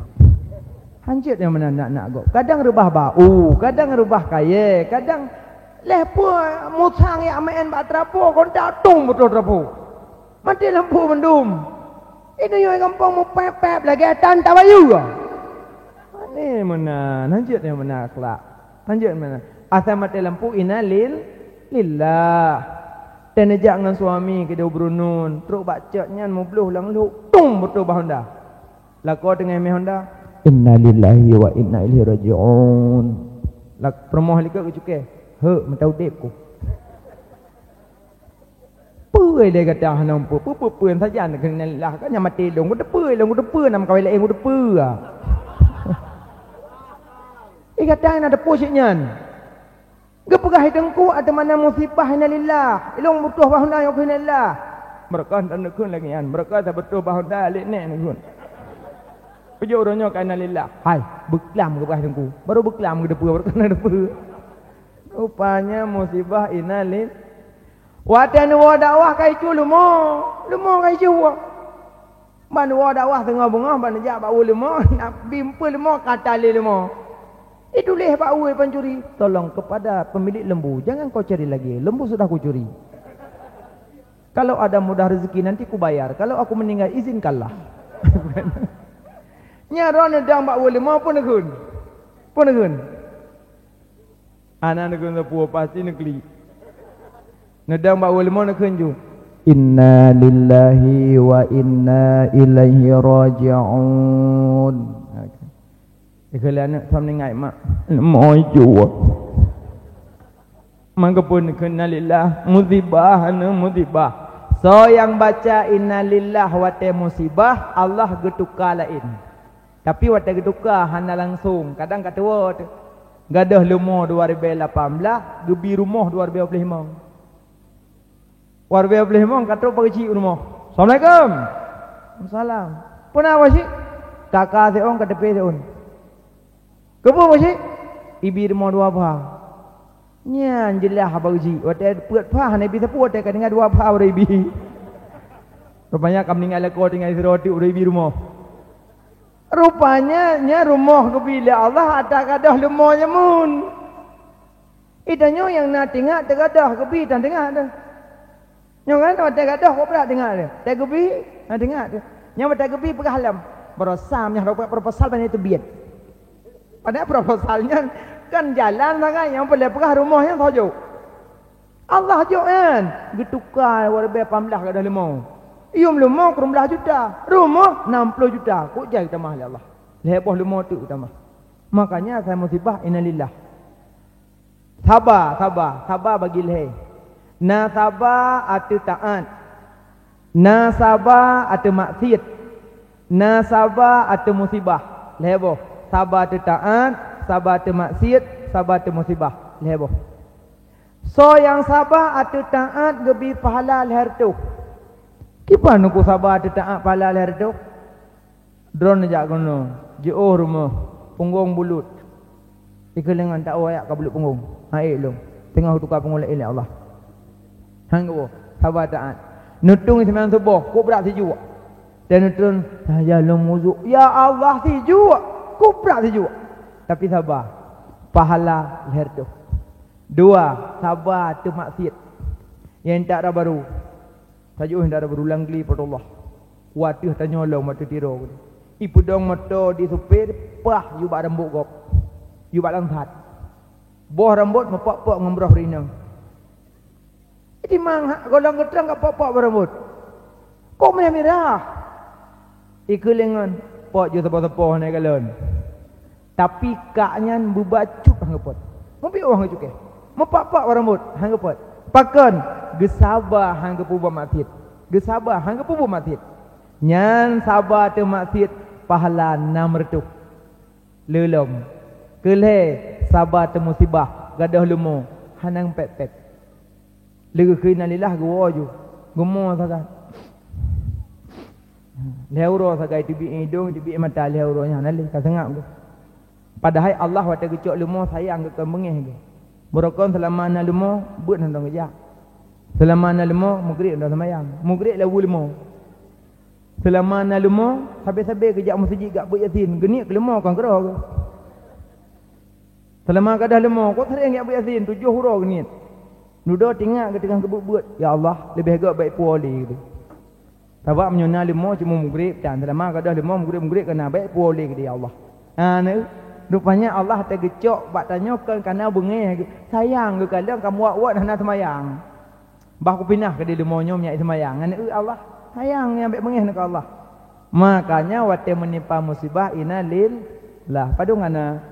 Hanjeuet nyang meunan nak-nak gob. Kadang reubah bau, kadang reubah kayée, kadang lheuh peue musang jak meu'en bak trapo, kontak tung beutôi trapo. Maté lampu mandum. Di donya gampông meupép-pép lagée tan tabayeue. Aneh meunan, hanjeuet nyang meunan akhlak. Hanjeuet meunan. Asai maté lampu, "Inna lil-, lillah." Teuneujak ngon suami keudeh u Brunun, trok bak cot nyan mubloh lam lhok, tung beutôi bak honda. Lakoe teungoh mé honda, "Inna lillahi wa inna ilaihi raji'un." Lak-, peurumoh likot geucukée, "Hek, meuta udeb ku." Peue lé gata hana muphom, peue-peue sajan keunan lah, kan nyang maté lôn, kuteupeue lôn, kuteupeue nam kawai laén, kuteupeue ah. Eh, gata na teupeue cit nyan. Geupeugah teungku ateueh mana musibah, "Innalillah." Ilong butoh bah honda nyang keu innalillah. Meureuka hana neukheun lagée nyan, meureuka sabotoh bah honda lé nèk neukheun. Peujeuet uroe nyoe ka innalillah. Hai, beuklam geupeugah teungku. Baru beuklam geuteupeue, baru keuneuk teupeue. Rupanya musibah innalil-, watée neuwoe dakwah ka icu leumo, leumo ka icu woe. Ban woe dakwah teungoh beungoh, ban jak bak woe leumo, nak bimpeue leumo, ka talé leumo. Ituléh bak woe pancuri, "Tolong kepada pemilik lembu, jangan kau cari lagi, lembu sudah kucuri. Kalau ada mudah rezeki nanti kubayar, kalau aku meninggal izinkanlah." Nyan droe neudong bak woe leumo pun neukheun. Pun neukheun. Hana neukheun sapeue pasti neuklik. Neudong bak woe leumo neukheun ju, "Inna lillahi wa inna ilaihi raji'un." Ikheun lé aneuk, "Soe meuninggai, Mak?" "Leumo icu." Mangkeupeu neukheun, "Innalillah, musibah aneuk, musibah." Soe nyang baca innalillah watée musibah, Allah geutuka laén. Tapi watée geutuka hana langsong, kadang ka tuwoe teuh. Gadôh leumo dua ribée lapan blaih, geubi rumoh dua ribée dua ploh limong. Dua ribée dua ploh limong ka trok Pak Geuchik u rumoh. "Assalamualaikum." "Waalaikumsalam." "Peue na Pak Geuchik?" "Kaka siôn, K T P siôn." "Keupeue Pak Geuchik?" "Ibi rumoh dua pha." Nyan jeulaih haba uji. Watée peuet pha hana ibi sapeue, watée ka tinggai dua pha baru ibi. Rupanya ka meuninggai lakoe tinggai sidroe teuk baru ibi rumoh. Rupanya nyan rumoh geubi lé Allah atra gadôh leumo jameun. Di tanyoe nyang na tingak teugadôh geubi tan tingak teuh. Nyoe kan watée gadôh kok brat tingak teuh. Watée geubi, na tingak teuh. Nyoe watée geubi peugah lom, "Baroesa nyoe dapat proposal ban teubiet." Padahai proposal nyan kan jalan sagai, nyang peureulée peugah rumoh nyan soe jok. Allah jok nyan, geutuka dua ribée lapan blaih gadôh leumo. Yum leumo keu limong blaih juta, rumoh nam ploh juta, kok jai geutamah lé Allah. Lhée boh leumo teuk geutamah. Makanya asai musibah, innalillah. Saba, saba, saba bagi lhée. Na saba ateueh taát. Na saba ateueh maksiet. Na saba ateueh musibah. Lhée boh. Saba ateueh taát, saba ateueh maksiet, saba ateueh musibah. Lhée boh. Soe nyang saba ateueh taát geubi pahala lhée reutôh. Kiban Teungku saba ateueh taát pahala lhée reutôh? Droeneuh jak keunoe, jiôh rumoh, punggong bulut. Ikeulengan tak woyak ka bulut punggong. Hai lôn, teungoh tuka punggong laén lé Allah. Han geuwoe, saba taát. Neutueng seumayang suboh, kok brat sijuek. Dan neutueng, "Saya lôn muzuk." Ya Allah, sijuek, kok brat sijuek. Tapi saba, pahala lhée reutôh. Dua, saba ateueh maksiet. Nyang tak raba baru. Sajoh indak ada beurulang gli Po teu Allah. Wateuh tanyolong, wateuh tiroe. Ipeudong moto di supir, pah, yue bak rambot gob. Yue bak langsat. Boh rambot meupok-pok ngon broh rinong. Jadi mang hak golom geutrang ka pok-pok barambot. Kok mirah-mirah? Ikeu lé ngon pok ju sapo-sapo hana kalon. Tapi kak nyan beubacut han geupot. Mupiôh han geucukéh. Meupak-pak barambot han geupot. Pakon? Geusaba han geupeubuet maksiet. Geusaba han geupeubuet maksiet. Nyan saba teuh maksiet pahala nam reutôh. Leulom. Keulhée saba teuh musibah gadôh leumo hana pet-pet. Leugeukheun innalillah geuwoe ju. Geumo sagai. Lhée uroe sagai teubiet idong, teubiet mata lhée uroe nyan hana lé ka seungab geuh. Padahai Allah watée geucok leumo sayang geuh kon beungéh geuh. Beurokon seulama na leumo beuet hana geujak. Seulama na leumo mugreb hana seumayang. Mugreb lawu leumo. Seulama na leumo sabe-sabe geujak meuseujid jak beuet Yasin, geuniet keu leumo kon keudroe geuh. Seulama gadôh leumo, kok sering jak beuet Yasin, tujoh uroe geuniet. Dudoe tingat geuteungoh keubeut-beut, "Ya Allah, leubeh gét bèk puwoe lé," geuh. Sabab meunyoe na leumo cuma mugreb tan, seulama gadôh leumo mugreb-mugreb keu na, bèk puwoe lé geuh, "Ya Allah." Ha, na, rupanya Allah teuh geucok bak tanyoe kon kana beungéh geuh, sayang geuh kalon ka muwat-wat hana seumayang. Bah kupinah keu di leumo nyoe meunyak seumayang, ngon eu Allah, sayang nyang bèk beungéh na keu Allah. Makanya watée meunimpa musibah innalillah, padum hana.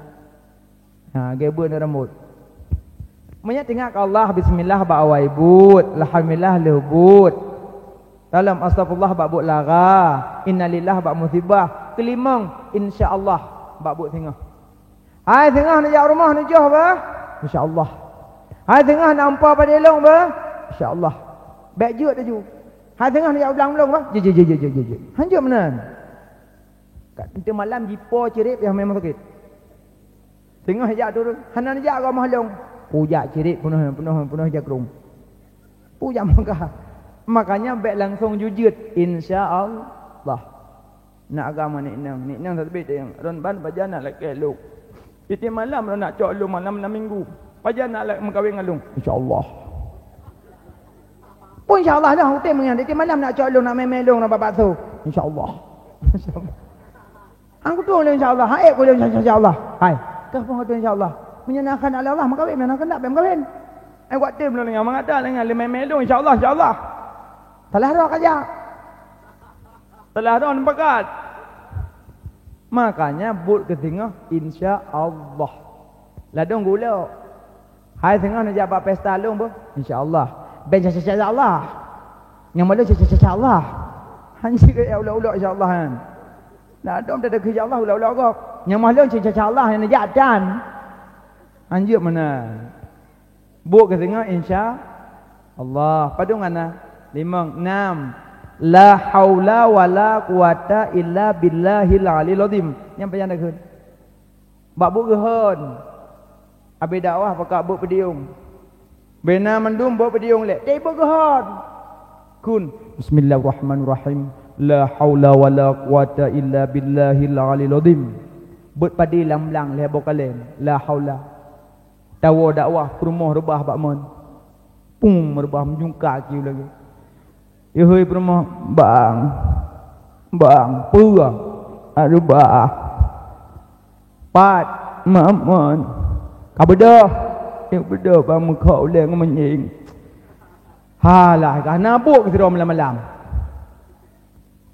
Ha, geubeuen rambot. Meunyoe teuingat keu Allah, bismillah bak awai buet, alhamdulillah lheueh buet. Dalam astagfirullah bak buet lara, innalillah bak musibah, keulimong insya Allah bak buet singoh. Hai singoh neujak rumoh neujoh bah, insya Allah. Hai singoh na ampa padé lôn bah, insya Allah. Bèk jeuet laju. Hai singoh neujak u blang lôn bah, jeuet, jeuet, jeuet. Hanjeuet meunan. Ka teuma malam jipo cireb nyang memang sakét. Singoh jak turun, hana neujak rumoh lôn. Pujak cireb peunoh, peunoh, peunoh jakrong. Pujak mangga. Makanya bèk langsung jujeuet, insya Allah. Nak agam ngon nek inong, nek inong tateubiet teuh, "Ron ban pajan nak lakée lôn? Tiep-tiep malam ron nak cok lôn malam nam minggu. Pajan nak la-, meukawen ngon lôn?" "Insya Allah." "Peue insya Allah dah, utem nyan, tiep-tiep malam nak cok lôn, nak mè-mè lôn, nak bak bakso?" "Insya Allah." Insya Allah. Ang kutu lôn insya Allah, haék ku lôn insya Allah. Hai, kah pun kutu insya Allah. Meunyoe na keuheundak lé Allah meukawen, meunyoe na keuheundak bèk meukawen. Ai, wak tem lôn nyan, mangata lé nyan, lé mè-mè lôn insya Allah, insya Allah. Salah droe ka jak. Salah droe neupakat. Makanya buet keu singoh insya Allah. Ladôm geulo. Hai singoh neujak bak pesta lôn beuh, insya Allah. Bèk insya Allah. Nyang malu insya Allah. Hana sikeu ulok-ulok insya Allah kan. Nah, dom dah insya Allah ulok-ulok gob. Nyang malu insya Allah nyang neujak tan. Hanjeuet meunan. Buet keu singoh insya Allah. Padum hana? Limong, nam. La haula wala quwata illa billahil aliyil azim. Nyang pajan takheun. Bak buet geuhon. Abéh dakwah pakat buet peudiong. Bena mandum buet peudiong lé. Tapi buet geuhon. Kheun, "Bismillahirrahmanirrahim. La haula wala quwata illa billahil aliyil azim." Buet padé lam blang lhèe boh kaleng. La haula. Tawoe dakwah peurumoh reubah bak mon. Pum reubah meujungka kieu lagèe. "Yeuhôi peurumoh, bang, bang, peue?" "Aduh bah." "Pat?" "Mak mon." "Ka beudôh." "Eh, beudôh bang, meukhok ulèe ngon meunyieng." Halah, ka na buet keu sidroe malam-malam.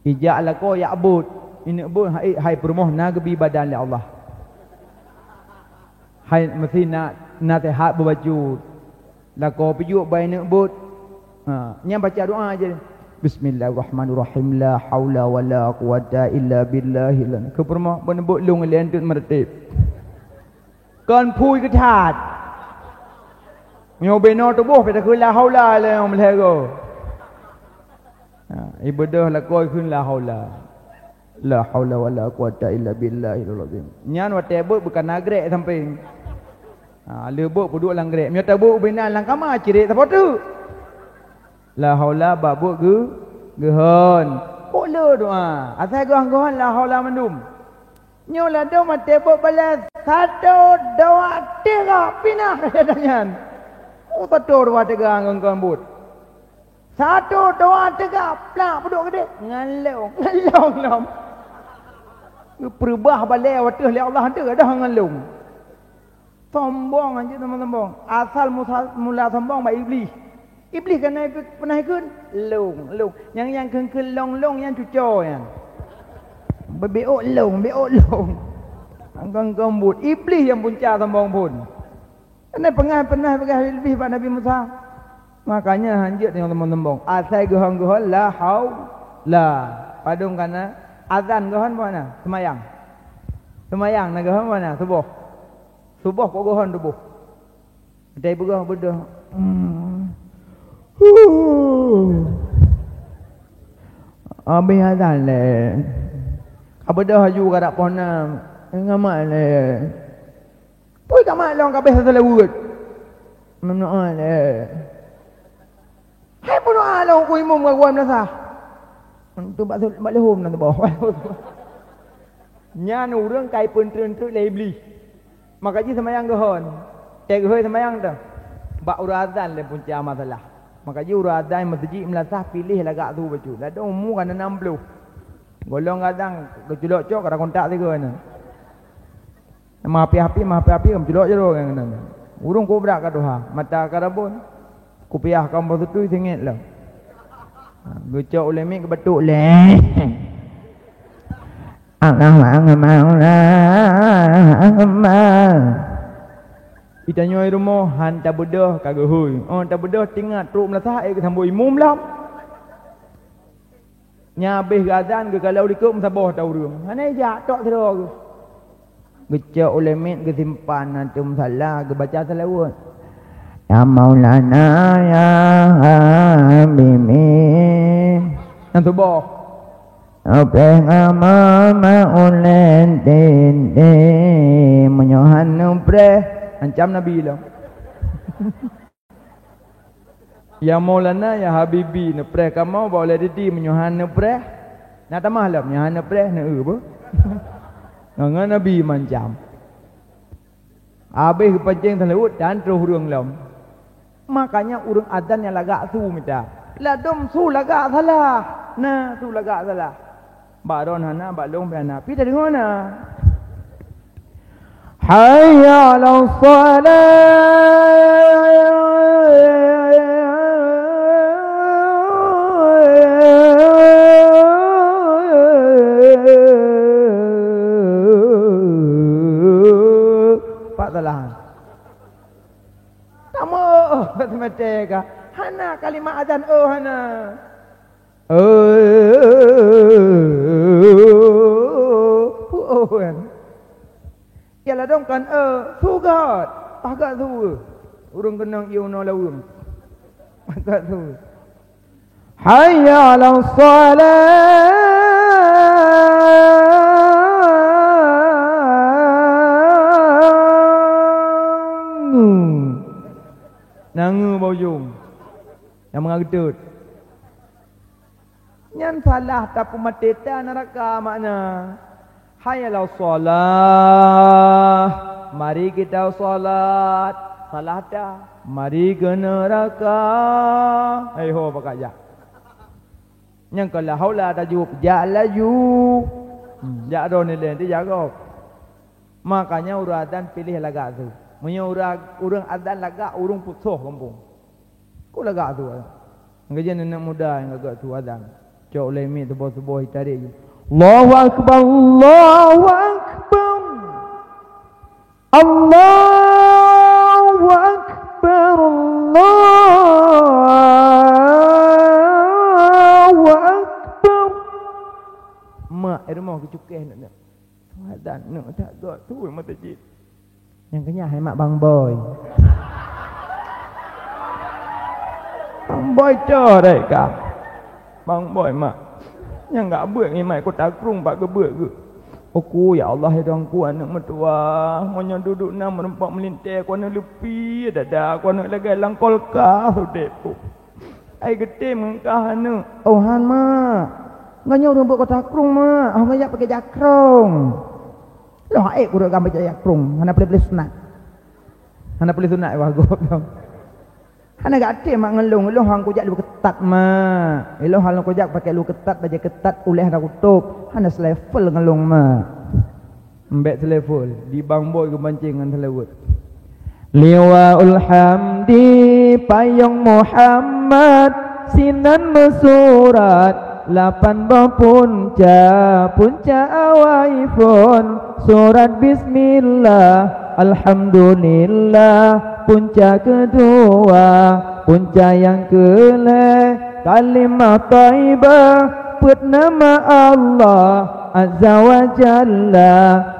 Ijak lakoe jak beuet. Ineuk beuet, "Hai, hai peurumoh, na geubi badan lé Allah. Hai, meusti na, na seuhat beubacut." Lakoe peujuek bak ineuk beuet. Ha, nyan baca doa aja. "Bismillahirrahmanirrahim. La haula wala quwata illa billahil." Keu peurumoh, beuneubeuet lôn ilèe eunteuk meureutéb. Kon phui keu that. Nyoe binoe tuboh pih takheun la haula lé nyang meulhèe goe. Ha, ibeudôh lakoe kheun la haula. La haula wala quwata illa billahil azim. Nyan watèe beuet bukon na grek sampéng. Ha, lé beuet peuduek lam grek. Meunyoe tabeuet ubé na lam kama cirek sapo teuk. La haula bak beuet geu-, geuhon. Pok le doa. Asai geuhon-geuhon la haula mandum. Nyoe ladôm watèe beuet balèe, sato, dua, tiga, pinah nyan. Oh, sato, dua, tiga ngon, ngon buet. Sato, dua, tiga, plak, peuduek keudéh. Ngalong, ngalong lom. Geupeurubah balèe watèe lé Allah teuh dah ngalong. Sombong aja sama sombong. Asal musa-, mula sombong bak Iblih. Iblih kana pernah ikheun, lông, lông. Nyang, nyang kheun-kheun lông-lông nyan cuco nyan. Beubiôk lông, biôk lông. Angkong-angkong buet. Iblih nyang punca sombong phon. Kana pernah, pernah peugah leubeh bak Nabi Musa. Makanya hanjeuet nyang sombong-sombong. Asai geuhon-geuhon la haula. Padum kana azan geuhon bunoe, seumayang. Seumayang na geuhon bunoe, suboh. Suboh kok geuhon tuboh. Dai beureuh beudôh. Hmm. Huh. Abéh azan lé. Ka beudôh laju ka dak poh nam. Ngamat lé. Pui ka mat lom ka abéh salaweuet. Meunoe lé. Hai peunoe lom ku imum ka geuwan meulasah. Untuk bak, bak leuhom na teuboh. Nyan ureuëng ka ipeunteuk-teuk lé Iblih. Maka jih seumayang geuhon. Tée geuhôi seumayang teuh. Bak uroe azan lé punca masalah. Maka jih uroe azan meuseujid meulasah piléh lagak su bacut. Ladôm umu ka na nam ploh. Golom azan geuculok cok ka kontak sigoe nyan. Mahapi-hapi, mahapi-hapi ka meuculok jaroe nyan keunan. Ureuëng kobrak ka tuha, mata ka rabon. Kupiah ka meubeutui singiet lom. Ha, geucok ulée miet geubatuk lé. Allahu Akbar, Allahu Akbar. Itanyoe rumoh han tabeudôh ka geuhôi. Oh tabeudôh tingat trok meulasah ék geusambot imum lom. Nya abéh geuazan geukalon likot meusaboh ta ureuëng. Hana ijak tok sidroe geuh. Geucok ulée miet geusimpan ateueh musala geubaca salaweuet. Ya Maulana ya Habibi. Nyang suboh. Oke ngama ma ulée titi meunyoe han neupreh ancam Nabi lom. Ya Maulana ya Habibi neupreh kamoe bak ulée titi meunyoe han neupreh. Na tamah lom nyoe han neupreh neu beuh. Ngon Nabi mancam. Abéh geupancéng salaweuet dan troh ureuëng lom. Makanya ureuëng azan nyang lagak su mita. Ladôm su lagak salah. Na su lagak salah. Bak droen hana, bak lôn pih hana. Pih tadeungoe na. Hayya 'alas shalah. Pat salah. Tamu, oh, mate ka. Hana kalimat azan, oh, hana. Eh, oh, kan. Ya ladôm kan, eh, sugat. Pagat su. Ureuëng keunong ié unoe laweueng. Pagat su. Hayya 'alas shalah. Nangeue bak ujong. Nyang mangat geutot. Nyan salah tapeumaté ta neuraka makna. Hayya 'alas shalah. Mari kita salat. Salah ta. Mari keu neuraka. Hai ho pakat jak. Nyang keu la haula tajaweueb, jak laju. Hmm, jak droeneuh lé, tijak gob. Makanya ureuëng azan piléh lagak su. Meunyoe ureuëng, ureuëng azan lagak, ureuëng putsoh gampông. Ku lagak su azan. Nyang keujeuet aneuk muda nyang lagak su azan. Cok ulée miet suboh-suboh itarek ju. Allahu Akbar, Allahu Akbar. Allahu Akbar, Allahu Akbar. Mak, eh, rumoh geucukeh nak, nak. Wadah neuk that gok tu mata jih. Nyang keunyan hai mak Bang Boy. Bang Boy cok dai ka. Bang Boy mak. Nyang gak beuet ngi mai kota krung bak geubeuet geuh. Oku ya Allah ya dongku aneuk meutuah. Meunyoe duduek na meureumpok meulintée ku aneuk leupie dada ku aneuk lagée lam kulkas udeb ku. Ai geutem ngon kah aneuk. Oh han mak. Ngon nyoe ureuëng beuet kota krung mak. Oh ngajak pakai jakrong. Loh aek kureueng gam bajak jak krong, hana peuleueh-peuleueh sunat. Hana peuleueh sunat wah gob dong. Hana gak até mak ngeulong, ilong hang kujak lu keutat mak. Ilong hang kujak pakai lu keutat, bajée keutat, uleh hana kutôb. Hana selevel ngeulong mak. Mbek selevel, di Bang Boy geumancing ngon selewet. Liwaul Hamdi Payong Muhammad sinan meusurat lapan boh punca, punca awai phon surat bismillah, alhamdulillah, punca keudua, punca nyang keulhèe kalimah thaibah, peuet nama Allah azza wa jalla,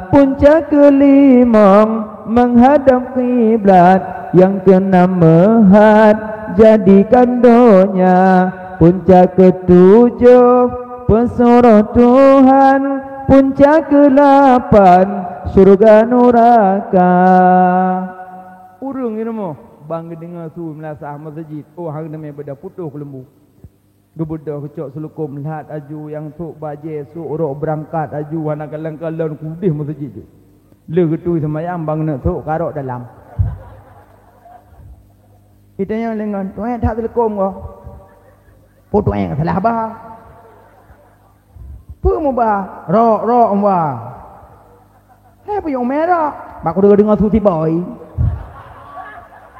punca keulimong meuhadab kiblat, nyang keunam meuhat jadikan donya, punca keutujoh peusuroh Tuhan, punca keulapan syeuruga nuraka. Ureueng i rumoh ban geudeungoe su meulasah meuseujid, oh, hai teumé beuda putôh keuleumbu. Geubeudôh geucok seulukôm lhat aju, nyang sôk bajèe sôk rok beurangkat aju, hana kalon-kalon keudeh meuseujid jih. Lheueh geutui seumayang ban geuneuk sôk karok dalam. Itanyong lé ngon, "Tuék that seulukôm goh?" "Peue tuék salah ba?" "Peue muba?" "Rok, rok muba." "Hai peue nyang ume rok?" "Bak kudeungoe-deungoe su tiboi.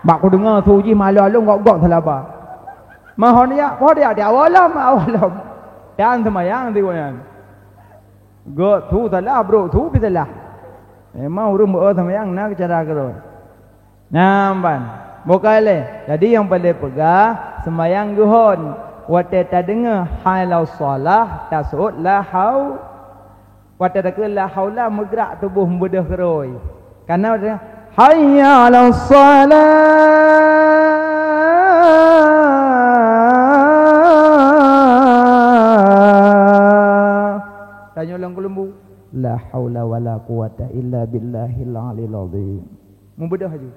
Bak kudeungoe su jih malu-alu gok-gok salah ba." "Mohon ya, mohon ya, di awai lom, awai lom." Dan seumayang di nyan. Gok su salah, brok su pih salah. Memang ureueng beu seumayang na cara keudroe. Nyan ban. Bukai lé. Jadi nyang paleng peugah, seumayang geuhon. Watèe tadeungoe hayya 'alas shalah, taseuôt la hau-, watèe takheun la haula, meugrak tuboh meubeudôh keurôi. Kana watèe, "Hayya 'alas shalah." Tanyoe lam keuleumbu, "La haula wala quwwata illa billahil aliyil azim." Meubeudôh laju.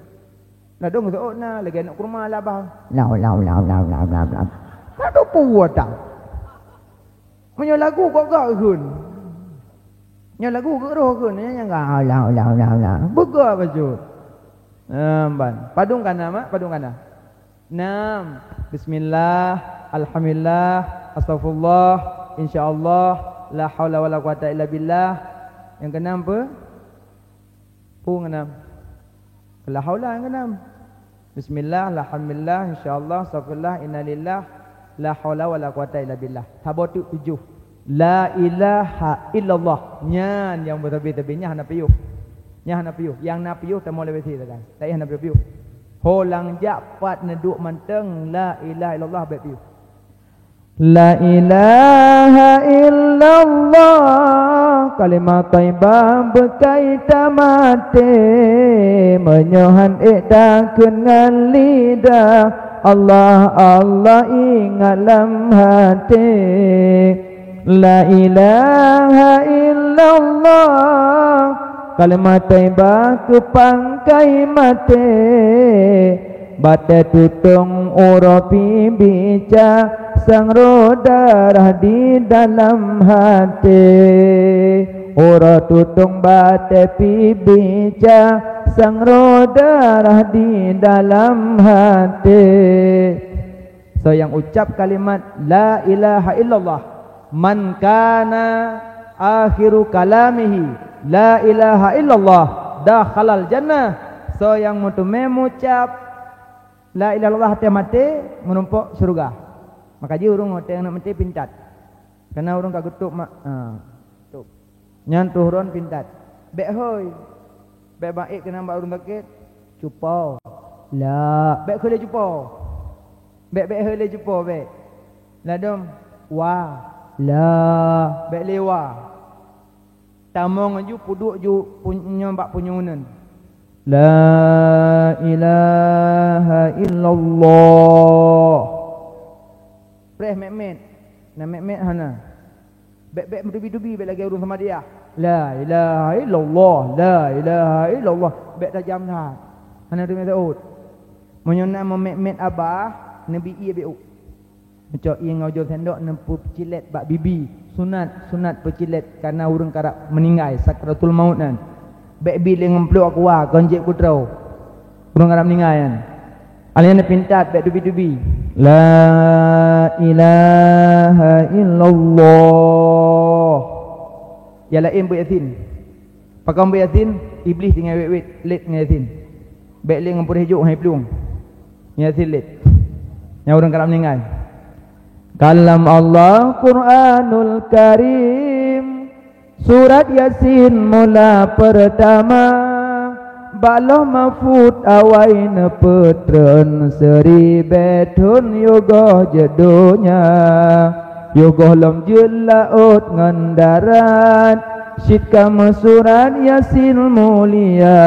Ladôm geuseuôt na, lagèe aneuk kurma labah. Lau, lau, lau, lau, lau, lau, lau. Ka teupeue watèe. Meunyoe lagu gok-gok kheun. Nyoe lagu geuroh kheun, nyan nyang ka, lau, lau, lau, lau. Beugah bacut. Nah, ban. Padum kana, mak? Padum kana. Nam. Bismillah, alhamdulillah, astagfirullah, insyaallah, la haula wala quwata illa billah. Nyang keunam peue? Peue nyang keunam? La haula nyang keunam. Bismillah, alhamdulillah, insyaallah, astagfirullah, innalillah, la haula wala quwata illa billah. Saboh teuk tujoh. La ilaha illallah. Nyan nyang beutabi-tabi, nyan hana piôh. Nyan hana piôh. Nyang na piôh tamong lé W C sagai. Tapi hana piôh-piôh. Ho lam jak pat neuduek mantong la ilaha illallah bèk piôh. La ilaha illallah, kalimah thaibah beukai tamaté. Meunyoe han ék takheun ngon lidah, Allah, Allah ingat lam haté. La ilaha illallah, kalimah thaibah keu pangkai maté. Batèe tutong uroe pih bica, sang rôh darah di dalam haté. Uroe tutong batèe pih bica, sang rôh darah di dalam haté. Soe nyang ucap kalimat la ilaha illallah, man kana akhiru kalamihi la ilaha illallah, dakhalal jannah. Soe nyang meuteumé mucap la ilaha illallah watèe maté, meurumpok syeuruga. Maka jih ureueng watèe aneuk maté pintat. Kana ureueng ka geutôp mak, ha, tôp. Nyan troh droen pintat. Bèk hôi. Bèk ban ék keunan bak ureueng sakét. Cupo. La, bèk kheun lé cupo. Bèk, bèk hôi lé cupo, bèk. Ladôm wa. La, bèk lé wa. Tamong laju peuduek ju pun-, nyoe bak punyueng uneun. La ilaha illallah. Preh mèt-mèt. Na mèt-mèt hana. Bèk-bèk meutubi-tubi, bèk lagèe ureueng Samadiyah. La ilaha illallah, la ilaha illallah. Bèk tajam that. Hana teumé seuôt. Meunyoe na meumèt-mèt abah, neubi ié beuh. Meucok ié ngon ujoe sendok, neupeucilét bak bibi. Sunat, sunat peucilét, kareuna ureueng karab meuninggai, sakratul maut nyan. Bèk bi lé ngon pluek aqua, kon jép keu droe. Ureueng karab meuninggai nyan. Alèh nyan neupintat, bèk tubi-tubi. La ilaha illallah. Nyang laén beuet Yasin. Pakon beuet Yasin, Iblih tinggai wét-wét, lét ngon Yasin. Bèk lé ngon peuréh jôk hai plueng. Ngon Yasin lét. Nyang ureuëng karab meuninggai. Kalam Allah Quranul Karim, surat Yasin mula pertama, bak Lauh Mahfud awai neupeutrön, seuribée thon yoh goh jeuet donya, yoh goh lom jeuet laôt ngon darat, cit ka meusurat Yasin mulia,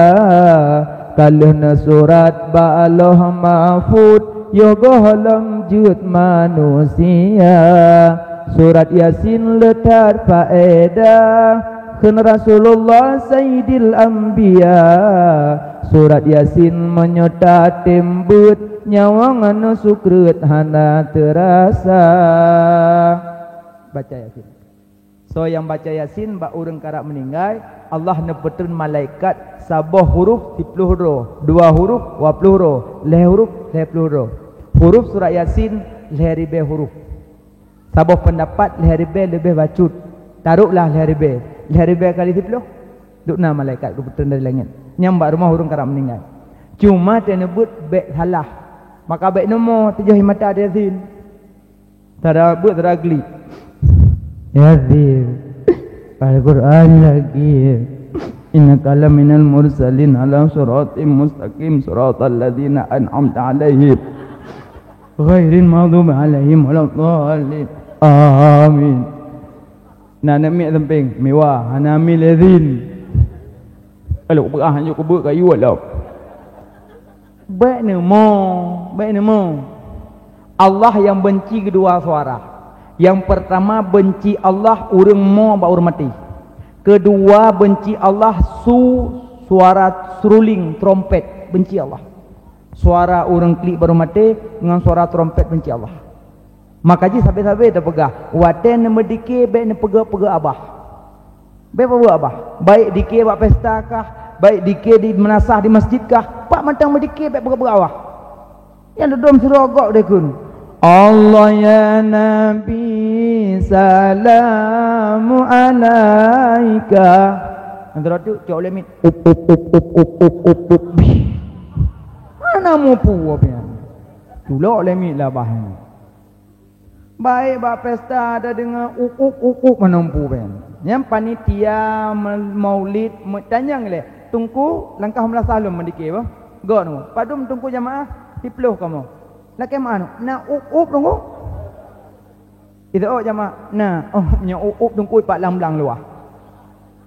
ka lheueh neusurat bak Lauh Mahfud, yoh goh lom jeuet manusia. Surat Yasin le that faedah, kheun Rasulullah Saidil Anbiya. Surat Yasin meunyoe tatem beuet, nyawöng ngon sukreut hana teurasa. Baca Yasin. Soe nyang baca Yasin bak ureuëng karab meuninggai, Allah neupeutrön malaikat saboh huruf siploh droe, dua huruf dua ploh droe, lhée huruf lhée ploh droe. Huruf surat Yasin lhée ribée huruf. Saboh peundapat lhée ribée leubeh bacut. Taroklah lhée ribée. Lhée ribée kali siploh, dum na malaikat geupeutrön dari langét. Nyan bak rumoh ureuëng karab meuninggai. Cuma teuneubeuet bék salah. Maka bék neumo teujoh mata di Yasin. Tara beuet tara glik. Yasin. Al-Qur'an Hakim. Innaka laminal mursalin ala siratim mustaqim, siratal ladzina an'amta 'alaihim, ghairil maghdubi 'alaihim waladdallin. Amin. Na aneuk miet sampéng, meuwah, hana amin lé zin. Kalau beurah hanjeuet kubeuk kayu lom. Bék neumo, bék neumo. Allah nyang benci keudua suara. Nyang peurtama benci Allah ureuëng mo bak ureuëng maté. Keudua benci Allah su suara seruling, trompet, benci Allah. Suara ureuëng klik barô maté ngon suara trompet benci Allah. Maka jih sabe-sabe teupeugah, watée neumeudike bék neupeugah-peugah abah. Bék peugah abah. Baik dike bak pesta kah, baik dike di meunasah di masjid kah, bak mantong meudike bék peugah-peugah abah. Nyang dudum sidroe gob dikheun, "Allah ya Nabi, salamu alaika." Antara tu cok lé miet, up, up, up, up. Hana mupu apa nyan. Tulok lé miet labah nyan. Baik bak pesta ada deungoe uk-uk, uk-uk, meunan pu ben. Nyang panitia me-, maulid meutanyong lé, "Teungku, langkah meulasah lom meudike bah." Go teungku. "Padum teungku jamaah?" "Siploh kamoe." "Lakée meu'ah?" "Na uk-uk teungku?" "Itu uk jamaah." "Na." "Oh, nyoe uk-uk teungku ipak lam blang luwah."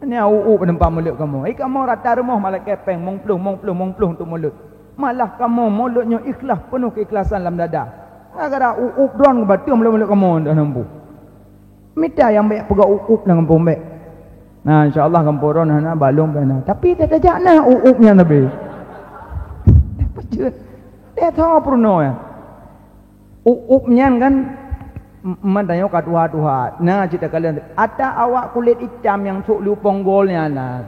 Nyan uk-uk padum pah mulod kamoe. Ai kamoe rata rumoh malaikat péng mong ploh, mong ploh, mong ploh untuk mulod. Malah kamoe mulod nyoe ikhlas, peunoh keikhlasan lam dada. Gara-gara uk-uk droen geubateue mulod-mulod kamoe dah nampu. Mita nyang bék peugah uk-uk lam gampông bék. Nah, insya Allah gampông droen hana balong pih na. Tapi dah tajak na uk-uk nyan tapi. Peujeuet. Dia tahu peurunoe nyan. Uk-uk nyan kan, m-, meutanyoe ka tuha-tuha. Na cit takalon, ata awak kulét itam nyang sôk lupông gol nyan na.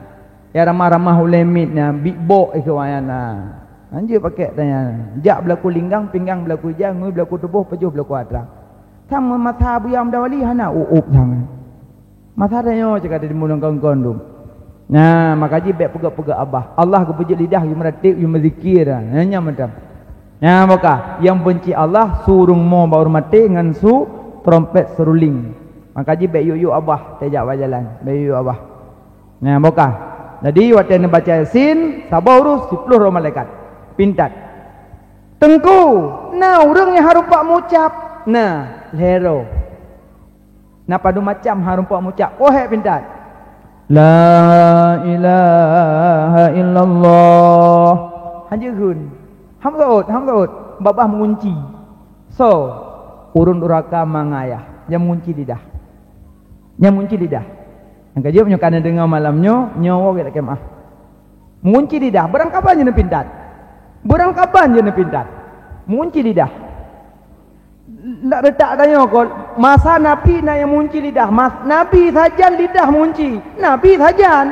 Nyang ramah-ramah ulée miet nyan, big box ikoe nyan na. Hanjeuet pakék tanyan. Jak beulaku linggang, pinggang beulaku ija, ngui beulaku tuboh, pajoh beulaku atra. Sang meumasa buya muda wali hana uk-uk nyan. Masa tanyoe cit ka teurimong lam kon-kon dum. Nah, maka jih bék peugah-peugah abah. Allah geupeujeuet lidah, yue meuratéb, yue meuzikir. Nah, nyan mantong. Nah, maka nyang benci Allah, su ureuëng mo bak ureuëng maté ngon su trompet seruling. Maka jih bék yuk-yuk abah tajak bak jalan. Bék yuk-yuk abah. Nah, maka. Jadi watée neubaca Yasin, saboh ureuëng siploh droe malaikat. Pintat. "Teungku, na ureuëng nyang harôh pak mucab?" "Na, lhée droe." "Na padum macam harôh pak mucab?" "Poh hék pintat." "La ilaha illallah." Hanjeuet kheun. Ham saôt, ham saôt. Babah meungunci. So, ureuëng duraka ma ngon ayah. Nyang meungunci lidah. Nyang meungunci lidah. Nyang ka jeuet nyoe ka neudeungoe malam nyoe, nyoe woe gét lakée meu'ah. Meungunci lidah, beurangkaban jeuet neupintat. Beurangkaban jeuet neupintat. Meungunci lidah. Nak reutak tanyoe kon, masa Nabi na nyang meungunci lidah. Mas-, Nabi sajan lidah meungunci. Nabi sajan.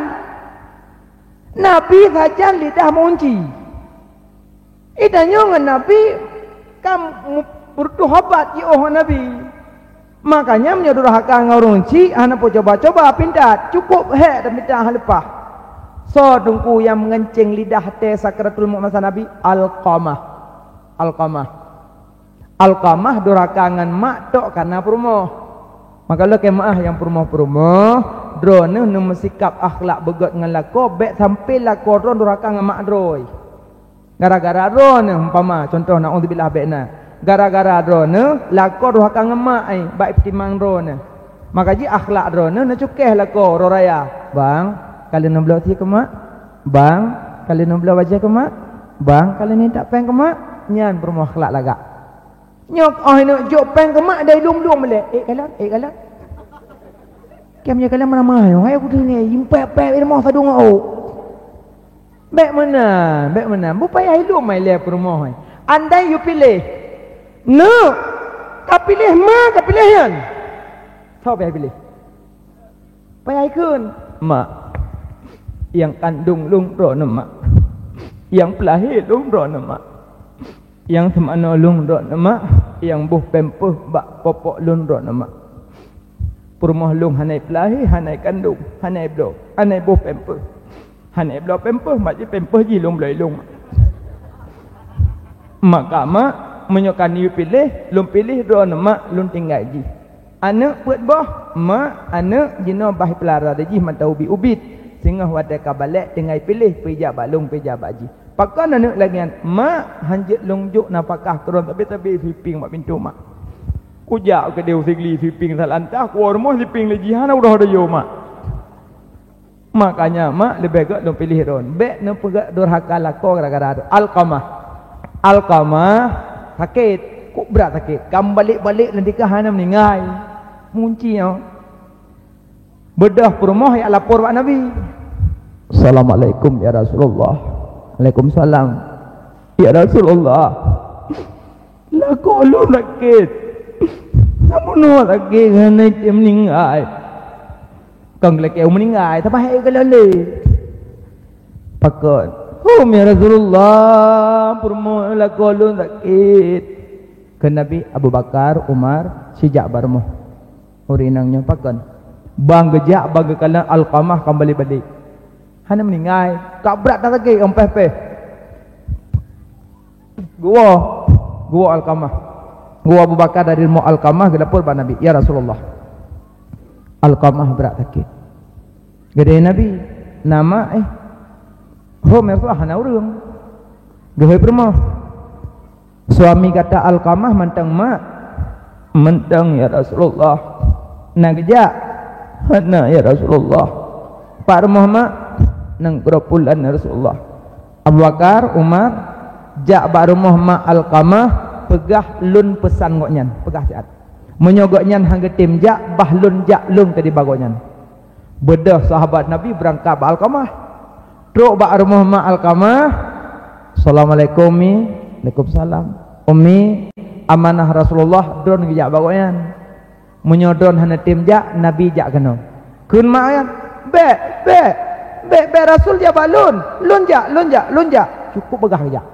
Nabi sajan lidah meungunci. Ih, tanyoe ngon Nabi ka mu-, beureutoh abad jiôh ngon Nabi. Makanya meunyoe durhaka ngon ureuëng chik, hana peucoba-coba pintat, cukup hék tamita leupah. Soe teungku nyang meugancéng lidah tée sakratul maut masa Nabi? Alqamah. Alqamah. Alqamah durhaka ngon mak tok kareuna peurumoh. Maka lôn kheun meu'ah nyang peurumoh-peurumoh, droeneuh neumeusikap akhlak beugét ngon lakoe, bék sampoe lakoe droe durhaka ngon mak droe. Gara-gara droeneuh, umpama, contoh, naudzubillah, bék na. Gara-gara droeneuh, lakoe durhaka ngon mak, ai, bék ipeutimang droeneuh. Maka jih akhlak droeneuh neucukéh lakoe uroe raya. "Bang, ka lheueh neubloe sie keu mak? Bang, ka lheueh neubloe bajée keu mak? Bang, ka lheueh neuintat péng keu mak?" Nyan peurumoh akhlak lagak. Nyoe 'oh neujok péng keu mak dai lom-lom lé. "Eh, kalon, eh, kalon." Kiam nyoe kalon ramai, hai aku teungoh, impék-pék ilmu sadung oh. Bék meunan, bék meunan. Bupayah ilung mai lé peurumoh, hai. Andai you piléh, neuk, ka piléh ma, ka piléh nyan. Soe payah piléh? Payah ikheun, mak. Nyang kandong lôn droeneuh mak. Nyang peulahé lôn droeneuh mak. Nyang seumanoe lôn droeneuh mak, nyang boh pampers bak popok lôn droeneuh mak. Peurumoh lôn hana ipeulahé, hana ikandong, hana ibloe, hana iboh pampers. Hana ibloe pampers, mak jih pampers jih lôn bloe ilong. Maka mak, meunyoe ka neuyue piléh, lôn piléh droeneuh mak, lôn tinggai jih. Aneuk peuet boh, mak, aneuk jinoe bah ipeulara lé jih mantong ubit-ubit. Singoh watée ka balek tinggai piléh, peue ijak bak lôn, peue ijak bak jih. Pakon aneuk lagée nyan? Mak, hanjeuet lôn jok nafakah keu droe sabe-sabe siping bak pintoe mak. Kujak keudeh u Sigli siping salah, entah kuwoe rumoh siping lé jih hana uroe dayô mak. Makanya mak leubeh gét lôn piléh droen. Bék neupeugét durhaka lakoe gara-gara droen. Alqamah. Alqamah sakét, kok brat sakét. Ka meubalek-balek lam tikah hana meuninggai. Munci nyoe. Beudôh peurumoh jak lapor bak Nabi. "Assalamualaikum ya Rasulullah." "Waalaikumsalam." "Ya Rasulullah, lakoe lôn sakét. Saboh nyoe sakét hana item meuninggai." Kon geulakée meuninggai, tabahé geulole. Pakon? "Hom ya Rasulullah, peurumoh lakoe lôn sakét." Kheun Nabi, "Abu Bakar, Umar, sijak bak rumoh ureuëng inong nyoe." Pakon? Ban geujak, ban geukalon Alqamah ka meubalek-balek. Hana meuninggai, ka brat that lagée, óh péh-péh. Geuwoe, geuwoe Alqamah. Geuwoe Abu Bakar dari rumoh Alqamah, geulapor bak Nabi, "Ya Rasulullah, Alqamah brat sakét." Geudeh Nabi, "Na mak, eh?" "Hom ya Rasulullah, hana ureuëng." Geuhôi peurumoh. "Suami gata Alqamah mantong mak?" "Mantong ya Rasulullah." "Na geujak?" "Hana ya Rasulullah." "Bak rumoh mak?" "Nanggroe pulan ya Rasulullah." "Abu Bakar, Umar, jak bak rumoh mak Alqamah, peugah lôn peusan gobnyan, peugah siat. Meunyoe gobnyan han geutem jak, bah lôn jak lôn keudeh bak gobnyan." Beudôh sahabat Nabi beurangkat bak Alqamah. Trok bak rumoh mak Alqamah, "Assalamualaikum, Ummi." "Waalaikumsalam." "Ummi, amanah Rasulullah, droen geujak bak gobnyan. Meunyoe droen hana tem jak, Nabi jak keunoe." Kheun mak nyan, "Bék, bék, bék, bék Rasul jak bak lôn. Lôn jak, lôn jak, lôn jak." Cukup peugah geujak.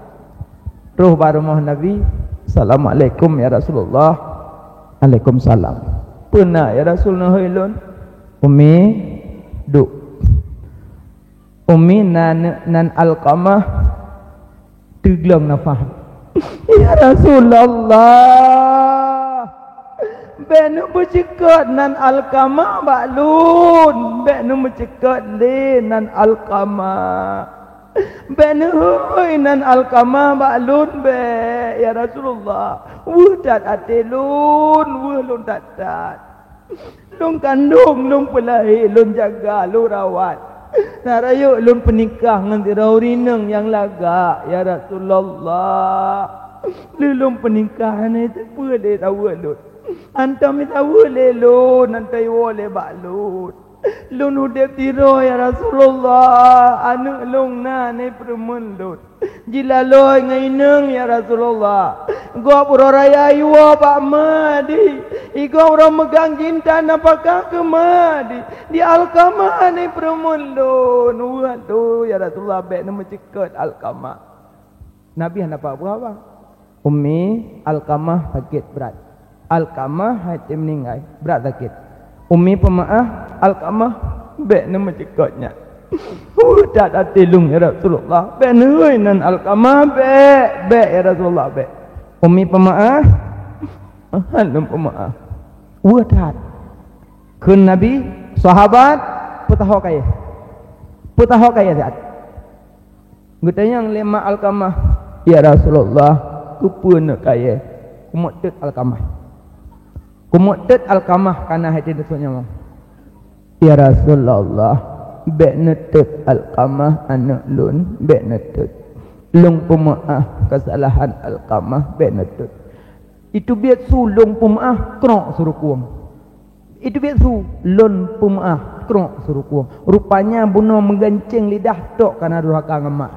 Troh bak rumoh Nabi, "Assalamualaikum ya Rasulullah." "Waalaikumsalam." "Peue na ya Rasul neuhôi lôn?" "Ummi, duek." "Ummi, na aneuk nan Alqamah teuglong nafah." "Ya Rasulullah, bék neupeuceukeut nan Alqamah bak lôn, bék neupeuceukeut lé nan Alqamah. Bék neuhôi nan Alqamah bak lôn bék, ya Rasulullah. Weueh that até lôn, weueh lôn that-that. Lôn kandong, lôn peulahé, lôn jaga, lôn rawat. Na rayeuk lôn peunikah ngon sidroe ureuëng inong nyang lagak, ya Rasulullah. Lheueh lôn peunikah, hana teupeue lé saweue lôn. Hantom saweue lé lôn, hantom iwoe lé bak lôn. Lôn udeb sidroe, ya Rasulullah. Aneuk lôn na, na ipeureumeun lôn. Jilalôi ngon inong, ya Rasulullah. Gob uroe raya iwoe bak ma di. Igob uroe meugang jintan nafakah keu ma di. Di Alqamah na ipeureumeun lôn." "Weueh lôn, ya Rasulullah, bék neumeuceukeut Alqamah." Nabi hana pat peue haba. "Ummi, Alqamah sakét brat." "Alqamah han tem meuninggai, brat sakét." "Ummi peumeu'ah, Alqamah bék neumeuceukeut nyan. Weueh that até lôn, ya Rasulullah. Bék neuhôi nan Alqamah, bék, bék, ya Rasulullah, bék." "Ummi peumeu'ah, Hán lôn peumeu'ah. Weueh that. Kheun Nabi, sahabat, peutaho kayée. Peutaho kayée that. Geutanyong lé mak Alkamah, "Ya Rasulullah, keupeue neuk kayée?" Keumeuteuet Alkamah. Keumeuteuet Alkamah kana hati neusok nyawöng. "Ya Rasulullah, bék neuteuet Alkamah aneuëk lôn, bék neuteuet. Lôn peumeu'ah keusalahan Alkamah, bék neuteuet." Itu biet su lôn peumeu'ah krok sirukong. Itu biet su lôn peumeu'ah krok sirukong. Rupanya bunoe meugancéng lidah tok kana durhaka ngon mak.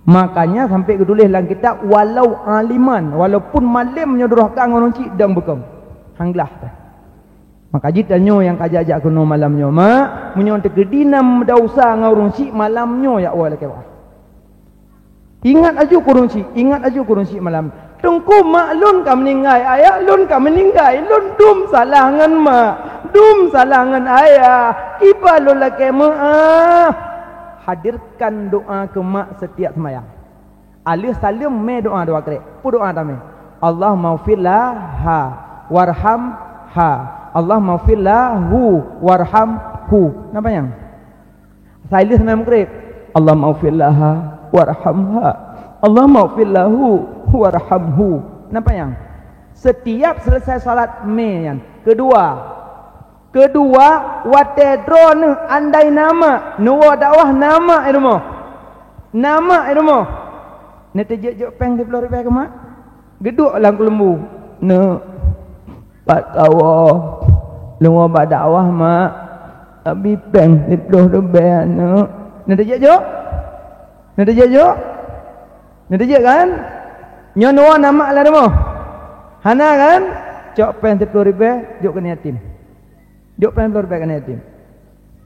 Makanya sampai geutuléh lam kitab, walau aliman, walaupun malém nyoe durhaka ngon ureuëng chik dang beukong. Hang glah tah. Maka jih tanyoe nyang ka jak-jak keunoe malam nyoe, mak, meunyoe teukeudi na meudausa ngon ureuëng chik malam nyoe, ya Allah, lakée waah. Ingat aju keu ureuëng chik, ingat aju keu ureuëng chik malam. Teungku, mak lôn ka meuninggai, ayah lôn ka meuninggai, lôn dum salah ngon mak, dum salah ngon ayah, kiban lôn lakée meu'ah. Hadirkan doa keu mak setiap seumayang. Aleuh saleuem mé doa dua krek. Peue doa tamé? Allahummaghfir laha warhamha. Allahummaghfir lahu warhamhu. Napa nyang? Saleuem mé meugrib. Allahummaghfir laha warhamha. Allahummaghfir lahu warhamhu. Napa nyang? Setiap selesai salat mé nyan. Keudua, Keudua, watée droeneuh andai na mak, neuwoe dakwah na mak i rumoh. Na mak i rumoh. Neuteujok-jok péng siplôh ribée keu mak. Geuduek lam keulumbu. "Neuk, pat kawoe, lôn woe bak dakwah, mak. Abi péng siplôh ribée, neuk." Neuteujok-jok? Neuteujok-jok? Neuteujok kan? Nyoe neuwoe na mak lam rumoh? Hana kan? Cok péng siplôh ribée, jok keu yatim. Jok péng siplôh ribée keu yatim.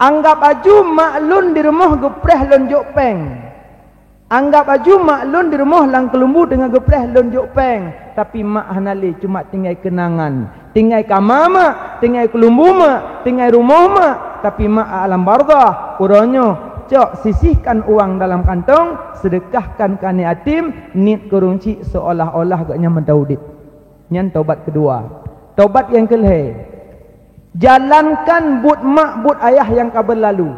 Anggab aju mak lôn di rumoh geupreh lôn jok péng. Anggab aju mak lôn di rumoh lam keulumbu teungoh geupreh lôn jok péng. Tapi mak hana lé, cuma tinggai keunangan. Tinggai kama mak, tinggai keulumbu mak, tinggai rumoh mak. Tapi mak alam barzah, uroe nyoe, cok sisihkan uang dalam kantong, seudeukahkan keu aneuk yatim, niet keu ureuëng chik seolah-olah gobnyan mantong udeb. Nyan tobat keudua. Tobat nyang keulhée, jalankan buet mak buet ayah nyang ka beulalu.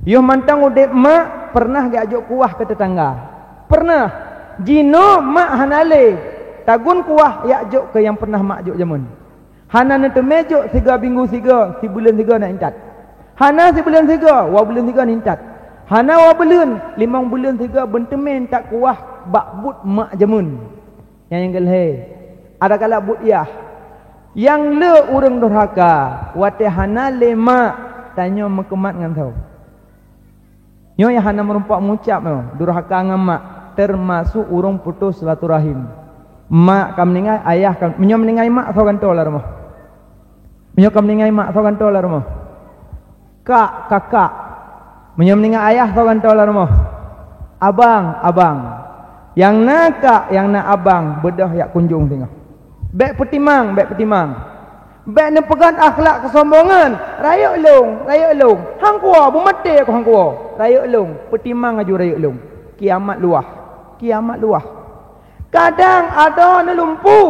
Yoh mantong udeb mak pernah geujak jok kuah keu teutangga. Pernah. Jinoe mak hana lé. Tagun kuah jak jok keu nyang pernah mak jok jameun. Hana neuteumé jok siga minggu siga, sibuleuen siga na intat. Hana sibuleuen siga, dua buleuen siga na intat. Hana dua buleuen, limong buleuen siga beuteumé intat kuah bak buet mak jameun. Nyang nyang keulhée, ada galak buet yah. Nyang le ureuëng durhaka, watée hana lé mak, tanyoe meukeumat ngon soe? Nyoe nyang hana meurumpok meucab nyoe, durhaka ngon mak, teumasok ureuëng putus silaturahim. Mak ka meuninggai, ayah ka, meunyoe meuninggai mak, soe gantoe lam rumoh? Meunyoe ka meuninggai mak, soe gantoe lam rumoh? Kak, kakak. Meunyoe meuninggai ayah, soe gantoe lam rumoh? Abang, abang. Nyang na kak, nyang na abang, beudôh jak kunjong singoh. Bék peutimang, bék peutimang. Bék neupeugét akhlak keusombongan. Rayeuk lôn, rayeuk lôn. Hang kuwoe, beumaté aku hang kuwoe. Rayeuk lôn, peutimang aju rayeuk lôn. Kiamat luwah. Kiamat luwah. Kadang adoe neulumpuh,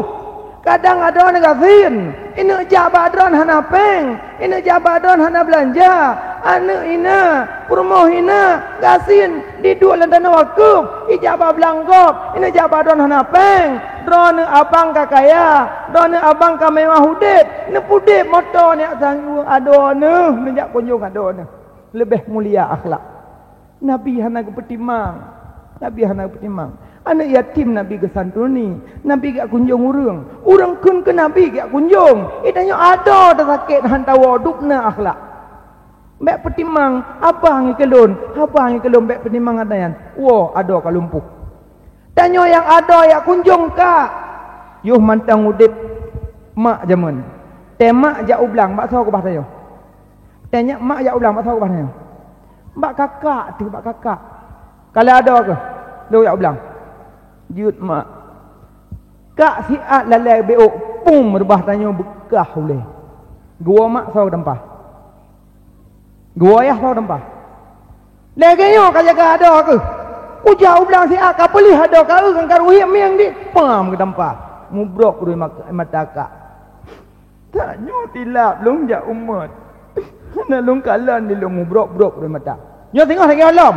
kadang adoe neugasien. Ineuk jak bak droen hana péng, ineuk jak bak droen hana beulanja. Aneuk hina, peurumoh hina, gasien, diduek lam tanoh wakeuef, ijak bak blang gob, ineuk jak bak droen hana péng. Droeneuh abang ka kaya, droeneuh abang ka meuwah udeb, neupeudeb moto neujak sang adoe neuh, neujak kunjong adoe neuh. Leubeh mulia akhlak. Nabi hana geupeutimang. Nabi hana geupeutimang. Aneuk yatim Nabi geusantuni. Nabi geujak kunjong ureuëng. Ureuëng kheun keu Nabi geujak kunjong. Ih, tanyoe adoe tasakét hán tawoe, dub na akhlak. Bék peutimang, abang ngon keu lôn, abang ngon keu lôn bék peutimang ata nyan. Woe, adoe ka lumpuh. Tanyoe nyang adoe jak kunjong kak. Yoh mantong udeb mak jameun. Teuh mak jak u blang, bak soe keubah tanyoe? Teuh mak jak u blang, bak soe keubah tanyoe? Bak kakak teuh, bak kakak. Ka lheueh adoe keuh, lôn jak u blang. Jeuet mak. Kak siat lalée beuôk, pum, reubah tanyoe beukah ulée. Geuwoe mak soe geudampah? Geuwoe ayah soe geudampah? Lagée nyoe ka jaga adoe keuh. Kujak u blang siat ka peuleueh adoe ka eu ngon karu hiek mieng di, pam geudampah. mubrok rui mak-, mata kak. Tak nyoe tilap lôn jak umat. Hana lôn kalon di lôn mubrok-brok rui mata. Nyoe singoh lagèe lom.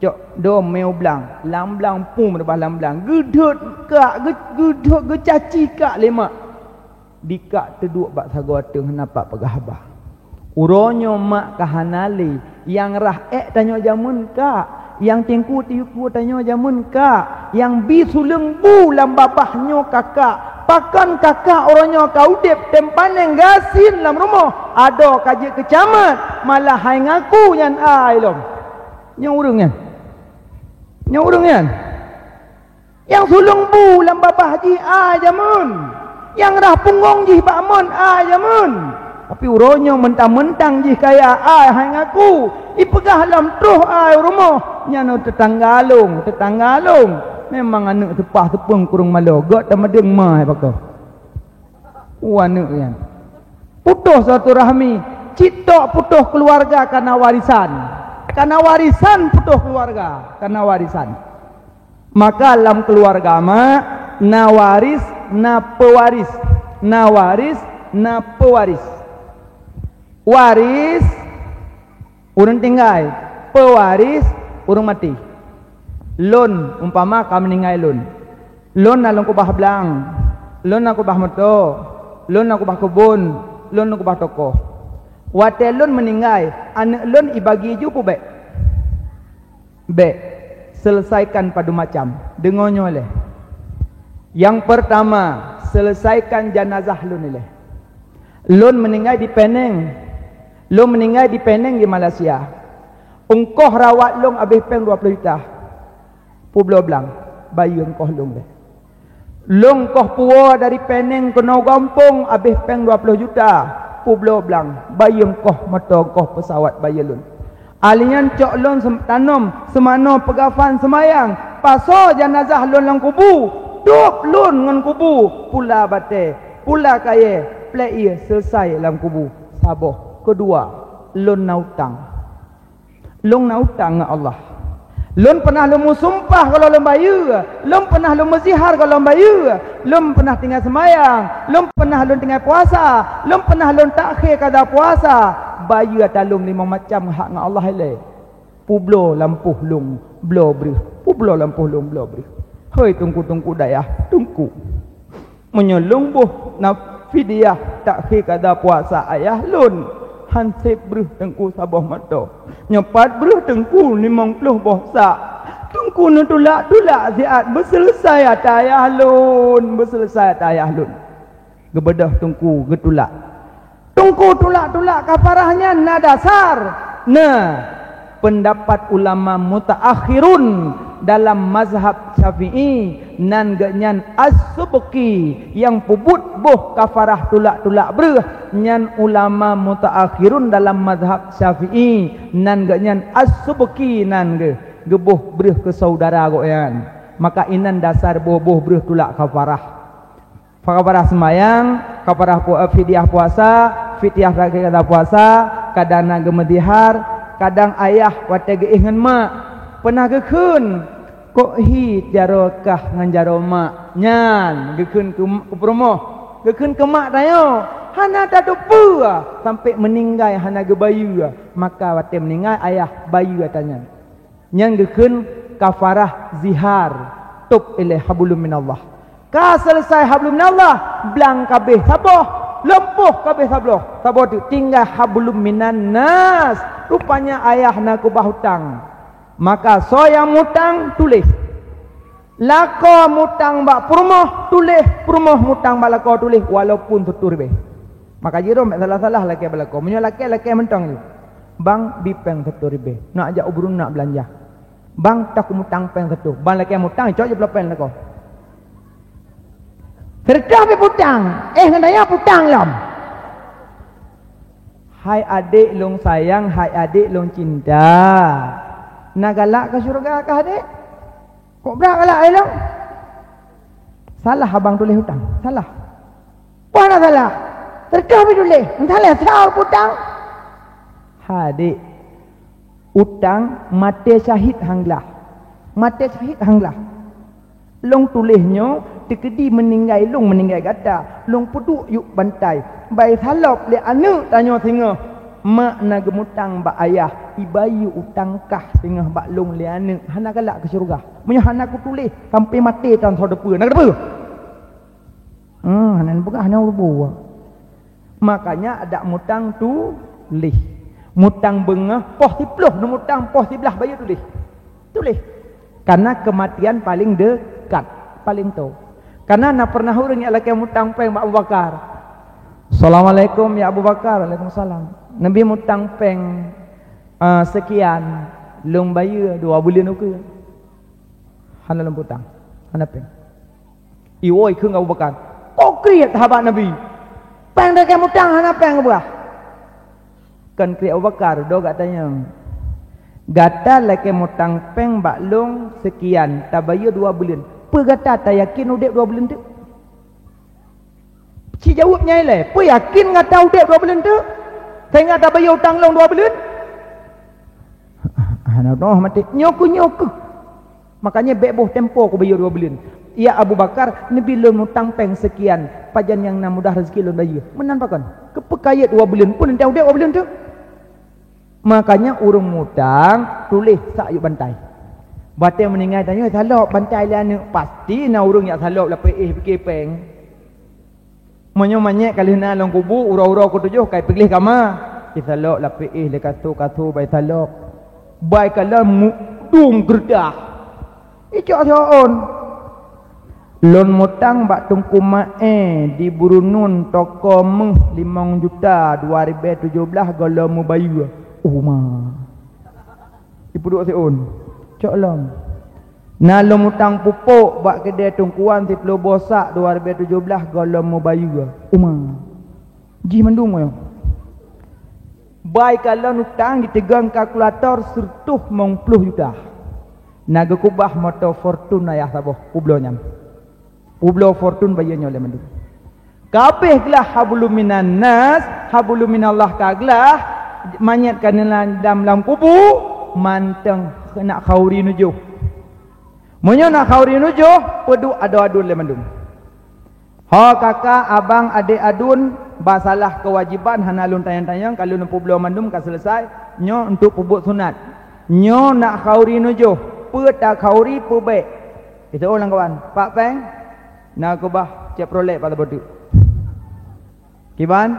Cok dom meu blang, lam blang pum reubah lam blang. Geudhot kak, geu-, geudhot geucaci kak lé mak. Dikak teuduek bak sagoe ateueng hana pat peugah haba. Uroe nyoe mak ka hana lé, nyang rhah ék tanyoe jameun kak, nyang teungku-teungku tanyoe jameun kak, nyang bi suleueng bu lam babah nyoe kakak. Pakon kakak uroe nyoe ka udeb tem paneng gasien lam rumoh, adoe ka jeuet keu camat, malah hai ngaku nyan ai lom. Nyoe ureueng nyan. Nyoe ureueng nyan. Nyang suleueng bu lam babah jih ai jameun. Nyang rhah punggong jih bak mon ai jameun. Tapi uroe nyoe mentang-mentang jih kaya ai hai ngaku. Ipeugah lom troh ai u rumoh. Nyan teutangga lôn, teutangga lôn. Memang aneuk seupah seupeueng kureueng malo. Gok tamadeueng ma hai pakoe. Wan nyan. Putoh silaturahmi, cit tok putoh keuluwarga kana warisan. Kana warisan putoh keuluwarga, kana warisan. Maka lam keuluwarga mak, na waris, na peuwaris. Na waris, na peuwaris. Waris, ureueng tinggai, peuwaris, ureueng maté. Lôn, umpama ka meuninggai lôn. Lôn na lôn keubah blang, lôn na keubah moto, lôn na keubah keubon, lôn na keubah toko. Watèe lôn meuninggai, aneuk lôn ibagi ju peubèk? Bèk. Selesaikan padum macam. Deungö nyoe lé. Nyang peurtama, selesaikan janazah lôn ilèe. Lôn meuninggai di Penang. Lôn meuninggai di Penang di Malaysia. Ongkoh rawat lôn abéh péng dua ploh juta. Peubloe blang, bayeue ongkoh lôn lé. Lôn ongkoh puwoe dari Penang keunoe gampông abéh péng dua ploh juta. Peubloe blang, bayeue ongkoh moto, ongkoh peusawat bayeue lôn. Alèh nyan cok lôn sem-, tanom seumanoe peugafan seumayang, pasoe janazah lôn lam kubu, dôb lôn ngon kubu, pula batèe, pula kayèe, plek ié, selesai lam kubu. Saboh. Keudua, lôn na utang. Lôn na utang ngon Allah. Lôn peunah lôn meusumpah goh lom bayeue, lôn peunah lôn meuzihar goh lom bayeue, lôn peunah tinggai seumayang, lôn peunah lôn tinggai puasa, lôn peunah lôn takhé kada puasa. Bayeue ata lôn limong macam hak ngon Allah ilèe. Peubloe lam poh lôn bloe breuh, peubloe lam poh lôn bloe breuh. Hôi teungku-teungku dayah, teungku. Meunyoe lôn boh na fidyah takhé kada puasa ayah lôn, han sép breuh teungku saboh moto. Nyoe pat breuh teungku limong ploh boh sak. Teungku neutulak-tulak siat beuseuleusai ata ayah lôn, beuseuleusai ata ayah lôn. Geubeudôh teungku geutulak. Teungku tulak-tulak kafarah nyan na dasar. Na, peundapat ulama mutaakhirun dalam mazhab Syafi'i, nan geuh nyan As-Subki nyang peubuet boh kafarah tulak-tulak breuh, nyan ulama mutaakhirun dalam mazhab Syafi'i, nan geuh nyan As-Subki nan geuh geuboh breuh keu saudara gobnyan. Maka inan dasar boh-boh breuh tulak kafarah. Kafarah seumayang, kafarah pu-, eh, fidyah puasa, fidyah lagèe kata puasa, kadang na geumeudihar, kadang ayah watèe geuéh ngon mak. Peunah geukheun, "Kok hi jaroe kah ngon jaroe mak?" Nyan geukheun keu, keu peurumoh, geukheun keu mak tanyoe. Hana tateupeue sampai meuninggai hana geubayeue. Maka watèe meuninggai ayah bayeue ata nyan. Nyan geukheun kafarah zihar, tôb ilèe hablum minallah. Ka seuleusai hablum minallah, blang ka abéh saboh, lom poh ka abéh saboh, saboh teuk tinggai hablum minan nas. Rupanya ayah na keubah utang. Maka soe nyang mutang tuléh. Lakoe mutang bak peurumoh tuléh, peurumoh mutang bak lakoe tuléh walaupun siribèe. Maka jih droe bèk salah-salah lakèe bak lakoe. Meunyoe lakèe, lakèe mantong jih. "Bang, bi péng siribèe. Nak jak u Brunei nak beulanja." "Bang, toh kumutang péng siribèe." Bang lakèe mutang, cok jih ploh péng lakoe. Siribèe pih putang. Eh, ngon tanyoe putang lom. Hai adék lôn sayang, hai adék lôn cinta. Na galak keu syeuruga kah adék? Kok brat galak ilèe lôn? Salah abang tuléh utang. Salah. Peue na salah? Siribèe pih tuléh. Salah putang. Hai adék. Utang maté syahid han glah. Maté syahid han glah. Lôn tuléh nyoe Teukeudi meuninggai lôn, meuninggai gata, lôn peuduek yup bantai. Bai salop lé aneuk tanyoe singoh, mak na geumutang bak ayah, ibayeue utang kah singoh bak lôn lé aneuk, hana galak keu syeuruga. Meunyoe hana kutuléh, sampoe maté tan soe teupeue. Na kateupeue? Hmm, hana peugah, hana urubu. Makanya adak mutang tuléh. Mutang beungoh poh siploh, neumutang poh siblaih bayeue tuléh. Tuléh. Karena kematian paling dekat, paling to. Karena na pernah ureuëng nyang lakée mutang péng bak Abu Bakar. "Assalamualaikum ya Abu Bakar." "Waalaikumsalam." "Nabi mutang péng, eh, sekian, lôn bayeue dua buleuen ukeue." Hana lôn peutang, hana péng. Iwoe kheun Abu Bakar, "Kok kriet sahabat Nabi? Péng lakée mutang hana péng geupeugah." Kon kriet Abu Bakar, do gata nyang. Gata lakée mutang péng bak lôn sekian, tabayeue dua buleuen. Peue gata tayakin udeb dua buleuen teuk? Ci jaweueb nyan ilée, peue yakin gata udeb dua buleuen teuk? Sehingga tabayeue utang lôn dua buleuen? Hana roh maté. Nyoe keuh, nyoe keuh. Makanya bék boh tempo kubayeue dua buleuen. "Ya Abu Bakar, neubi lôn mutang péng sekian, pajan nyang na mudah rezeki lôn bayeue." Meunan pakon? Keupeue kayeuet dua buleuen pun, entah udeb dua buleuen teuk. Makanya ureuëng mutang tuléh sak yup bantai. Watée meuninggai tanyoe salop bantai lé aneuk, pasti na ureuëng jak salop lapée éh pike péng. Meunyoe manyét ka lheueh na lam kubu, uroe-uroe keutujoh ka ipigleh kama, isalok lapée éh lé kaso-kaso bai salok. Bai kalon mudum geureudah. Icok siôn. Lôn mutang bak Teungku Maé di Burunun toko méuh limong juta dua ribée tujoh blaih gohlom meubayeue. Uma. Ipeuduek siôn. Cok lom. Na lôn mutang pupuk bak keudée Teungkuan siploh boh sak dua ribée tujoh blaih gohlom meubayeue. Uma. Jih mandum nyoe. Bai kalon utang jiteugon kalkulator seureutôh limong ploh juta. Na geukubah moto Fortuner ayah saboh peubloe nyan. Peubloe Fortuner bayeue nyoe lé mandum. Ka abéh glah hablum minan nas, hablum minallah ka glah, manyét ka neulam lam kubu, mantong nak khauri nujoh. Meunyoe nak khauri nujoh, peuduek adoe aduen lé mandum. Ho kaka, abang, adék aduen, ba salah keuwajéban hana lôn tanyong-tanyong, ka lôn peubloe mandum ka seuleusai, nyoe untuk peubuet sunat. Nyoe nak khauri nujoh, peue takhauri peubék. Itu ulang kawan, pak péng, na keubah Chevrolet pat boh teuk. Kiban,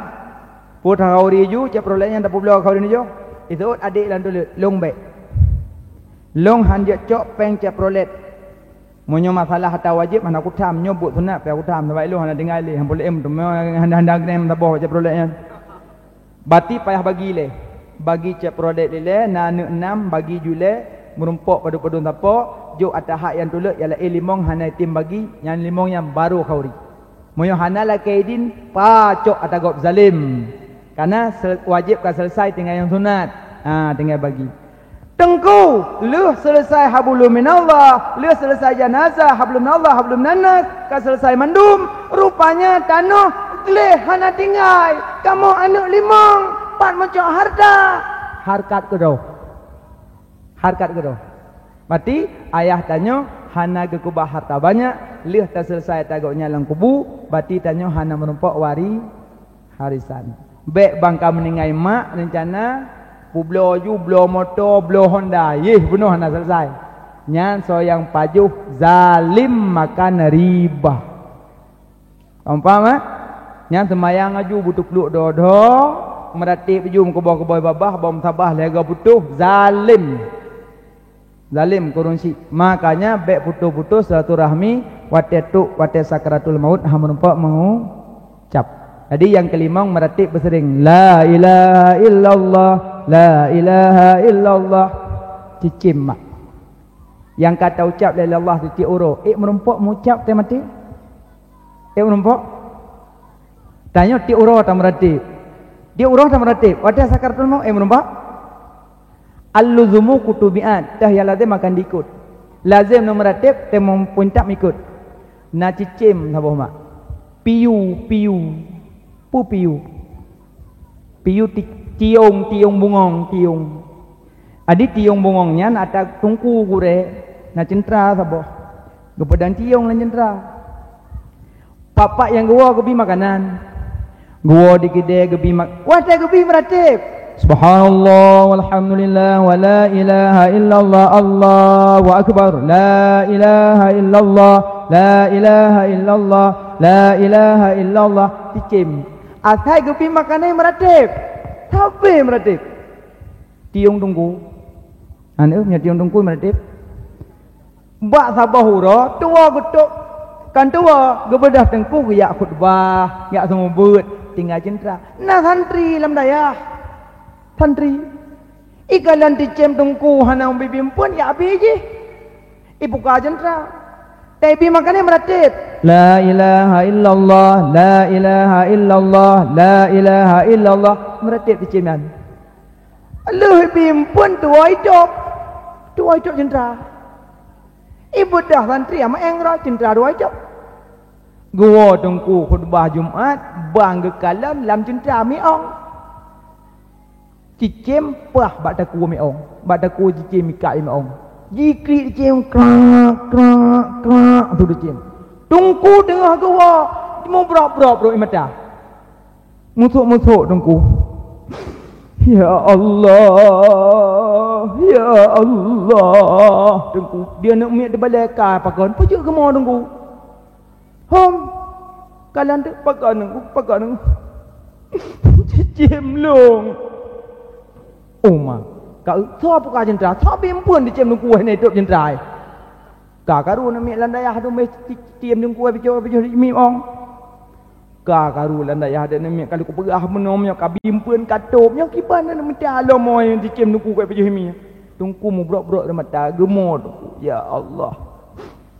peue takhauri ju Chevrolet nyang tapeubloe khauri nujoh. Itu adék lam tuleuek, lôn bék. Lôn han jeuet cok péng Chevrolet. Meunyoe masalah ata wajéb hana kutham, nyoe buet sunat payah kutham, sabab ilôn hana tinggai lé, hana boleh em teuma hana-hana geunem saboh Chevrolet nyan. Bati payah bagi lé. Bagi Chevrolet ilée, na aneuk nam, bagi ju lé, meurumpok padum-padum sapo, jok ata hak nyang tuleuek, ialah éh limong hana item bagi, nyan limong nyan baru khauri. Meunyoe hana lakée idin, pacok ata gob zalim. Karena sel-, wajéb ka seuleusai, tinggai nyang sunat. Ha, tinggai bagi. Teungku, lheueh seuleusai hablum minallah, lheueh seuleusai janazah, hablum minallah, hablum minannas, ka seuleusai mandum, rupanya tanoh gleh hana tinggai, kamoe aneuk limong, pat meucok harta. Hareukat keudroe. Hareukat keudroe. Bati ayah tanyoe hana geukeubah harta banyak, lheueh taseuleusai ata gobnyan lam kubu, bati tanyoe hana meurumpok wari-, harisan. Bék bang ka meuninggai mak reuncana peubloe ju, bloe moto, bloe Honda, yeh bunoe hana seuleusai. Nyan soe nyang pajoh zalim makan riba. Kamu paham, eh? Nyan seumayang aju beuteupluek dho-dho, meuratéb ju meukeuboi-keuboi babah, bom sabah lhée goe putôh, zalim. Zalim kureueng syiek. Makanya bék putôh-putôh silaturahmi watée trok, watée sakaratul maut, hana meurumpok meuucap. Jadi nyang keulimong meuratéb beuseuring, "La ilaha illallah, la ilaha illallah." Cicém mak. Nyang ka taucap lé Allah sitiek uroe, ék meurumpok meuucap teuh maté? Ék meurumpok? Tanyoe tiek uroe tameuratéb. Tiek uroe tameuratéb. Watée sakaratul maut, ék meurumpok? Al-luzumu kutubiat, teuh nyang lazem akan diikot. Lazem neumeuratéb, teuh meupeuntak meuikot. Na cicém saboh mak. Piyu, piyu. Peue piyu? Piyu ti-, tiong, tiong bungong, tiong. Adi tiong bungong nyan ata teungku gurée, na ceuntra saboh. Geupeudong tiong lam ceuntra. Pat-pat nyang geuwoe geubi makanan. Geuwoe di keudè geubi mak-, watèe geubi meuratéb. Subhanallah, walhamdulillah, wala ilaha illallah, Allahu akbar. La ilaha illallah, la ilaha illallah, la ilaha illallah. Cicém. Asai geubi makanan meuratéb. Sabé meuratéb. Tiong teungku. Aneuk nyan tiong teungku meuratéb. Bak saboh uroe, tuwoe geutok, kan tuwoe, geubeudôh teungku geujak khutbah, jak seumeubeuet, tinggai ceuntra. Na santri lam dayah. Santri. Ikalon cicém teungku hana ubé bimpun, jak abéh jih. Ibuka ceuntra. Tapi makanan meuratéb. La ilaha illallah, la ilaha illallah, la ilaha illallah. Meuratéb cicém nyan. Lheueh bimpun tuwoe itôb. Tuwoe itôb ceuntra. Ibeudôh santri amat éng rot ceuntra tuwoe itôb. Geuwoe teungku khutbah Jumat, bang geukalon lam ceuntra miong. Cicém paih bak takue miong, bak takue cicém ikat miong. Jiklik cicém krak, krak, krak, su cicém. Teungku teungoh geuwoe, mubrok-brok brok ie mata. Musok-musok teungku. Ya Allah, ya Allah. Teungku, di aneuk miet di balai ka pakon, peujeuet geumo teungku. Hom. Kalon teuk pakon teungku, pakon teungku. Cicém lôn. Oma, ka soe buka ceuntra, soe bimpun cicém teungku hana itôb ceuntra. Ka karu aneuk miet lam dayah tu meh cicém teungku ai pijoh-pijoh di miong. Ka karu lam dayah aneuk miet ka lheueh kupeugah meunoe nyoe ka bimpun ka tôb nyoe kiban aneuk miet alom oi cicém teungku ai pijoh mi. Teungku mubrok-brok air mata geumo teungku. Ya Allah.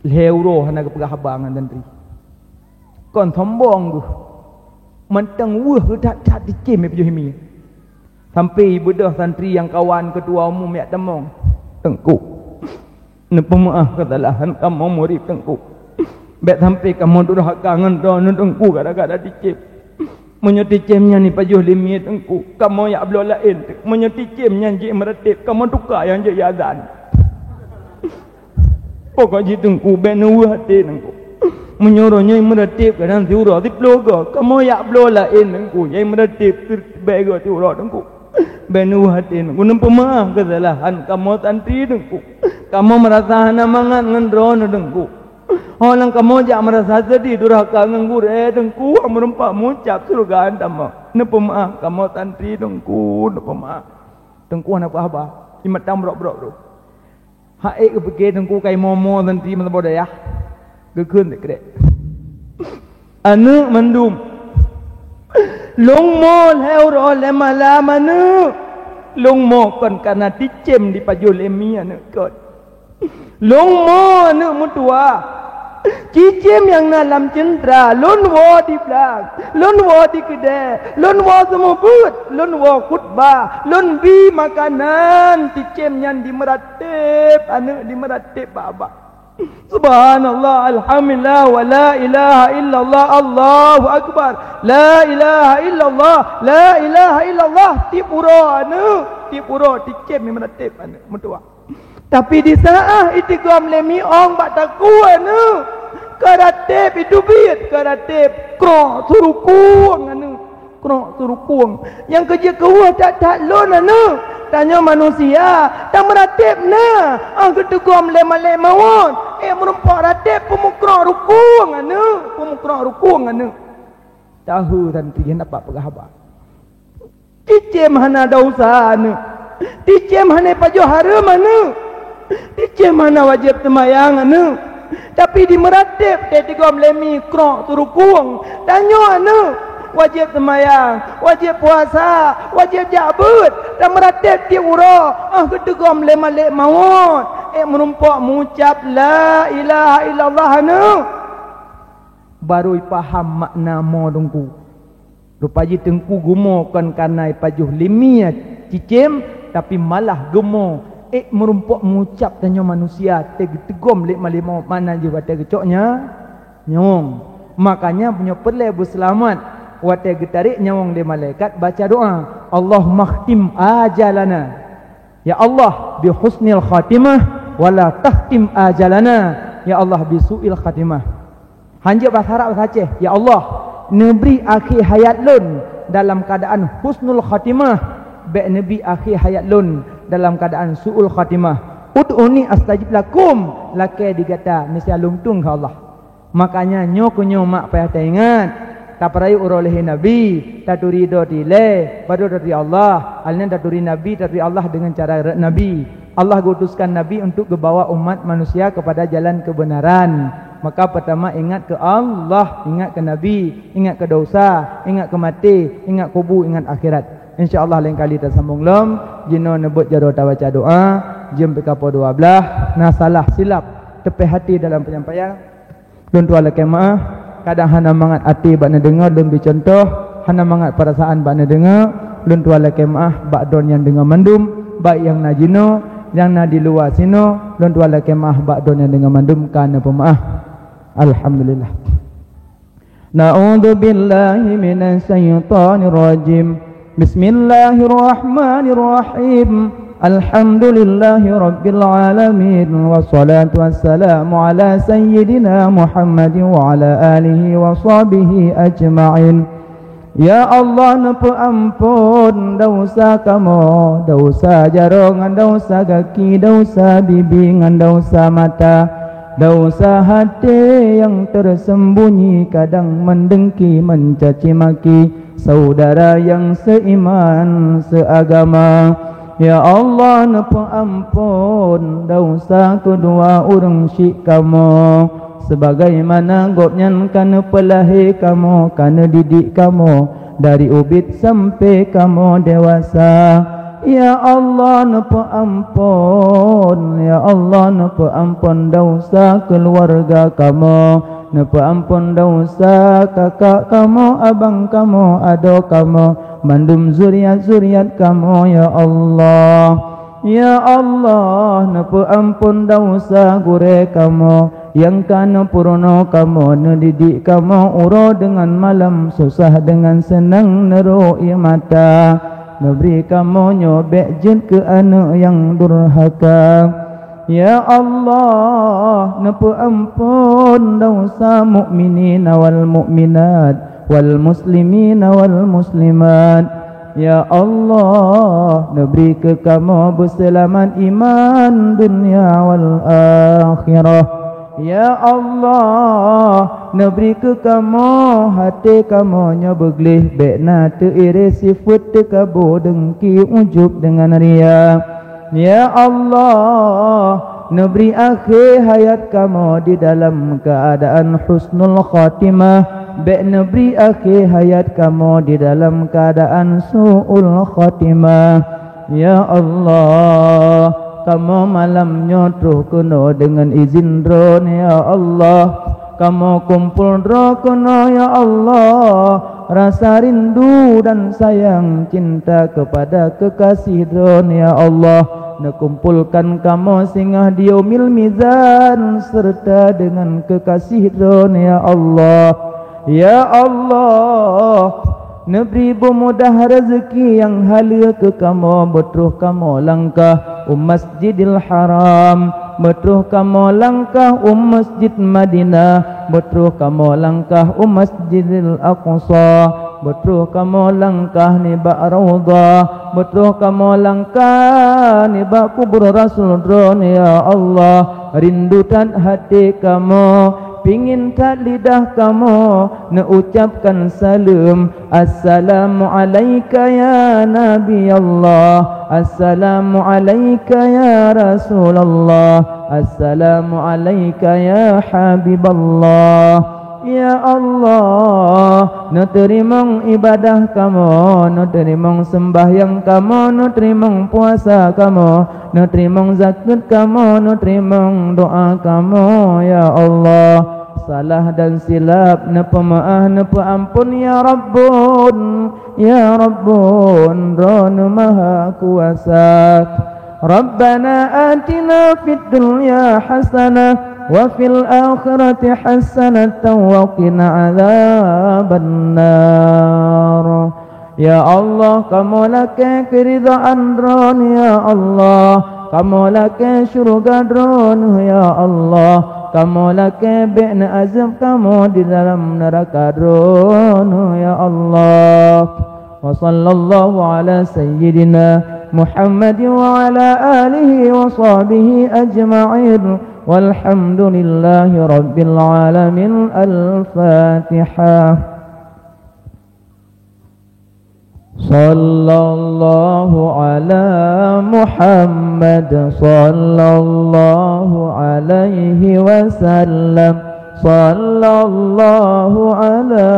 Lhèe uroe hana geupeugah haba ngon santri. Kon sombong geuh. Mantong weueh that-that cicém ai pijoh mi. Sampai beudôh santri nyang kawan keutua umum jak tamong. Teungku, neupeumeu'ah keusalahan kamoe murit teungku. Bèk sampai kamoe durhaka ngon droeneuh teungku gara-gara cicém. Meunyoe cicém nyan ipajoh lé miet teungku, kamoe jak bloe laén teuk. Meunyoe cicém nyan jeuet meuratéb, kamoe tuka nyang jeuet azan. Pokok jih teungku, bèk neuweueh até teungku. Meunyoe uroe nyoe meuratéb kadang siuroe siploh goe, kamoe jak bloe laén teungku, nyang meuratéb bèk goe siuroe teungku. Bèk neuweueh até teungku, neupeumeu'ah keusalahan kamoe santri teungku. Kamoe meurasa hana mangat ngon droeneuh teungku. Ho nyang kamoe jak meurasa seudeh durhaka ngon gurèe teungku, meureumpok meucab syeuruga tamong. Neupeumeu'ah kamoe santri teungku, neupeumeu'ah. Teungku hana peue haba, imat tam brok-brok tu. Hak ék geupike teungku kai momo santri meusaboh dayah. Geukheun sikrek. Aneuk mandum. Lôn mo lhèe uroe lhèe malam aneuk. Lôn mo kon kana cicém dipajoh lé mi aneuk kon. Lôn mo aneuk meutuwah. Cicém nyang na lam ceuntra, lôn woe di blang, lôn woe di keudè, lôn woe seumeubeuet, lôn woe khutbah, lôn bi makanan, cicém nyan dimeuratéb, aneuk dimeuratéb bak-bak. Subhanallah, alhamdulillah, wa la ilaha illallah, Allahu akbar. La ilaha illallah, la ilaha illallah. Tiep uroe aneuk, tiep uroe cicém dimeuratéb aneuk meutuwah. Tapi di saát iteugom lé miong bak takue aneuk, ka ratéb iteubiet, ka ratéb krok seurukueng aneuk, krok seurukueng. Nyang keujeuet keu weueh that-that lôn aneuk, tanyoe manusia, tameuratéb na, ah geuteugom lé malèk mawöt, ék meurumpok ratéb peumeukrok rukueng aneuk, peumeukrok rukueng aneuk. Tahu santri hana pat peugah haba. Cicém hana desya aneuk. Cicém hana pajoh hareuem aneuk. Cicém hana wajéb seumayang aneuk. Tapi dimeuratéb teutigom lé mi krok seurukueng. Tanyoe aneuk, wajéb seumayang, wajéb puasa, wajéb jak beuet, dan meuratéb tiep uroe, ah geuteugom lé malèk mawöt. Ék meurumpok meuucab la ilaha illallah aneuk. Barô ipaham makna mo teungku. Rupa jih teungku geumo kon kana ipajoh lé mi cicém, tapi malah geumo ék meurumpok meuucab tanyoe manusia teuteugom lé malèk mawöt, makna jih watèe geucok nya-, nyawöng. Makanya meunyoe peureulèe beuseulamat watèe geutarek nyawöng lé malaikat, baca doa, "Allahumma khtim ajalana." Ya Allah, bi husnil khatimah, wa la takhtim ajalana. Ya Allah, bi su'il khatimah. Hanjeuet basa Arab, basa Aceh, "Ya Allah, neubri akhé hayat lôn dalam keuadaan husnul khatimah, bék neubri akhé hayat lôn dalam keuadaan su'ul khatimah. Ud'uni astajib lakum, lakée di gata, niscaya lôn tueng keu Allah." Makanya nyoe keuh nyoe mak payah taingat, tapeurayeuk uroe lahé Nabi, taturi droe dilée, baru taturi Allah. Alnyan taturi Nabi, taturi Allah deungon cara rot Nabi. Allah geuutuskan Nabi untuk geubawa umat manusia kepada jalan kebenaran. Maka pertama ingat keu Allah, ingat keu Nabi, ingat keu dosa, ingat keu maté, ingat kubu, ingat akhirat. Insya Allah lain kali tasambong lom. Jinoe neubeuet jaroe tabaca doa, jeuem peukapo dua blah, na salah silap, teupéh hati dalam penyampaian. Lôn tuan lakée meuáh, kadang hana mangat até bak neudeungoe lôn bri cuntoh, hana mangat peurasaan bak neudeungoe, lôn tuan lakée meuáh bak droe nyang deungoe mandum, baik nyang na jinoe, nyang na di luwa sinoe, lôn tuan lakée meuáh bak droe nyang deungoe mandum ka neupeumeuáh. Alhamdulillah. Na'udzubillahi minasyaitonirrajim. Bismillahirrahmanirrahim. Alhamdulillahirabbil alamin. Wassalatu wassalamu ala sayyidina Muhammadin wa ala alihi wa sahbihi ajma'in. Ya Allah, neupeuamphon desya kamoe, desya jaroe ngon desya gaki, desya bibi ngon desya mata, desya até nyang teuseumbunyi, kadang meudengki, meucaci maki syedara nyang seuiman, seuagama. Ya Allah, neupeuamphon desya keudua ureuëng syik kamoe, sebagaimana gobnyan ka neupeulahé kamoe, ka neudidik kamoe dari ubit sampai kamoe dewasa. Ya Allah, neupeuamphon, ya Allah, neupeuamphon desya keuluwarga kamoe, neupeuamphon desya kakak kamoe, abang kamoe, adoe kamoe, mandum zuriat-zuriat kamoe, ya Allah. Ya Allah, neupeuamphon desya gurée kamoe nyang ka neupeurunoe kamoe, neudidik kamoe uroe deungon malam, susah deungon seunang, neurok ie mata. Neubri kamoe nyoe bék jeuet keu aneuëk nyang durhaka. Ya Allah, neupeuamphon desya mukminina wal mukminat, wal muslimina wal muslimat. Ya Allah, neubri keu kamoe beuseulamat iman dunia wal akhirah. Ya Allah, neubri keu kamoe até kamoe nyoe beugleh, bék na teuiré sifeuet, teukabo, dengki, ujub deungon ria. Ya Allah, neubri akhé hayat kamoe di dalam keuadaan husnul khatimah, bék neubri akhé hayat kamoe di dalam keuadaan su'ul khatimah. Ya Allah, kamoe malam nyoe troh keunoe deungon izin Droeneueh, ya Allah. Kamoe kumpul droe keunoe, ya Allah, rasa rindu dan sayang cinta keupada keukasih Droeneueh, ya Allah. Neukumpulkan kamoe singoh di Yaumil Mizan seureuta deungon keukasih Droeneueh, ya Allah. Ya Allah, neubri beumudah rezeki nyang haleue keu kamoe, beutroh kamoe langkah u Masjidil Haram, beutroh kamoe langkah u Masjid Madinah, beutroh kamoe langkah u Masjidil Aqsa, beutroh kamoe langkah nibak Raudhah, beutroh kamoe langkah nibak kubur Rasul Droeneueh, ya Allah. Rindu that até kamoe, pingin that lidah kamoe neuucapkan saleuem, "Assalamu alaika ya Nabi Allah, assalamu alaika ya Rasulullah, assalamu alaika ya Habiballah." Ya Allah, neuteurimong ibadah kamoe, neuteurimong seumbahyang kamoe, neuteurimong puasa kamoe, neuteurimong zakeuet kamoe, neuteurimong doa kamoe, ya Allah. Salah dan silap neupeumeuáh, neupeuamphon, ya Rabbun, ya Rabbun, Droeneueh Maha Kuasa. Rabbana atina fid dunya hasanah wa fil akhirati hasanatan wa qina adzabannar. Ya Allah, kamoe lakée keuridhaan Droeneuh, ya Allah, kamoe lakée syeuruga Droeneuh, ya Allah, kamoe lakée bék neuazeueb kamoe di dalam neuraka Droeneuh, ya Allah. Wa sallallahu ala sayyidina Muhammad wa ala alihi wa sahbihi ajma'in. Walhamdulillahi rabbil alamin. Al-Fatihah. Sallallahu ala Muhammad, sallallahu alaihi wasallam. Sallallahu ala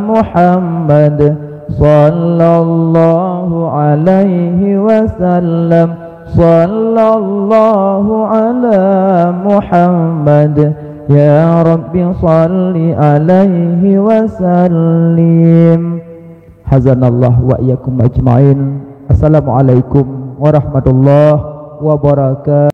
Muhammad, sallallahu alaihi wasallam. Sallallahu ala Muhammad, ya Rabbi salli alaihi wasallim. Hazanallah wa iyyakum ajma'in. Assalamualaikum warahmatullahi wabarakatuh.